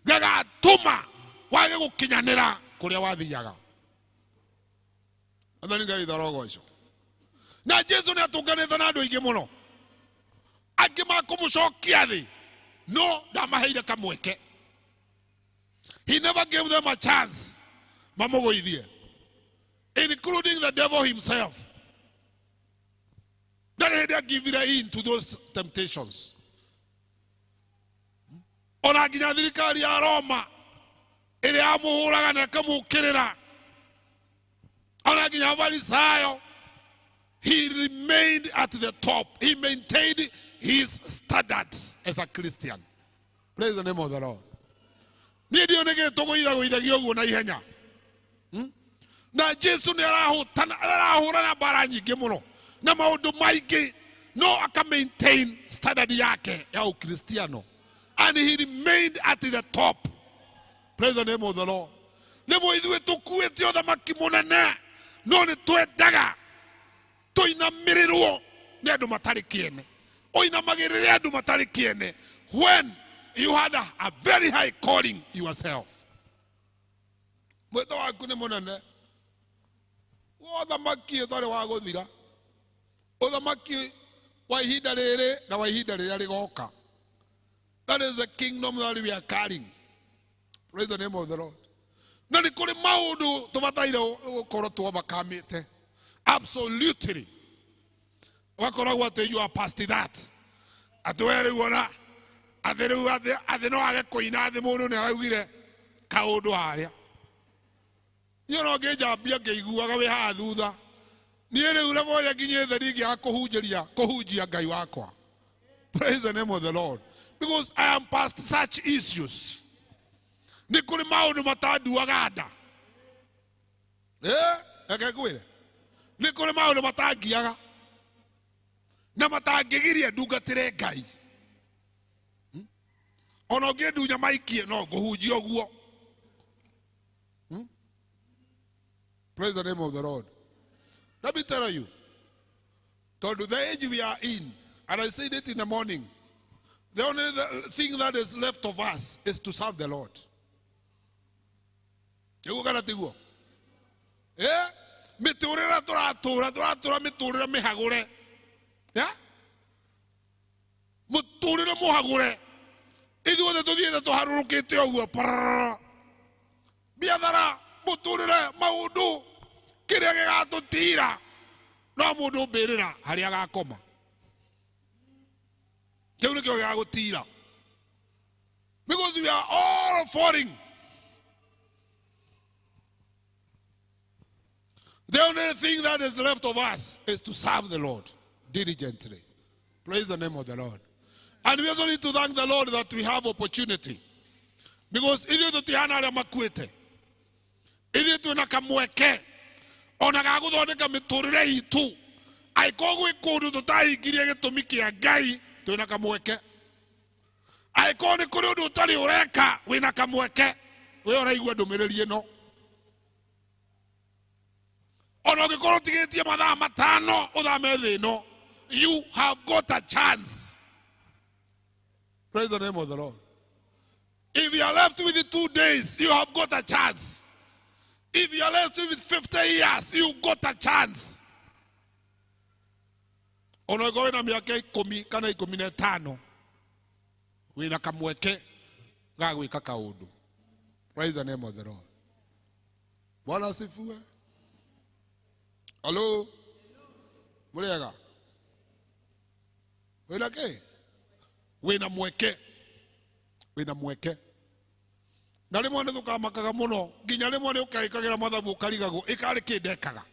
gagatũma wage gũkinyanĩra kũrĩa wathiaga. Athani Ngai tharogocwo. Na Jesu nĩ atũnganĩte na andũ aingĩ mũno, angĩ makũmũcokia thĩ, no ndamaheire kamweke. He never gave them a chance mamũgũithie, including the devil himself. Ndarĩ hĩndĩ angivire in to those temptations. Ona nginya thirikari ya Roma ĩrĩa yamũhũraga na ĩkamũũkĩrĩra, ona nginya Farisayo, he remained at the top. He maintained his standards as a Christian. Praise the name of the Lord. Niĩ ndiũĩ nĩkĩ tũgũithagũithagia ũguo na ihenya. Na Jesu nĩ arahũrana mbara nyingĩ mũno na maũndũ maingĩ, no aka maintain standard yake ya Ukristiano, and he remained at the top. Praise the name of the Lord. Nĩ ithuĩ tũkuĩte ũthamaki mũnene, no nĩ twendaga tũinamĩrĩrwo nĩ andũ matarĩ kĩene. Ũinamagĩrĩre andũ matarĩ kĩene when you had a very high calling yourself. Mwĩto waku nĩ mũnene. Ũthamaki ũtarĩ wa gũthira. Ũthamaki wa ihinda rĩrĩ na wa ihinda rĩrĩa rĩgoka. That is the kingdom that we are carrying. Praise the name of the Lord. Na nĩ kũrĩ maũndũ tũbataire gũkorwo tũovakamĩte. Absolutely. Ũgakoragwo atĩ you are past that. Atĩ we rĩu ona atĩ rĩu atĩ no age kũina atĩ mũndũ nĩ araugire kaũndũ harĩa. Niĩ no ngĩnjambia ngĩiguaga wĩ haha thutha. Niĩ rĩu level ĩrĩa nginyĩte ndingĩaga kũhunjĩria kũhunjia Ngai wakwa. Praise the name of the Lord. Because I am past such issues. Nĩ kũrĩ maũndũ matanduaga nda. Reke ngwĩre. Nĩ kũrĩ maũndũ matangiaga na matangĩgiria ndungatĩre Ngai. Ona ũngĩndunya maikie no ngũhunjia ũguo. Praise the name of the Lord. Let me tell you, tondũ the age we are in, and I said it in the morning, the only thing that is left of us is to serve the Lord. Nĩguo kana tiguo? Mĩtũrĩre tũratũra, tũratũra mĩtũrĩre mĩhagũre. Mũtũrĩre mũhagũre. Ithuothe tũthiĩte tũharũrũkĩte ũguo, prrrr. Biathara, mũtũrĩre, maũndũ, kĩrĩa gĩgatũtira, no mũndũ mbĩrĩra harĩa agakoma. Kĩu nĩkĩo gĩgagũtira. Because we are all falling. The only thing that is left of us is to serve the Lord diligently. Praise the name of the Lord. And we also need to thank the Lord that we have opportunity. Because ithuĩ tũtihana arĩa makuĩte. Ithuĩ twĩna kamweke ona ga gũthondeka mĩtũrĩre itũ. Angĩkorwo gwĩ kũndũ tũtahingirie gĩtũmi kĩa Ngai, twĩna kamweke. Angĩkorwo nĩ kũrĩ ũndũ ũtarĩ ũreka, wĩna kamweke. We ũraigua ndũmĩrĩri ĩno. Ona ũngĩkorwo ũtigĩtie mathaa matano ũthame thĩ ĩno, you have got a chance. Praise the name of the Lord. If you are left with 2 days, you have got a chance. If you are left with 50 years, you got a chance. Ona ũngĩkorwo wĩna mĩaka ikũmi kana ikũmi na ĩtano, wĩna kamweke ga gwĩka kaũndũ. Praise the name of the Lord. Bwana asifiwe. Hello? Mũrĩega? Wĩna kĩ? Wĩna mweke. Wĩna mweke. Na rĩmwe nĩ tũkamakaga mũno, nginya rĩmwe nĩ ũkaĩkagĩra mathabu ũkarigagwo, ĩkarĩ kĩ ndekaga.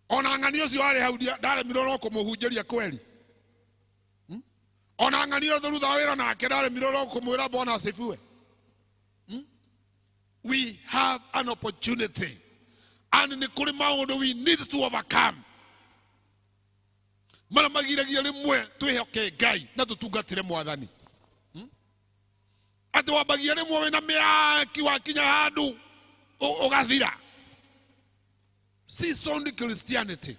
Ona ng'ani ũcio warĩ hau ndaremirwo no kũmũhunjĩria kweri. Ona ng'ani ũcio thutha wa wĩra nake ndaremirwo no kũmwĩra Bwana asifiwe. We have an opportunity. And nĩ kũrĩ maũndũ we need to overcome. Marĩa magiragia rĩmwe twĩhoke Ngai na tũtungatĩre Mwathani. Atĩ wambagia rĩmwe wĩna mĩaki wakinya handũ ũgathira. Seasoned Christianity,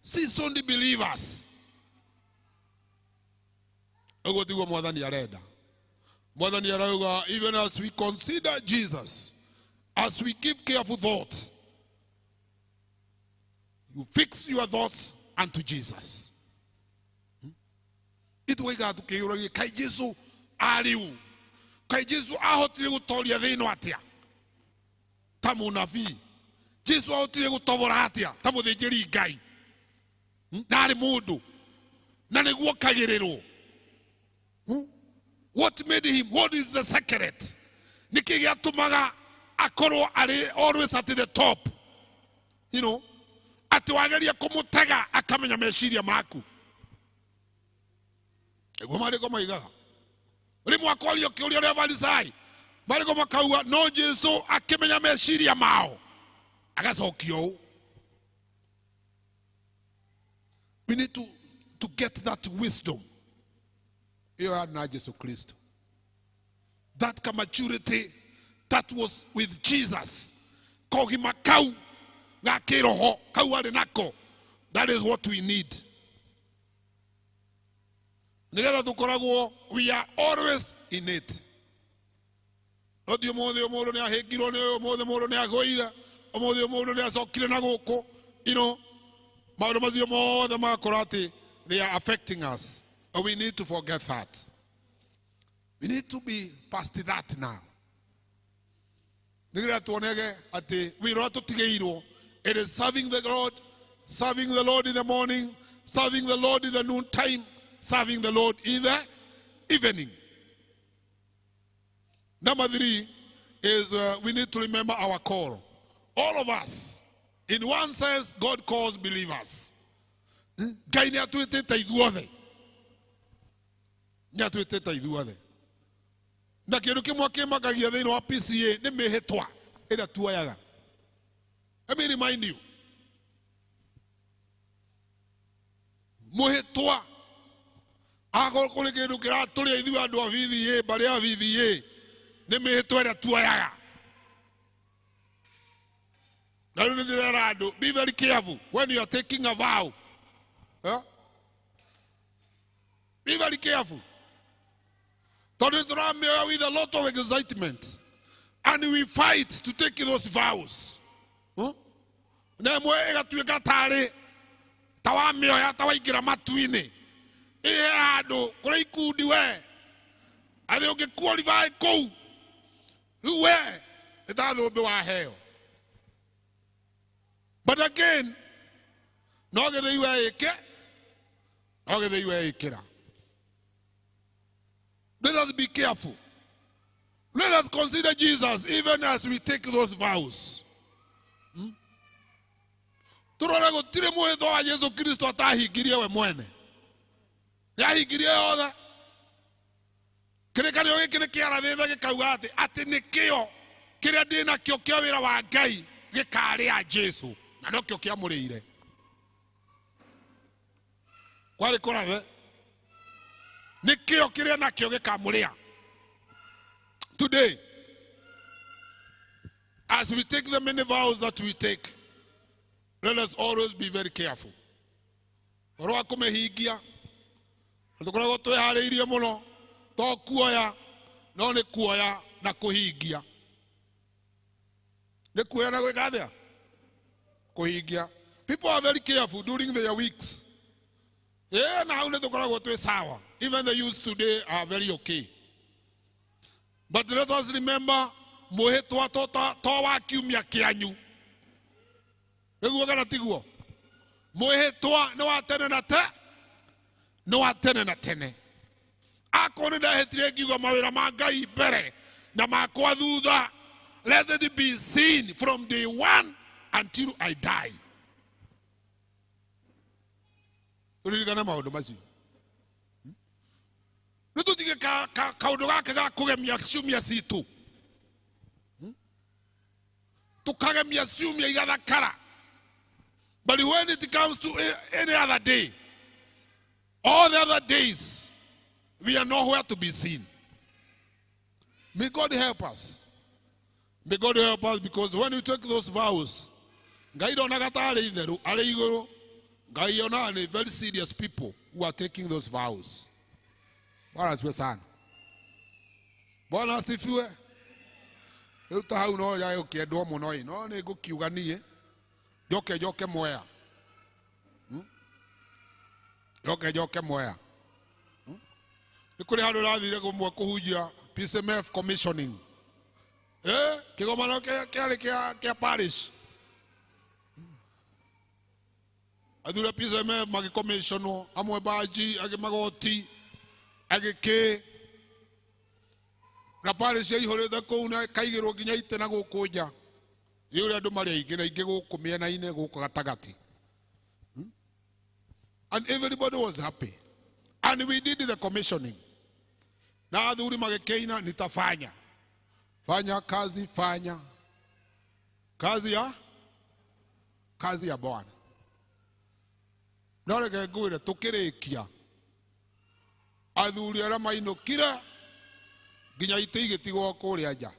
seasoned believers. Ũguo tiguo Mwathani arenda. Mwathani arauga, even as we consider Jesus, as we give careful thought, you fix your thoughts unto Jesus. Itwaiga tukĩũragia, kaĩ Jesu arĩ ũ? Kaĩ Jesu ahotire gũtoria thĩ ĩno atĩa? Ta mũnabii. Jesu ahotire gũtobora atĩa? Ta mũthĩnjĩri Ngai. Na arĩ mũndũ. Na nĩguo kagĩrĩrwo. What made him? What is the secret? Nĩkĩ gĩatũmaga akorwo arĩ always at the top? You know, atĩ wageria kũmũtega akamenya meciria maku. Nĩguo maandĩko maigaga. Rĩmwe akorio kĩũria ũrĩa Farisai, maandĩko makauga no Jesu akĩmenya meciria mao, agacokia ũũ. We need to get that wisdom. Ĩyo yarĩ na Jesu Kristo. That maturity that was with Jesus. Kogima kau ga kĩroho kau arĩ nako. That is what we need. Nĩgetha tũkoragwo, we are always in it. No ti ũmũthĩ mũndũ nĩ ahĩngirwo nĩ ũyũ, ũmũthĩ mũndũ nĩ agũire, ũmũthĩ mũndũ nĩ acokire na gũkũ. Maũndũ macio mothe magakorwo atĩ they are affecting us. And we need to forget that. We need to be past that now. Nĩgetha tuonege atĩ wĩra ũrĩa tũtigĩirwo, it is serving the Lord, serving the Lord in the morning, serving the Lord in the noon time, serving the Lord in the evening. Number 3 is we need to remember our call. All of us, in one sense, God calls believers. Ngai nĩ atwĩtĩte ithuothe. Nĩ atwĩtĩte ithuothe. Na kĩndũ kĩmwe kĩmakagia thĩinĩ wa PCA nĩ mĩhĩtwa ĩrĩa tuoyaga. Let me remind you. Mũhĩtwa akorwo kũrĩ kĩndũ kĩratũrĩa ithuĩ andũ a VVA, mbarĩ ya VVA, nĩ mĩhĩtwa ĩrĩa tuoyaga. Na rĩu nĩ ndĩrera andũ, be very careful when you are taking a vow. Yeah? Be very careful. Tondũ tũramĩoya with a lot of excitement. And we fight to take those vows. Huh? Na ĩmwe ĩgatuĩka tarĩ ta wamĩoya ta waingĩra matu-inĩ. Ĩhe handũ kũrĩ ikundi we. Atĩ ũngĩ qualify kũu, rĩu we nĩ ta thũmbĩ waheo. But again, no gĩthĩi weĩke, no gĩthĩi weĩkĩra. Let us be careful. Let us consider Jesus even as we take those vows. Turore gũtirĩ mwĩhĩtwa wa Jesu Kristo atahingirie we mwene. Nĩahingirie yothe. Kĩrĩkanĩro gĩkĩ nĩ kĩarathĩte gĩkauga atĩ nĩkĩo kĩrĩa ndĩ nakĩo kĩa wĩra wa Ngai gĩkarĩa Jesu, na nokĩo kĩamũrĩire. Kwarĩ kũrathe. Nĩkĩo kĩrĩa nakĩo gĩkamũrĩa. Today, as we take the many vows that we take, let us always be very careful. Ũhoro wa kũmĩhingia, tũkoragwo twĩharĩirie mũno, to kuoya, no nĩ kuoya na kũhingia. Nĩ kuoya na gwĩka atĩa? Kũhingia. People are very careful during their weeks. Na hau nĩ tũkoragwo twĩ sawa. Even the youth today are very okay. But let us remember, mwĩhĩtwa to wa kiumia kĩanyu. Nĩguo kana tiguo? Mwĩhĩtwa nĩ wa tene na te, nĩ wa tene na tene. Akorwo nĩ ndahĩtire ngiuga mawĩra ma Ngai mbere na makwa thutha, let it be seen from day one until I die. Tũririkane maũndũ macio. Nĩ tũtige kaũndũ gaka ga kũgemia ciumia citũ. Tũkagemia ciumia igathakara. But when it comes to any other day, all the other days, we are nowhere to be seen. May God help us. May God help us, because when we take those vows, Ngai ndonaga ta arĩ itherũ, arĩ igũrũ. Ngai onaga nĩ very serious people who are taking those vows. Bwana asifiwe sana. Bwana asifiwe. Rĩu ta hau no yae ũkĩendwo mũno ĩ, no nĩ ngũkiuga niĩ, njoke njoke Mwea. Njoke njoke Mwea. Nĩ kũrĩ handũ ũrathire kũmwe kũhunjia PCMF commissioning. Kĩgomano kĩarĩ kĩa parish. Athuri a PCMF magĩcommissionwo, amwe banji, angĩ magoti, angĩ kĩ. Na parish yaihũrĩte kũu na ĩkaigĩrwo nginya itĩ na gũkũ nja. Nĩ ũrĩa andũ marĩ aingĩ na aingĩ gũkũ mĩena-inĩ, gũkũ gatagatĩ. And everybody was happy. And we did the commissioning. Na athuri magĩkĩina nitafanya. Fanya kazi, fanya. Kazi ya? Kazi ya Bwana. No reke ngwĩre tũkĩrĩkia. Athuri arĩa mainũkire nginya itĩ igĩtigwo kũrĩa nja.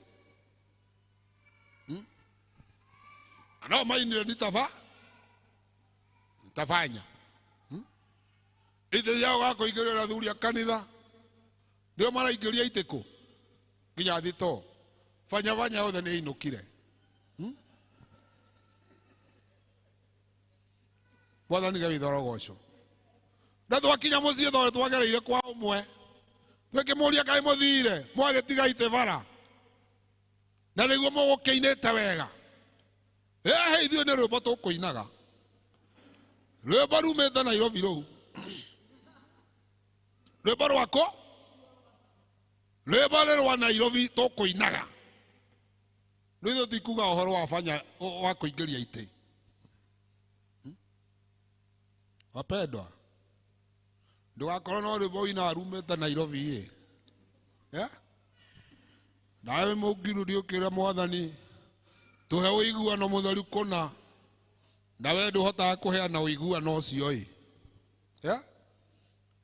No mainire nitafanya. Itĩ ciao gakũingĩrĩra athuri a kanitha. Nĩo maraingĩria itĩ kũ? Nginya thitoo. Banyabanya othe nĩ ainũkire. Mwathani Ngai witũ arogocwo. Na twakinya mũciĩ tondũ twagereire kwa ũmwe, twĩkĩmũria kaĩ mũthire mwagĩtiga itĩ bara na nĩguo mũgũkĩinĩte wega. Ehe, ithuĩ nĩ rwĩmbo tũkũinaga, rwĩmbo rumĩte Nairobi rũu, rwĩmbo rwakũ, rwĩmbo nĩ rwa Nairobi tũkũinaga. Rĩu ithuĩ tikuga ũhoro wa banya wa kũingĩria itĩ. Wapendwa, ndũgakorwo no rwĩmbo ũinaga rumĩte Nairobi ĩ. Yeah? Nawe mũngiru ũkĩra Mwathani tũhe ũiguano mũtheru kũna, na we ndũhotaga kũheana ũiguano ũcio ĩ. Yeah?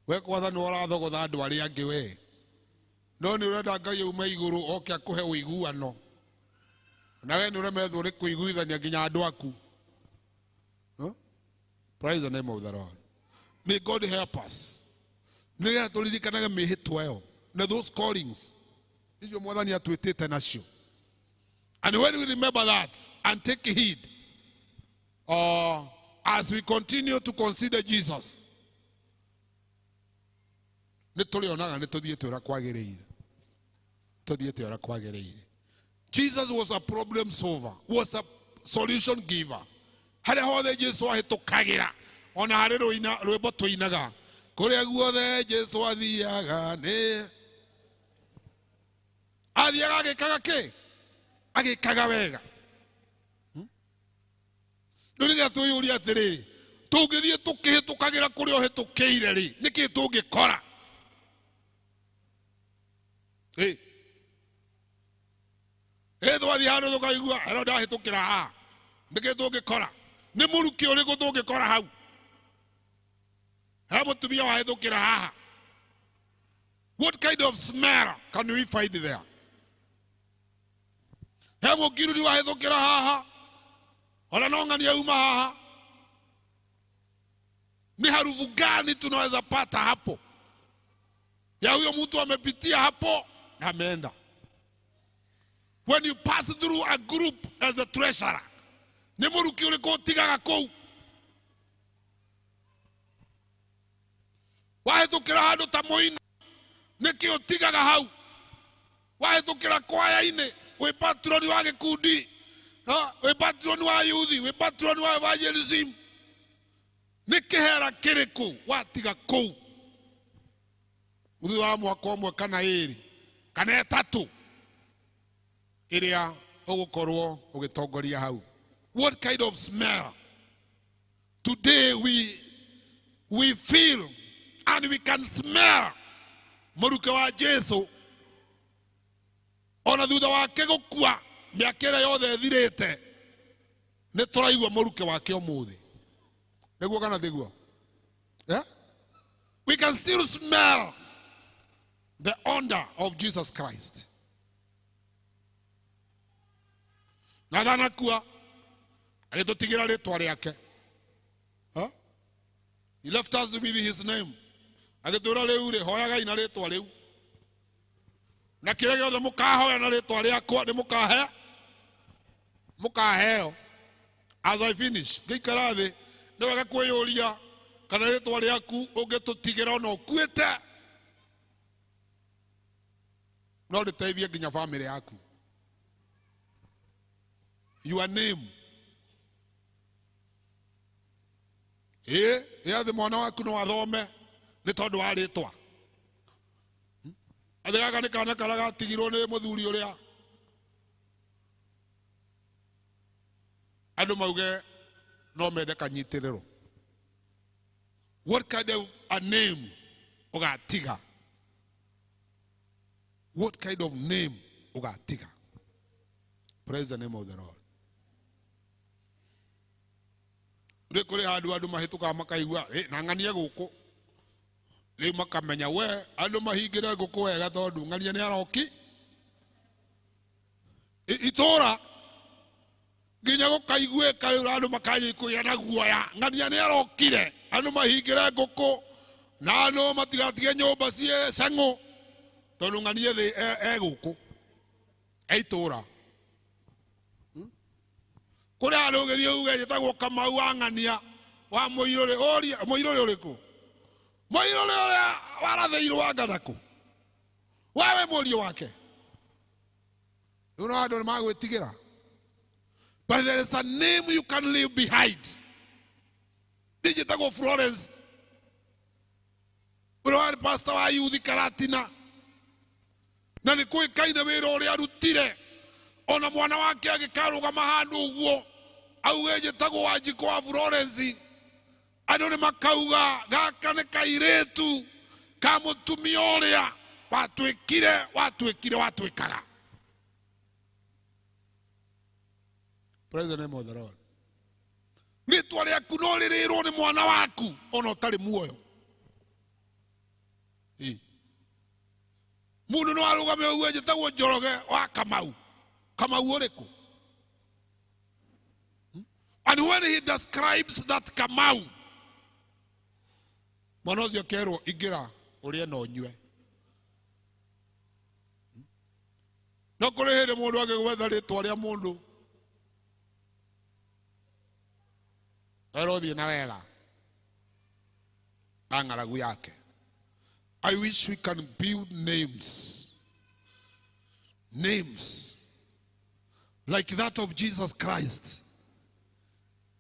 We kwanza nĩ ũrathogotha andũ arĩa angĩ we, no nĩ ũrenda Ngai aume igũrũ oke akũhe ũiguano, na we nĩ ũremetwo nĩ kũiguithania nginya andũ aku. Huh? Praise the name of the Lord. May God help us. Nĩgetha tũririkanage mĩhĩtwa ĩyo na those callings icio Mwathani atwĩtĩte nacio. And when we remember that and take heed, as we continue to consider Jesus, nĩ tũrĩonaga nĩ tũthiĩte ũrĩa kwagĩrĩire. Tũthiĩte ũrĩa kwagĩrĩire. Jesus was a problem solver, was a solution giver. Harĩa hothe Jesu ahĩtũkagĩra, ona harĩ rwĩmbo tũinaga, kũrĩa guothe Jesu athiaga nĩ athiaga agĩkaga kĩ? Agĩkaga wega. Rĩu nĩgetha twĩyũrie atĩrĩrĩ, tũngĩthiĩ tũkĩhĩtũkagĩra kũrĩa ũhĩtũkĩire rĩ, nĩkĩ tũngĩkora? Ĩ twathiĩ handũ tũkaigua ero ndahĩtũkĩra haha, nĩkĩ tũngĩkora? Nĩ mũrukĩ ũrĩkũ tũngĩkora hau? He mũtumia wahĩtũkĩra haha. What kind of smell can we find there? He mũkiruri wahĩtũkĩra haha, ona no ng'ania auma haha. Ni harufu gani tunaweza pata hapo ya huyo mtu amepitia hapo na ameenda? When you pass through a group as a treasurer, nĩ mũrukĩ ũrĩkũ ũtigaga kũu? Wahĩtũkĩra handũ ta mũini, nĩkĩ ũtigaga hau? Wahĩtũkĩra kwaya-inĩ, wĩ patroni wa gĩkundi, wĩ patroni wa yuthi, wĩ patroni wa evangelism, nĩ kĩhera kĩrĩkũ watiga kũu? Thutha wa mwaka ũmwe kana ĩrĩ kana ĩtatũ ĩrĩa ũgũkorwo ũgĩtongoria hau. What kind of smell? Today we feel and we can smell mũrukĩ wa Jesu ona thutha wake gũkua mĩaka ĩrĩa yothe ĩthirĩte, nĩ tũraigua mũrukĩ wake ũmũthĩ. Nĩguo kana tiguo? Yeah? We can still smell the odor of Jesus Christ. Na ndanakua agĩtũtigĩra rĩtwa rĩake. Huh? He left us with his name. Agĩtwĩra rĩu rĩ, hoyagai na rĩtwa rĩu, na kĩrĩa gĩothe mũkahoya na rĩtwa rĩakwa nĩ mũkaheo. As I finish, ngĩikara thĩ, nĩ wega kwĩyũria kana rĩtwa rĩaku ũngĩtũtigĩra ona ũkuĩte no rĩteithie nginya famĩlĩ yaku. Your name. Ĩ athĩ mwana waku no athome nĩ tondũ wa rĩtwa. Athĩ gaka nĩ kana karĩa gatigirwo nĩ mũthuri ũrĩa andũ mauge no mende kanyitĩrĩrwo. What kind of a name ũgatiga? What kind of name ũgatiga? Praise the name of the Lord. Rĩ kũrĩ handũ andũ mahĩtũkaga makaigua, na ng'ania gũkũ. Rĩu makamenya we andũ mahingĩre ngũkũ wega tondũ ng'ania nĩ aroki. Itũra nginya gũkaiguĩka rĩu andũ makanjia kũgĩa na guoya, ng'ania nĩ arokire, andũ mahingĩre ngũkũ na andũ matigatige nyũmba ciĩ cang'ũ tondũ ng'ania thĩ e gũkũ. Itũra. Kũrĩ handũ ũgĩthiĩ uge njĩtagwo Kamau wa ng'ania wa mũirũrĩ, ũrie mũirũrĩ ũrĩkũ? Mũirũrĩ ũrĩa warathĩirwo wa nganakũ? Wewe mũriũ wake. Rĩu no andũ nĩmagwĩtigĩra. But there is a name you can leave behind. Njĩtagwo Florence. Ũrĩa warĩ pastor wa youth Karatina. Na nĩ kũĩkaine wĩra ũrĩa arutire. Ona mwana wake agĩkarũgama handũ ũguo auge njĩtagwo Wanjikũ wa Florence, andũ nĩ makauga gaka nĩ kairĩtu ka mũtumia ũrĩa watuĩkire watuĩkire watuĩkaga. Praise the name of the Lord. Rĩtwa rĩaku no rĩrĩrwo nĩ mwana waku ona ũtarĩ muoyo. Mũndũ no arũgame ũguo njĩtagwo Njoroge wa Kamau. Kamau ũrĩkũ? And when he describes that Kamau, mwana ũcio akerwo ingĩra ũrĩe na ũnyue. No kũrĩ hĩndĩ mũndũ angĩgwetha rĩtwa rĩa mũndũ erwo thiĩ na wega na ng'aragu yake. I wish we can build names. Names like that of Jesus Christ.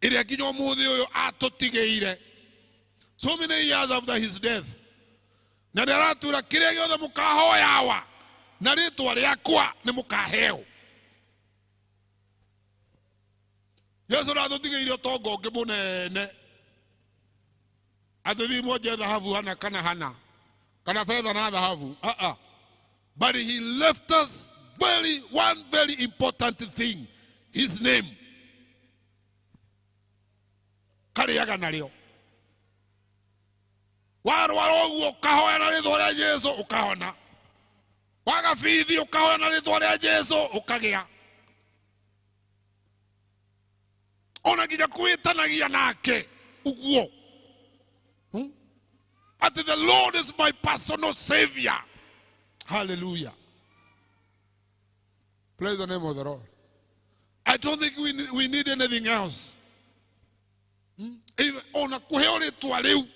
Ĩrĩa nginya ũmũthĩ ũyũ atũtigĩire so many years after his death. Na nĩ aratwĩra kĩrĩa gĩothe mũkahoyawa na rĩtwa rĩakwa nĩ mũkaheo. Yesu ndatũtigĩire ũtonga ũngĩ mũnene atĩ thiĩ mwenje thahabu hana kana hana kana fedha na thahabu. But he left us one very important thing, his name. Karĩaga narĩo. Warwara ũguo ũkahoya na rĩtwa rĩa Jesu ũkahona. Waga bithi ũkahoya na rĩtwa rĩa Jesu ũkagĩa. Ona nginya kwĩtanagia nake ũguo. Ati the Lord is my personal savior. Hallelujah. Praise the name of the Lord. I don't think we need anything else. Ona kũheo rĩtwa rĩu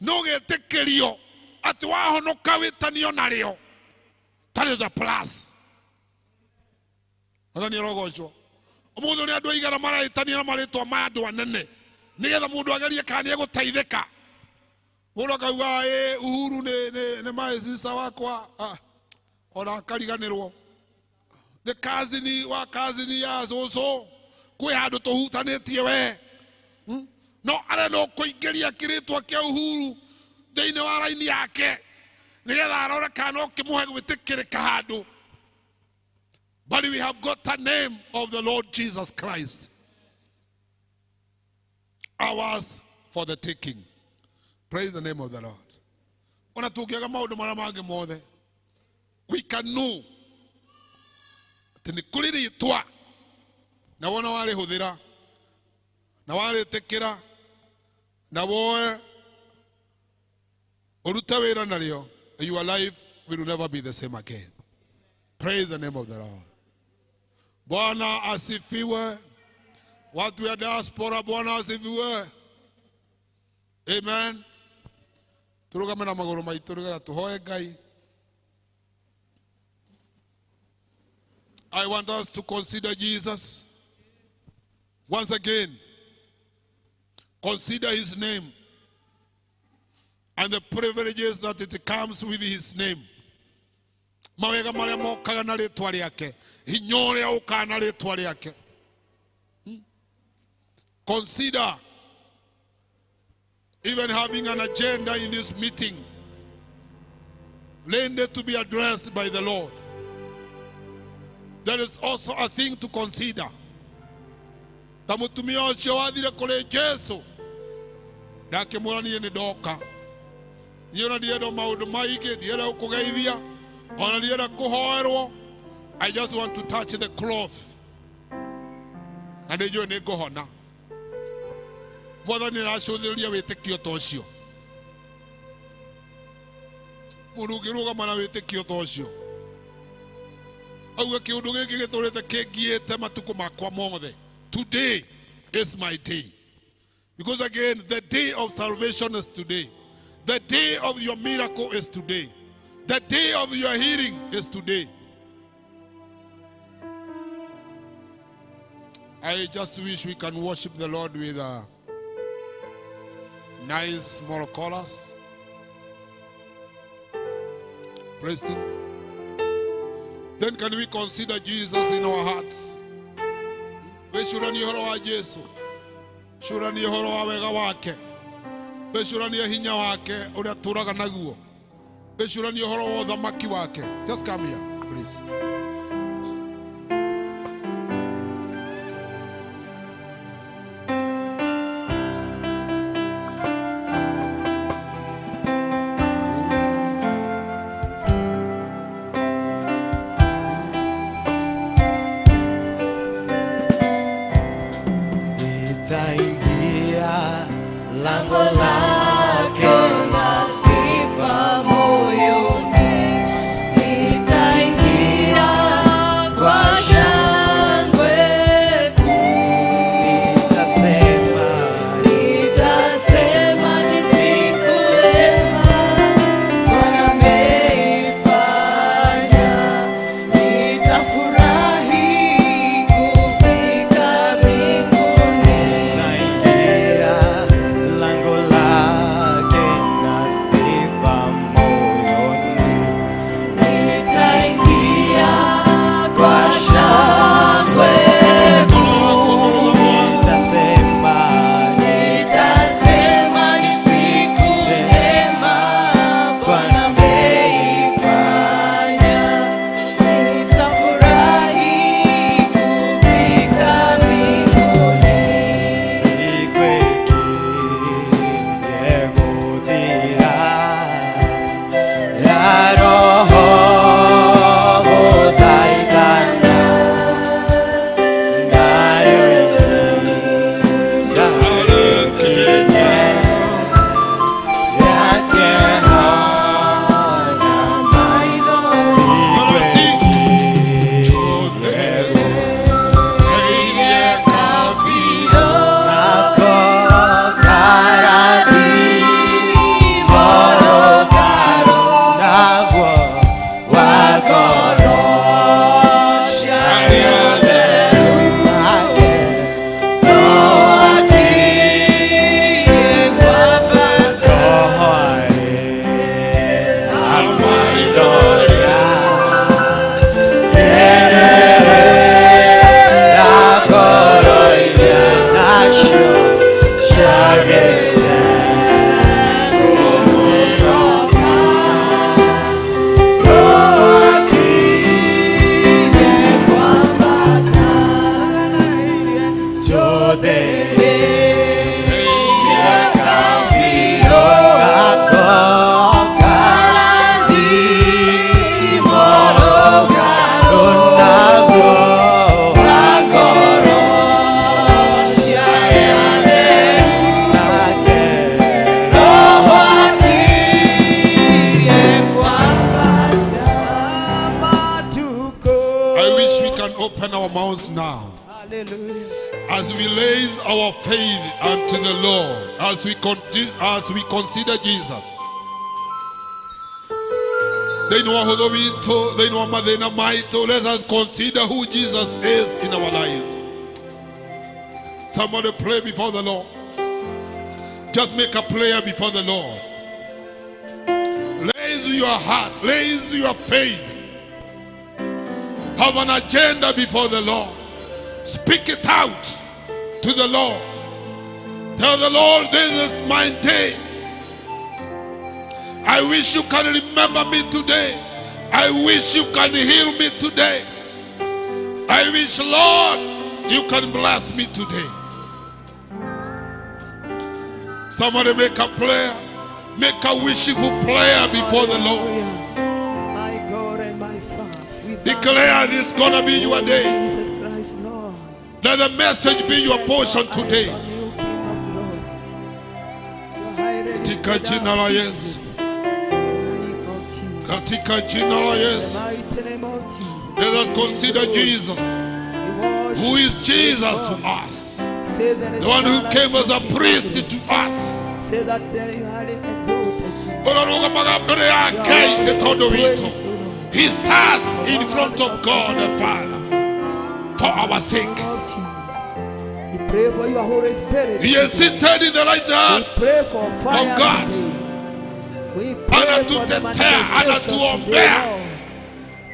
no gĩtĩkĩrio atĩ wahonoka wĩtanio narĩo. That is a plus. Mwathani arogocwo. Ũmũthĩ nĩ andũ aigana maraĩtania na marĩtwa ma andũ anene nĩgetha mũndũ agerie kana nĩegũteithĩka. Mũndũ akauga ĩ Uhuru nĩ my sister wakwa, ona akariganĩrwo nĩ kazini wa kazini ya cũcũ, kwĩ handũ tũhutanĩtie we. No arenda kũingĩria kĩrĩtwa kĩa Uhuru thĩinĩ wa raini yake nĩgetha arore kana no kĩmũhe gwĩtĩkĩrĩka handũ. But we have got the name of the Lord Jesus Christ, ours for the taking. Praise the name of the Lord. Ona tũngĩaga maũndũ marĩa mangĩ mothe, we can know atĩ nĩ kũrĩ rĩtwa na wona warĩhũthĩra na warĩtĩkĩra na woe ũrute wĩra narĩo, your life will never be the same again. Praise the name of the Lord. Bwana asifiwe. Watu ya diaspora, Bwana asifiwe. Amen. Turugame na magũrũ maitũ nĩgetha tũhoe Ngai. I want us to consider Jesus once again. Consider his name and the privileges that it comes with his name. Mawega marĩa mokaga na rĩtwa rĩake, hinya ũrĩa ũkaga na rĩtwa rĩake. Consider even having an agenda in this meeting, landed to be addressed by the Lord. There is also a thing to consider. Ta mũtumia ũcio wathire kũrĩ Jesu na akĩmwĩra niĩ nĩ ndoka, niĩ ona ndienda maũndũ maingĩ, ndienda gũkũgeithia, ona ndienda kũhoerwo. I just want to touch the cloth na nĩ njũĩ nĩ ngũhona. Mwathani aracũthĩrĩria wĩtĩkio ta ũcio. Mũndũ ũngĩrũgama na wĩtĩkio ta ũcio Auge kĩũndũ gĩkĩ gĩtũrĩte kĩngiĩte matukũ makwa mothe. Today is my day. Because again, the day of salvation is today. The day of your miracle is today. The day of your healing is today. I just wish we can worship the Lord with a nice small chorus. Praise Him. Then can we consider Jesus in our hearts? Wĩcũranie ũhoro wa Jesu. Cũranie ũhoro wa wega wake. Wĩcũranie hinya wake ũrĩa atũũraga naguo. Wĩcũranie ũhoro wa ũthamaki wake. Just come here, please. Nitaingia lango lake na sifa moyoni, nitaingia kwa shangwe kuu, nitasema, nitasema ni siku njema Bwana ameifanya, nitafurahi kufika mbinguni. Nitaingia lango lake na sifa moyoni, Nitaingia kwa shangwe kuu, nitasema, nitasema ni siku njema Bwana ameifanya, nitafurahi kufika mbinguni. Ikwekire gũthira ya roho gũthaithana ndarĩkinye rĩakĩhona I wish we can open our mouths now. As we raise our faith unto the Lord, as we consider Jesus. Thĩinĩ wa ũhũthũ witũ, thĩinĩ wa mathĩna maitũ, let us consider who Jesus is in our lives. Somebody pray before the Lord. Just make a prayer before the Lord. Raise your heart, raise your faith. Have an agenda before the Lord. Speak it out to the Lord. Tell the Lord, this is my day. I wish you can remember me today. I wish you can heal me today. I wish, Lord, you can bless me today. Somebody make a prayer. Make a wishful prayer before the Lord. My God and my Father, we thank Declare this is gonna be your day. Jesus Christ, Lord. Let the message be your portion today. Katika jina la Yesu. Katika jina la Yesu. Mighty name of Jesus. Let us consider Jesus, who is Jesus to us, Say there is the one who none like came as you, a priest to us. Say that there you are exalted. Ũrarũgamaga mbere ya Ngai nĩ tondũ witũ. He stands in front of God the Father for our sake. We pray for your Holy Spirit. He is seated in the right hand We pray for fire of God. today. We pray for the Anatutetea, manifestation today, anatuombea. Lord.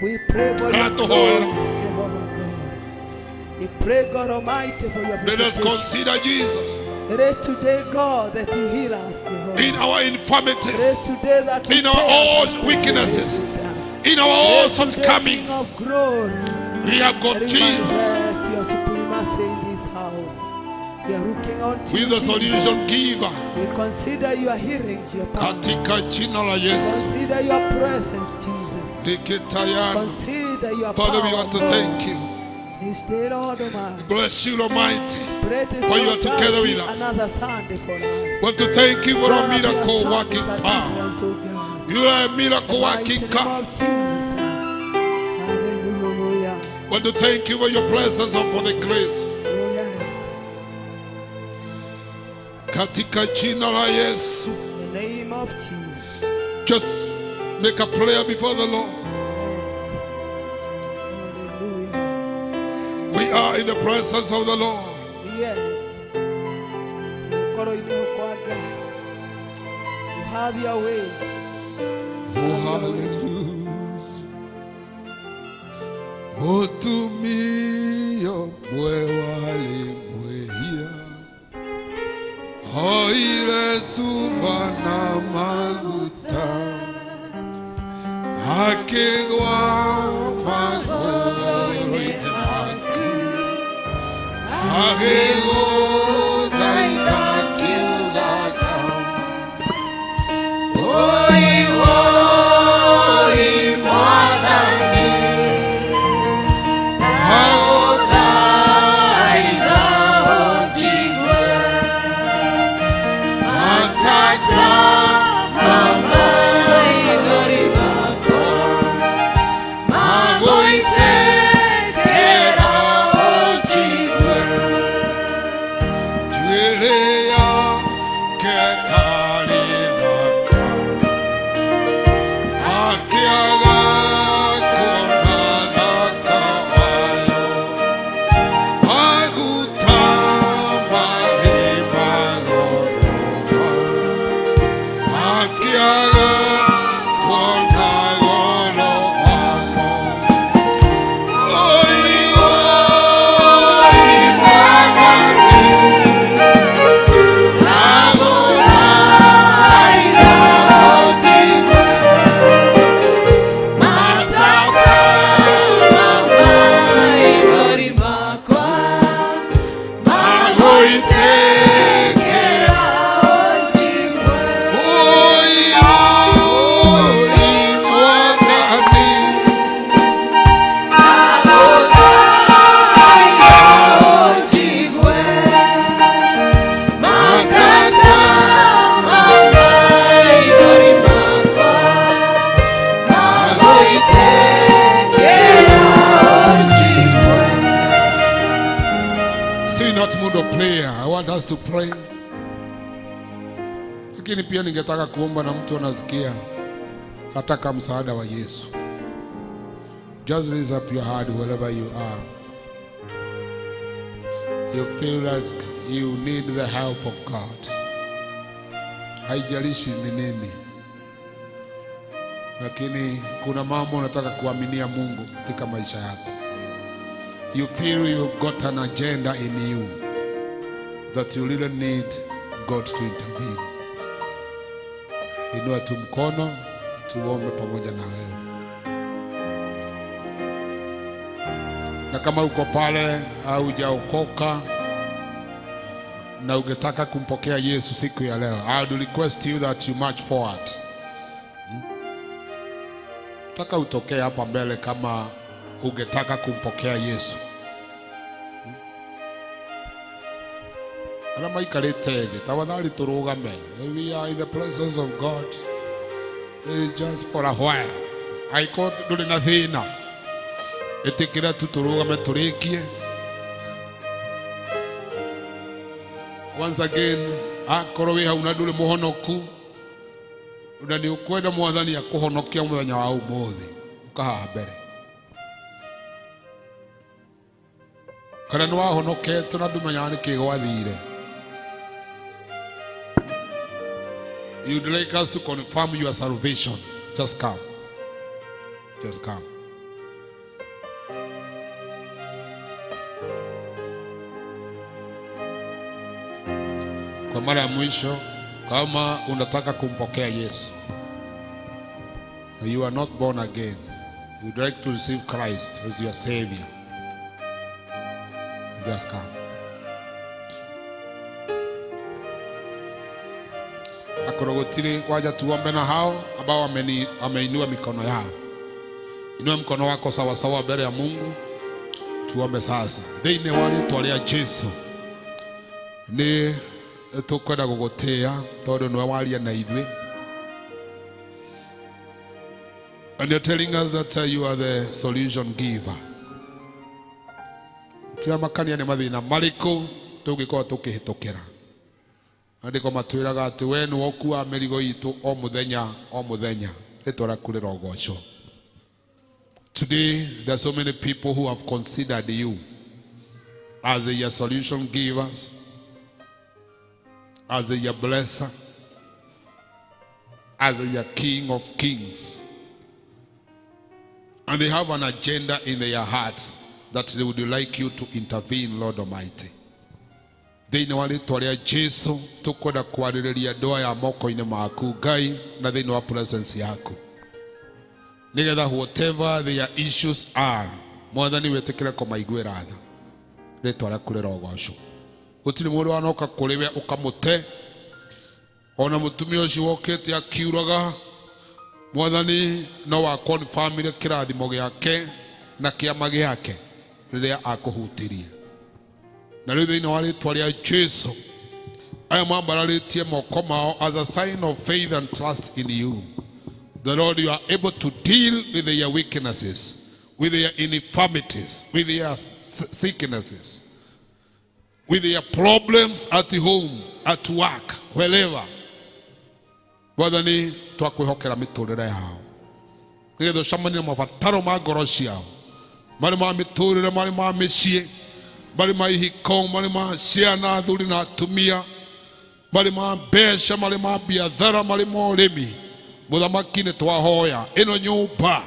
We pray for your Anatuhoera. glory, Jehovah God. We pray, God Almighty, for your Let us visitation. consider Jesus It is today, God, that you heal us, Jehovah. in our It is infirmities, today that you in our pay all us weaknesses, in our all It is today, King shortcomings. of glory. We have got that you Jesus, manifest your supremacy in this house. We are looking unto who is the you, solution giver. We consider your healing, your power. Katika jina la Yesu. Consider your presence, Jesus. Nikitayana. Consider your Father, we power. want to thank you. This day, Lord Almighty. Bless you, Almighty, Pray it is for you are not together time with us. Another Sunday for us. Want to thank you for a Lord, your miracle Sundays working are power. different, oh God. You are a miracle The mighty working name God. of Jesus. Hallelujah. Want to thank you for your presence and for the grace. Oh, yes. Katika jina la Yesu. In the name of Jesus. Just make a prayer before the Lord. Hallelujah. We are in the presence of the Lord. Yes. Ngoro-inĩ kwa Ngai. You have your way. Oh, hallelujah. Mũtumia ũmwe warĩ mwĩhia oire cuba na maguta akĩgwa magũrũ-inĩ make agĩgũtha akiugaga Oi, oi, Mwathani, ndagũthaitha ũnjigue. Matata ma maithori makwa magũitĩkĩra ũnjigue. Njuĩrĩ yake yarĩ thaka, akĩaga kuona thaka wayo. Maguta marĩ magoroma, akĩaga kuona goro wamo. Oi, oi, Mwathani, Still in that mood of prayer, I want us to pray. Lakini pia ningetaka kuomba na mtu anasikia nataka msaada wa Yesu. Just raise up your hand wherever you are. You feel that you need the help of God. Haijalishi ni nini, lakini kuna mambo unataka kuaminia Mungu katika maisha yako. You feel you've got an agenda in you that you really need God to intervene. Inua tu mkono tuombe pamoja na wewe. Na kama uko pale au hujaokoka na ungetaka kumpokea Yesu siku ya leo, I would request you that you march forward. Nataka utokee hapa mbele kama ungetaka kumpokea Yesu. Arĩa maikarĩte thĩ tafadhali tũrũgame. We are in the presence of God just for a while. Angĩkorwo ndũrĩ na thĩna, Ĩtĩkĩra tu tũrũgame tũrĩkie. Once again, akorwo wĩ hau na ndũrĩ mũhonoku na nĩ ũkwenda mwathani akũhonokia mũthenya wa ũmũthĩ, ũka haha mbere. Kana nĩ wahonoketwo na ndũmenyaga nĩkĩ gwathire. You'd like us to confirm your salvation. Just come. Just come. Kwa mara ya mwisho, kama unataka kumpokea Yesu, you are not born again, you'd like to receive Christ as your savior, just come. Akorwo gũtirĩ, waja tuombe na hao ambao wameinua mikono yao. Inua mkono wako sawasawa mbele ya Mungu, tuombe sasa. Thĩinĩ wa rĩtwa rĩa Jesu, nĩ tũkwenda gũgũtĩĩa tondũ nĩwe waria na ithuĩ. And you're telling us that you are the solution giver. Tiramakania nĩ mathĩna marĩkũ tũngĩkorwo tũkĩhĩtũkĩra. Andĩko matwĩraga atĩ we nĩwe ũkuaga mĩrigo itũ o mũthenya o mũthenya. Rĩtwa rĩaku rĩrogocwo. Today, there are so many people who have considered you as their solution givers, as their blesser, as their King of Kings. And they have an agenda in their hearts that they would like you to intervene, Lord Almighty. Thĩinĩ wa rĩtwa rĩa Jesu, tũkwenda kwarĩrĩria andũ aya moko-inĩ maku Ngai, na thĩinĩ wa presence yaku, nĩgetha whatever their issues are, mwathani wĩtĩkĩre kũmaiguĩra tha. Rĩtwa rĩaku rĩrogocwo. Gũtirĩ mũndũ wanoka kũrĩ we ũkamũte, ona mũtumia ũcio wokĩte akiuraga, mwathani no wa confirmire kĩrathimo gĩake na kĩama gĩake rĩrĩa akũhutirie. Na rĩu thĩinĩ wa rĩtwa rĩa Jesu, aya mambararĩtie moko mao as a sign of faith and trust in you, the Lord, you are able to deal with their weaknesses, with their infirmities, with their sicknesses, with their problems at home, at work, wherever. Mwathani, twakwĩhokera mĩtũrĩre yao nĩgetha ũcemanie na mabataro ma ngoro ciao, marĩ ma mĩtũrĩre, marĩ ma mĩciĩ, marĩ ma ihiko, marĩ ma ciana, athuri na atumia, marĩ ma mbeca, marĩ ma biathara, marĩ ma ũrĩmi. Mũthamaki, nĩ twahoya ĩno nyũmba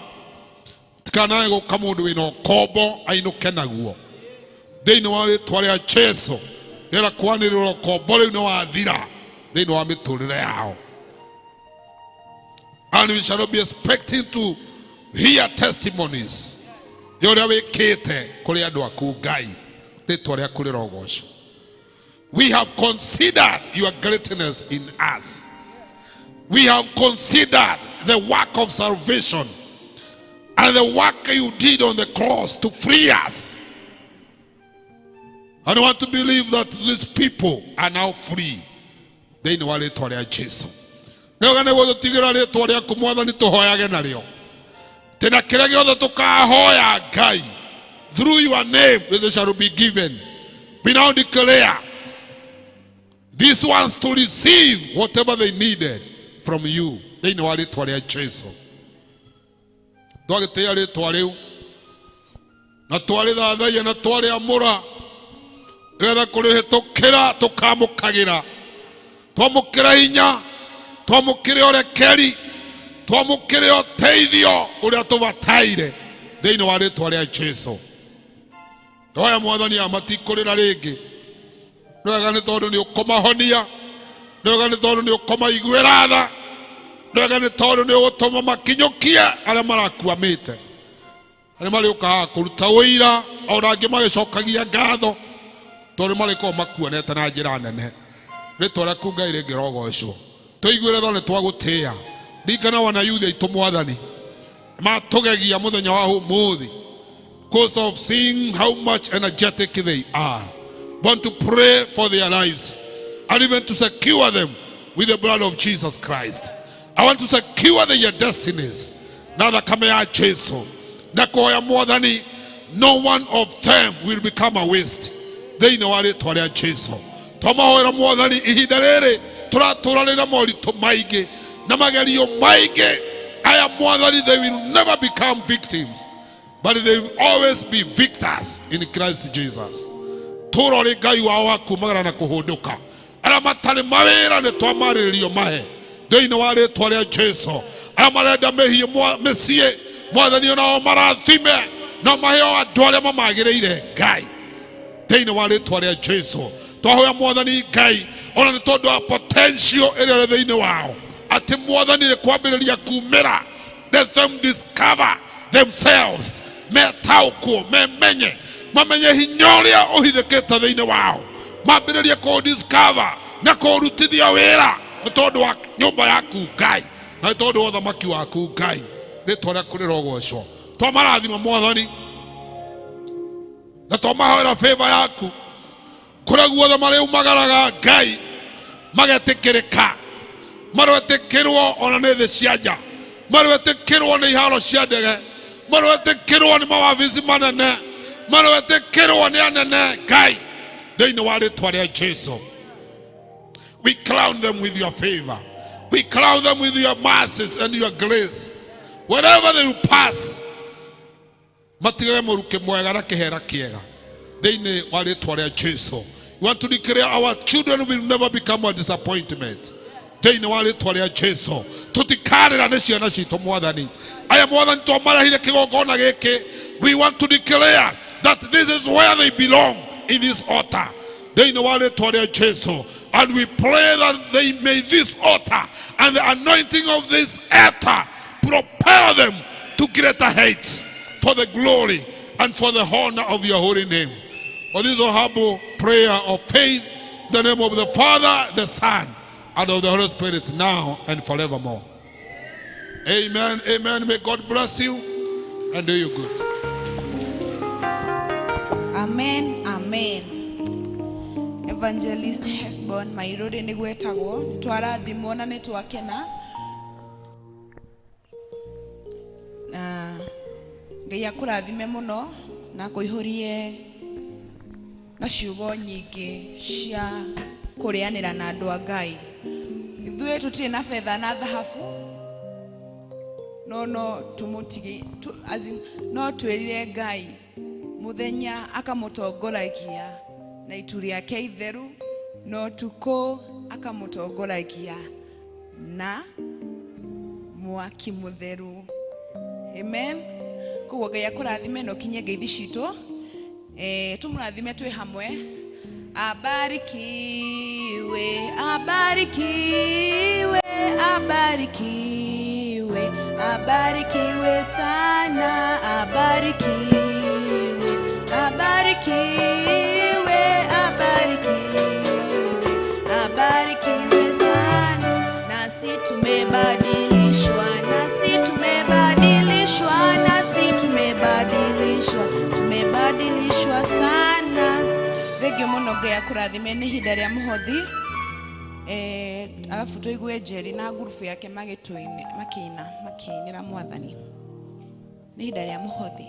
tikanae gũka mũndũ wĩna ũkombo ainũke naguo. Thĩinĩ wa rĩtwa rĩa Jesu, rĩera kwanĩrĩra ũkombo rĩu nĩ wathira thĩinĩ wa mĩtũrĩre yao. And we shall not be expecting to hear testimonies ya ũrĩa wĩkĩte kũrĩ andũ aku Ngai. Rĩtwa rĩaku rĩrogocwo. We have considered your greatness in us. We have considered the work of salvation and the work you did on the cross to free us. And I want to believe that these people are now free. Thĩinĩ wa rĩtwa rĩa Jesu, nĩoga nĩguo tũtigĩra rĩtwa rĩaku mwathani tũhoyage narĩo tena kĩrĩa gĩothe tũkahoya Ngai through your name, it shall be given. We now declare these ones to receive whatever they needed from you thĩinĩ wa rĩtwa rĩa Jesu. Twagĩtĩĩa rĩtwa rĩu na twarĩthathaiya na twarĩamũra nĩgetha kũrĩhĩtũkĩra tũkamũkagĩra, twamũkĩra hinya, twamũkĩre ũrekeri, twamũkĩre ũteithio ũrĩa tũbataire thĩinĩ wa rĩtwa rĩa Jesu. Toya mwathani amatikũrĩra rĩngĩ, nĩwega nĩ tondũ nĩ ũkũmahonia, nĩwega nĩ tondũ nĩ ũkũmaiguĩra tha, nĩwega nĩ tondũ nĩ ũgũtũma makinyũkie arĩa marakuamĩte, arĩa marĩũka haha kũruta ũira ona angĩ magĩcokagia ngatho tondũ marĩkorwo makuonete na njĩra nene. Rĩtwa rĩaku Ngai rĩngĩrogocwo. Tũiguĩre tha, nĩ twagũtĩĩa. Ririkana wana yuthi aitũ mwathani, matũgegia mũthenya wa ũmũthĩ because of seeing how much energetic they are. Want to pray for their lives and even to secure them with the blood of Jesus Christ. I want to secure their destinies na thakame ya Jesu, na kuhoya mwathani No one of them will become a waste. Thĩinĩ wa rĩtwa rĩa Jesu. Twamahoera Mwathani ihinda rĩrĩ tũratũra rĩna moritũ maingĩ na magerio maingĩ. Aya Mwathani, they will never become victims, but they will always be victors in Christ Jesus. Tũra ũrĩ Ngai wao wa kumagara na kũhũndũka. Arĩa matarĩ mawĩra nĩ twamarĩrĩrio mahe thĩinĩ wa rĩtwa rĩa Jesu. Arĩa marenda mĩciĩ Mwathani onao marathime na maheo andũ arĩa mamagĩrĩire Ngai thĩinĩ wa rĩtwa rĩa Jesu. Twahoya Mwathani Ngai ona nĩ tondũ wa potential ĩrĩa ĩrĩ thĩinĩ wao atĩ Mwathani nĩ kwambĩrĩria kumĩra. Let them discover themselves, metaũkwo, memenye, mamenye hinya ũrĩa ũhithĩkĩte thĩinĩ wao, mambĩrĩrie kũdiscover na kũrutithia wĩra nĩ tondũ wa nyũmba yaku Ngai na nĩ tondũ wa ũthamaki waku Ngai. Rĩtwa rĩaku rĩrogocwo. Twamarathima Mwathani na twamahoera favor yaku kũrĩa guothe marĩumagaraga Ngai magetĩkĩrĩka, marwetĩkĩrwo ona nĩ thĩ cia nja, marwetĩkĩrwo nĩ iharo cia ndege, marwetĩkĩrwo nĩ mawabici manene, marwetĩkĩrwo nĩ anene Ngai thĩinĩ wa rĩtwa rĩa Jesu. We crown them with your favor. We crown them with your mercies and your grace. Wherever they will pass, matigage mũrukĩ mwega na kĩhera kĩega thĩinĩ wa rĩtwa rĩa Jesu. We want to declare our children will never become a disappointment. Thĩinĩ wa rĩtwa rĩa Jesu. Tũtikarĩra nĩ ciana citũ Mwathani. Aya Mwathani twamarehire kĩgongona gĩkĩ. We want to declare that this is where they belong, in this altar. Thĩinĩ wa rĩtwa rĩa Jesu. And we pray that they may this altar and the anointing of this altar propel them to greater heights for the glory and for the honor of your holy name. For this humble prayer of faith, in the name of the Father, the Son, and of the Holy Spirit, now and forevermore. Amen, amen. May God bless you and do you good. Amen, amen. Evangelist Hesbon Mairuri nĩ gwetagwo, nĩ twarathimwo na nĩ twakena na Ngai akũrathime mũno na akũihũrie na ciugo nyingĩ cia kũrĩanĩra na andũ a Ngai. Ithuĩ tũtirĩ na betha na thahabu, no tũmũtige, as in, no twĩrire Ngai mũthenya akamũtongoragia na itu rĩake itheru, na ũtukũ akamũtongoragia na mwaki mũtheru. Amen. Koguo Ngai akũrathime na ũkinye ngeithi citũ. Tũmũrathime twĩ hamwe. Abarikiwe, abarikiwe, abarikiwe, abarikiwe sana, abarikiwe, abarikiwe, abarikiwe, abarikiwe sana. Nasi tumebadilishwa, nasi tumebadilishwa, nasi tumebadilishwa, tumebadilishwa sana. Thengio mũno Ngai akũrathime nĩ ihinda rĩa mũhothi. Alafu tũigue Njeri na ngurubu yake magĩtũine makĩinĩra Mwathani. Nĩ ihinda rĩa mũhothi.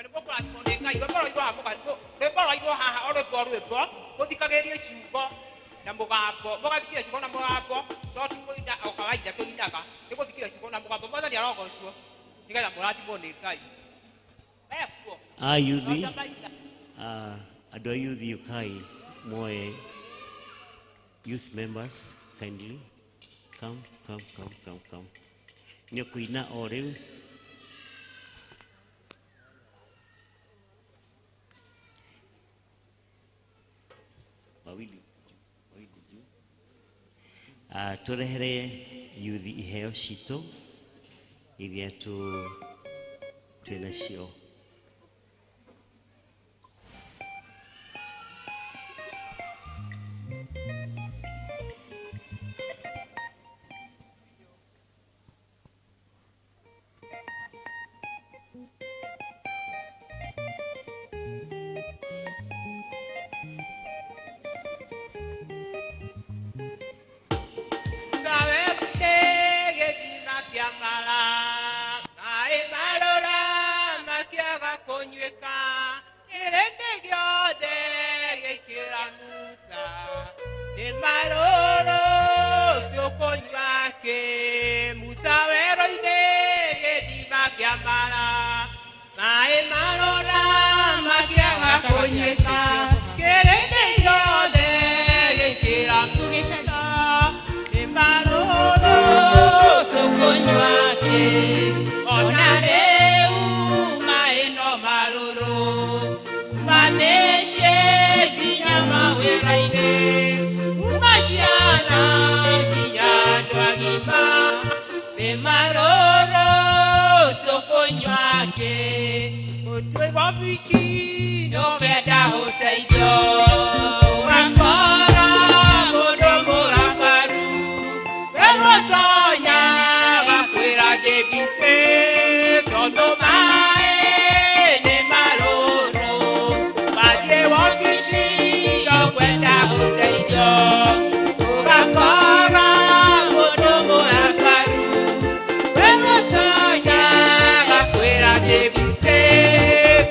Na nĩ mũkũrathimwo nĩ Ngai. Rwĩmbo rwairwo haha rwĩmbo rwairwo haha o rwĩmbo rwĩmbo mũthikagĩrĩrie ciugo na mũgambo, mũgathikĩrĩria ciugo na mũgambo, no ti kũina o kawaida tũinaga, nĩ gũthikĩrĩria ciugo na mũgambo. Mwathani arogocwo nĩgetha mũrathimwo nĩ Ngai. Ekuo. A yuthi, Rota maitha. Andũ a yuthi ũkai muoe. Youth members, kindly come, come, come, come, come. Nĩ ũkũina o rĩu. Wawili wawili juu. Tũrehere yuthi iheo citũ iria twĩ nacio.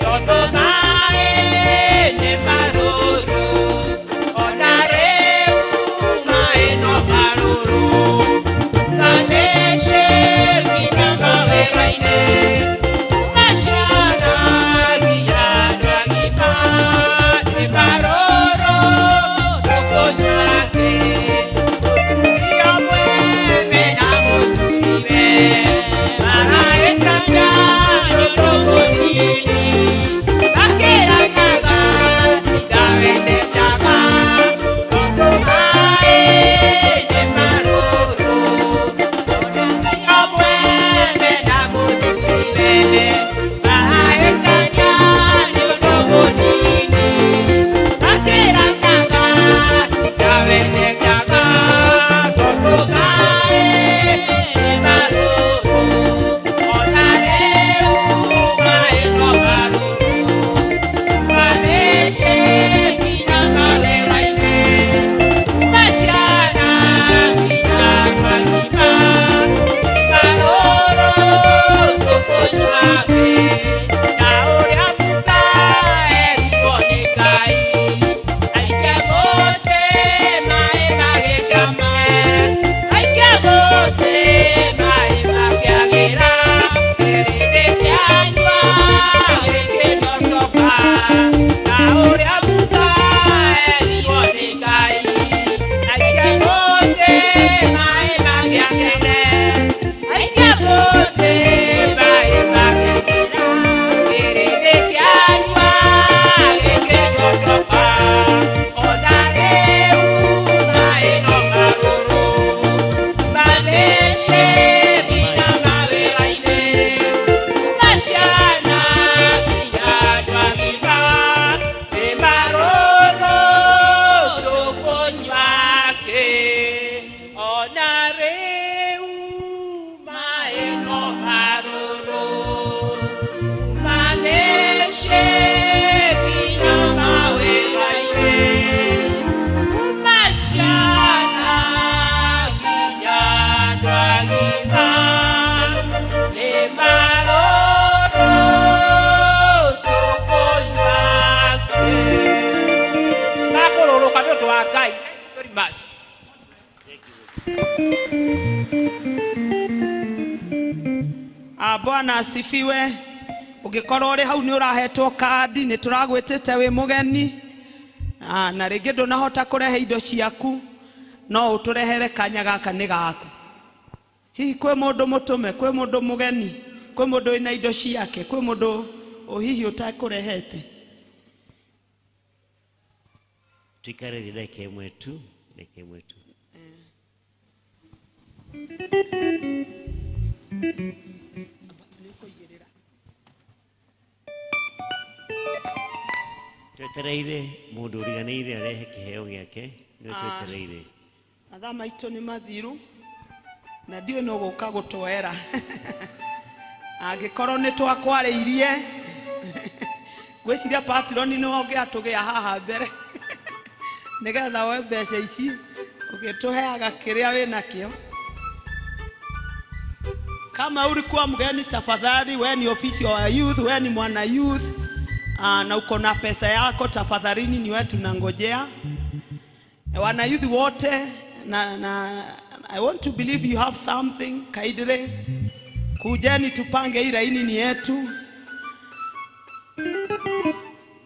Todo Bwana asifiwe. Ũngĩkorwo ũrĩ hau nĩ ũrahetwo kandi, nĩ tũragwĩtĩte wĩ mũgeni, na rĩngĩ ndũnahota kũrehe indo ciaku, no ũtũrehere kanya gaka nĩ gaku. Hihi kwĩ mũndũ mũtũme, kwĩ mũndũ mũgeni, kwĩ mũndũ wĩna indo ciake, kwĩ mũndũ hihi ũtakũrehete. Tuikare thĩ ndagĩka ĩmwe tu, ndagĩka ĩmwe tu. Twetereire mũndũ ũriganĩire arehe kĩheo gĩake, nĩ twetereire. Mathaa maitũ nĩ mathiru na ndiũĩ nũ gũka gũtwera. Angĩkorwo nĩ twakwarĩirie, ngwĩciria patroni nĩwe ũngĩatũgĩa haha mbere nĩgetha woe mbeca ici ũgĩtũheaga kĩrĩa wĩnakĩo. Kama ulikuwa mgeni, tafadhali, wewe ni ofisi wa youth, wewe ni mwana youth, na uko na pesa yako, tafadhalini ni wewe tunangojea. Wana youth wote, na I want to believe you have something. Kaidre, kujeni tupange hii laini ni yetu.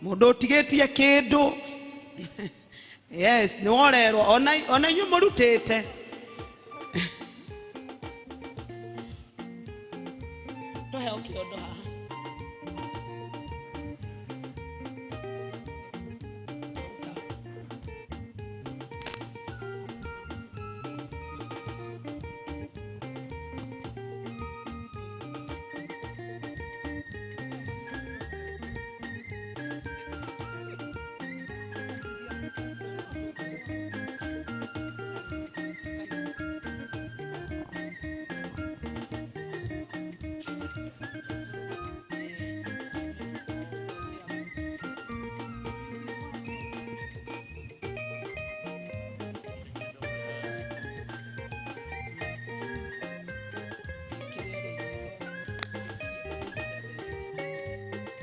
Mundu utigetie kindu. Yes, ni worerwo ona inyuĩ mũrutĩte. Tũheo kĩondo haha.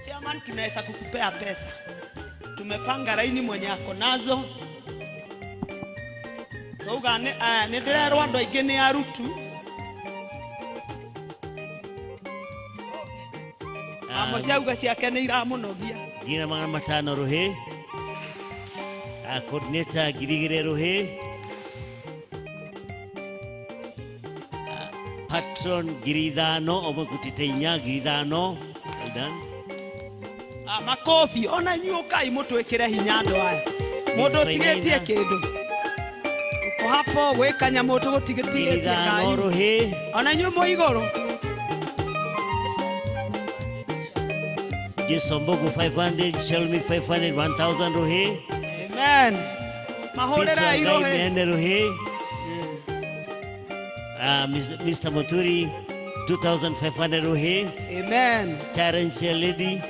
Chairman, tunaweza kukupea pesa. Tumepanga laini mwenye ako nazo. Twauga nĩ ndĩrerwo andũ aingĩ nĩ arutu. Amo ciauga ciake nĩ iramũnogia. 500 rũhĩ. Coordinator 2,000 rũhĩ. Patron 5,000, ũmwe kũtĩte 4, 5,000. Well done. Makobi ona inyuĩ ũkai mũtwĩkĩre hinya andũ aya. Mũndũ ũtigĩtie kĩndũ. Uko hapo gwĩka nyamũ tũgũtigĩtie 5,000 rũhĩ. Ona inyuĩ mwĩ igũrũ. Jason Mbogo 500, Shelmy 500, 1,000 rũhĩ. Amen. Mahũrĩra irũhĩ. Mene rũhĩ. Mr. Muturi 2,500 rũhĩ. Amen. Challenge Lady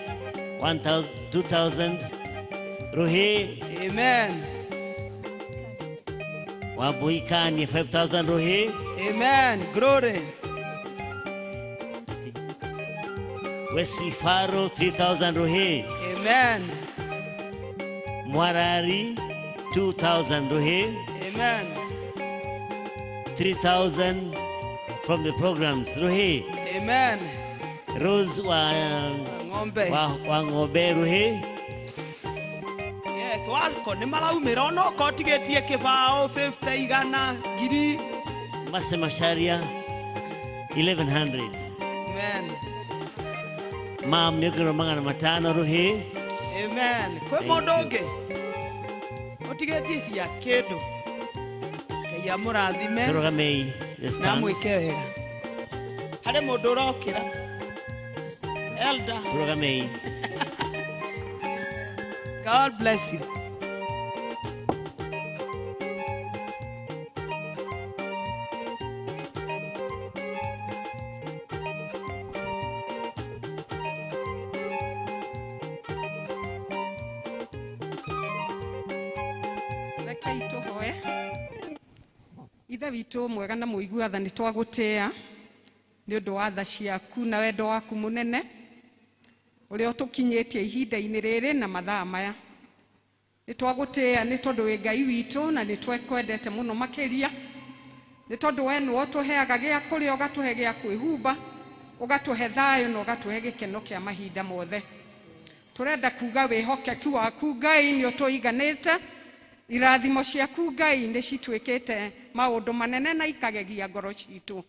2,000 rũhĩ. Amen. Wabuikani 5,000 rũhĩ. Amen. Glory. Wesley Faro 3,000 rũhĩ. Amen. Mwarari 2,000 rũhĩ. Amen. 3,000 from the programs rũhĩ. Amen. Rose wa Ng'ombe. Wa ng'ombe rũhĩ. Yes, wako nĩ maraumĩra ona okorwo ũtigĩtie kĩbaũ 50 igana ngiri. Mase Masharia 1,100. Amen. Mam nĩ ũkĩrwo 500 rũhĩ. Amen. Kwĩ mũndũ ũngĩ ũtigĩtie cia kĩndũ. Ngai amũrathime. Tũrũgamei. Na mwĩke wega. Harĩ mũndũ ũrokĩra. Elder. Tũrũgamei. God bless you. Rekei tũhoe. Ithe witũ mwega na mũigua tha, nĩ twagũtĩĩa nĩ ũndũ wa tha ciaku na wendo waku mũnene ũrĩa ũtũkinyĩtie ihinda-inĩ rĩrĩ na mathaa maya. Nĩ twagũtĩĩa nĩ tondũ wĩ Ngai witũ na nĩ twakwendete mũno makĩria. Nĩ tondũ we nĩwe ũtũheaga gĩa kũrĩa, ũgatũhe gĩa kwĩhumba, ũgatũhe thayũ na ũgatũhe gĩkeno kĩa mahinda mothe. Tũrenda kuga wĩhokeku waku Ngai nĩ ũtũiganĩte, irathimo ciaku Ngai nĩ cituĩkĩte maũndũ manene na ikagegia ngoro citũ.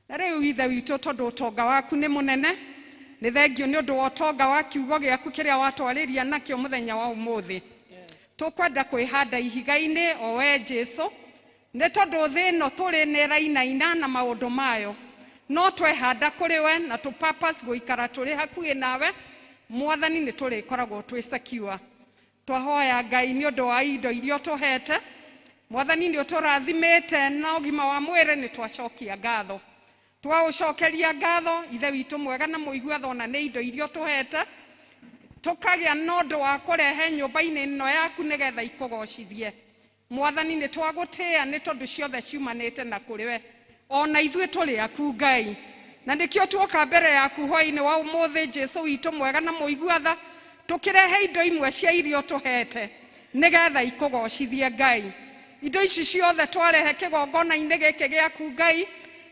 Na rĩu Ithe witũ, tondũ ũtonga waku nĩ mũnene, nĩ thengio nĩ ũndũ wa ũtonga wa kiugo gĩaku kĩrĩa watwarĩria nakĩo mũthenya wa ũmũthĩ. Tũkwenda kwĩhanda ihiga-inĩ o we Jesu, nĩ tondũ thĩ ĩno tũrĩ nĩ ĩrainaina na maũndũ mayo, no twehanda kũrĩ we na tũ purpose gũikara tũrĩ hakuhĩ nawe, Mwathani nĩ tũrĩkoragwo twĩ secure. Twahoya Ngai nĩ ũndũ wa indo iria ũtũhete, Mwathani nĩ ũtũrathimĩte na ũgima wa mwĩrĩ, nĩ twacokia ngatho. Twaũcokeria ngatho Ithe witũ mwega na mũigua tha, ona nĩ indo iria ũtũhete, tũkagĩa na ũndũ wa kũrehe nyũmba-inĩ ĩno yaku nĩgetha ikũgocithie. Mwathani nĩ twagũtĩĩa nĩ tondũ ciothe ciumanĩte na kũrĩ we, ona ithuĩ tũrĩ aku Ngai. Na nĩkĩo tuoka mbere yaku hwaĩ-inĩ wa ũmũthĩ, Jesu witũ mwega na mũigua tha, tũkĩrehe indo imwe cia iria ũtũhete nĩgetha ikũgocithie Ngai. Indo ici ciothe twarehe kĩgongona-inĩ gĩkĩ gĩaku Ngai,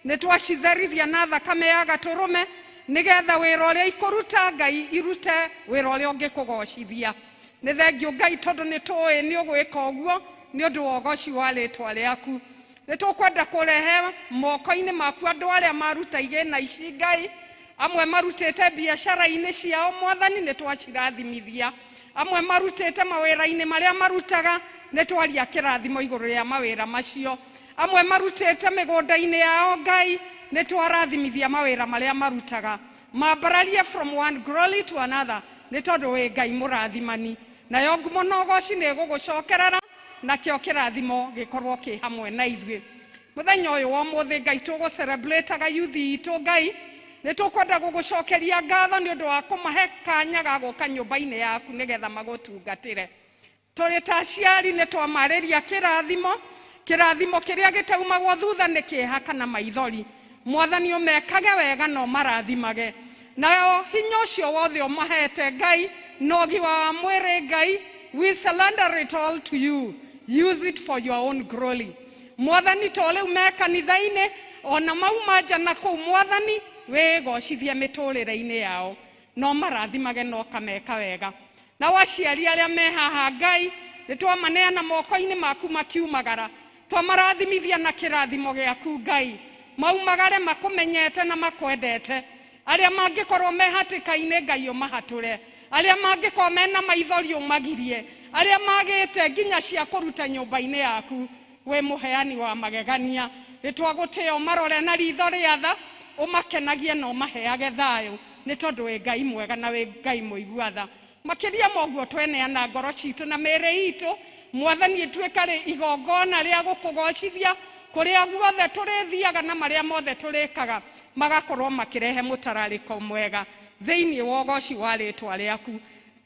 nĩ twacitherithia na thakame ya gatũrũme nĩgetha wĩra ũrĩa ikũruta Ngai irute wĩra ũrĩa ũngĩkũgocithia. Nĩ thengio Ngai tondũ nĩ tũĩ nĩ ũgwĩka ũguo nĩ ũndũ wa ũgoci wa rĩtwa rĩaku. Nĩ tũkwenda kũrehe moko-inĩ maku andũ arĩa maruta igĩna ici Ngai, amwe marutĩte biacara-inĩ ciao Mwathani nĩ twacirathimithia, amwe marutĩte mawĩra-inĩ marĩa marutaga nĩ twaria kĩrathimo igũrũ rĩa mawĩra macio, amwe marutĩte mĩgũnda-inĩ yao Ngai nĩ twarathimithia mawĩra marĩa marutaga. Mambararie from one glory to another nĩ tondũ wĩ Ngai mũrathimani, nayo ngumo na ũgoci nĩ ĩgũgũcokerera, nakĩo kĩrathimo gĩkorwo kĩ hamwe na ithuĩ. Mũthenya ũyũ wa ũmũthĩ Ngai tũgũ-celebrate-aga youth itũ Ngai, nĩ tũkwenda gũgũcokeria ngatho nĩ ũndũ wa kũmahe kanya ga gũka nyũmba-inĩ yaku nĩgetha magũtungatĩre. Tũrĩ ta aciari nĩ twamarĩria kĩrathimo, kĩrathimo kĩrĩa gĩtaumagwo thutha nĩ kĩeha kana maithori. Mwathani ũmekage wega na ũmarathimage, nayo hinya ũcio wothe ũmahete Ngai na ũgima wa mwĩrĩ Ngai, we surrender it all to you, use it for your own glory. Mwathani to rĩu me kanitha-inĩ ona mauma nja na kũu Mwathani wĩgocithie mĩtũrĩre-inĩ yao, no marathimage na ũkameka wega. Nao aciari arĩa me haha Ngai nĩ twamaneana moko-inĩ maku makiumagara, twamarathimithia na kĩrathimo gĩaku Ngai, maumagare makũmenyete na makwendete. Arĩa mangĩkorwo me hatĩka-inĩ Ngai ũmahatũre, arĩa mangĩkorwo mena maithori ũmagirie, arĩa magĩte nginya cia kũruta nyũmba-inĩ yaku, wĩ mũheani wa magegania. Nĩ twagũtĩĩa ũmarore na ritho rĩa tha, ũmakenagie na ũmaheage thayũ, nĩ tondũ wĩ Ngai mwega na wĩ Ngai mũigua tha. Makĩria ma ũguo tweneana ngoro citũ na mĩĩrĩ itũ, Mwathani ĩtuĩka rĩ igongona rĩa gũkũgocithia kũrĩa guothe tũrĩthiaga na marĩa mothe tũrĩkaga magakorwo makĩrehe mũtararĩko mwega thĩinĩ wa ũgoci wa rĩtwa rĩaku.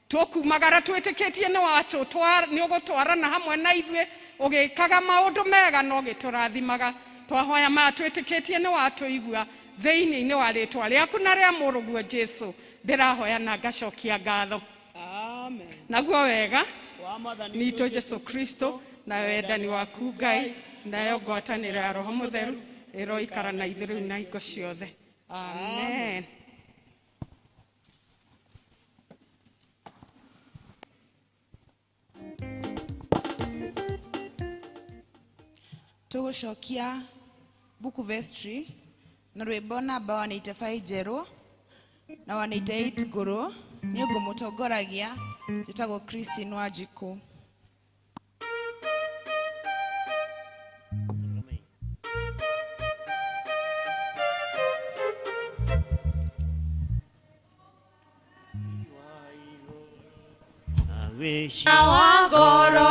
Tũkumagara twĩtĩkĩtie nĩ ũgũtwarana hamwe na ithuĩ ũgĩkaga maũndũ mega na ũgĩtũrathimaga. Twahoya maya twĩtĩkĩtie nĩ watũigua thĩinĩ wa rĩtwa rĩaku na rĩa mũrũguo Jesu, ndĩrahoya na ngacokia ngatho. Amen. Naguo wega Wa Mwathani nitũ Jesu Kristo na wendani waku Ngai nayo ngwatanĩro ya Roho Mũtheru ĩroikara na ithuĩ rĩu na hingo ciothe. Amen. Tũgũcokia Buku Vestry na rwĩmbo namba 185 njerũ na 188 ngũrũ. Nĩ ngũmũtongoragia, njĩtagwo Christine Wanjikũ. Wa ngoro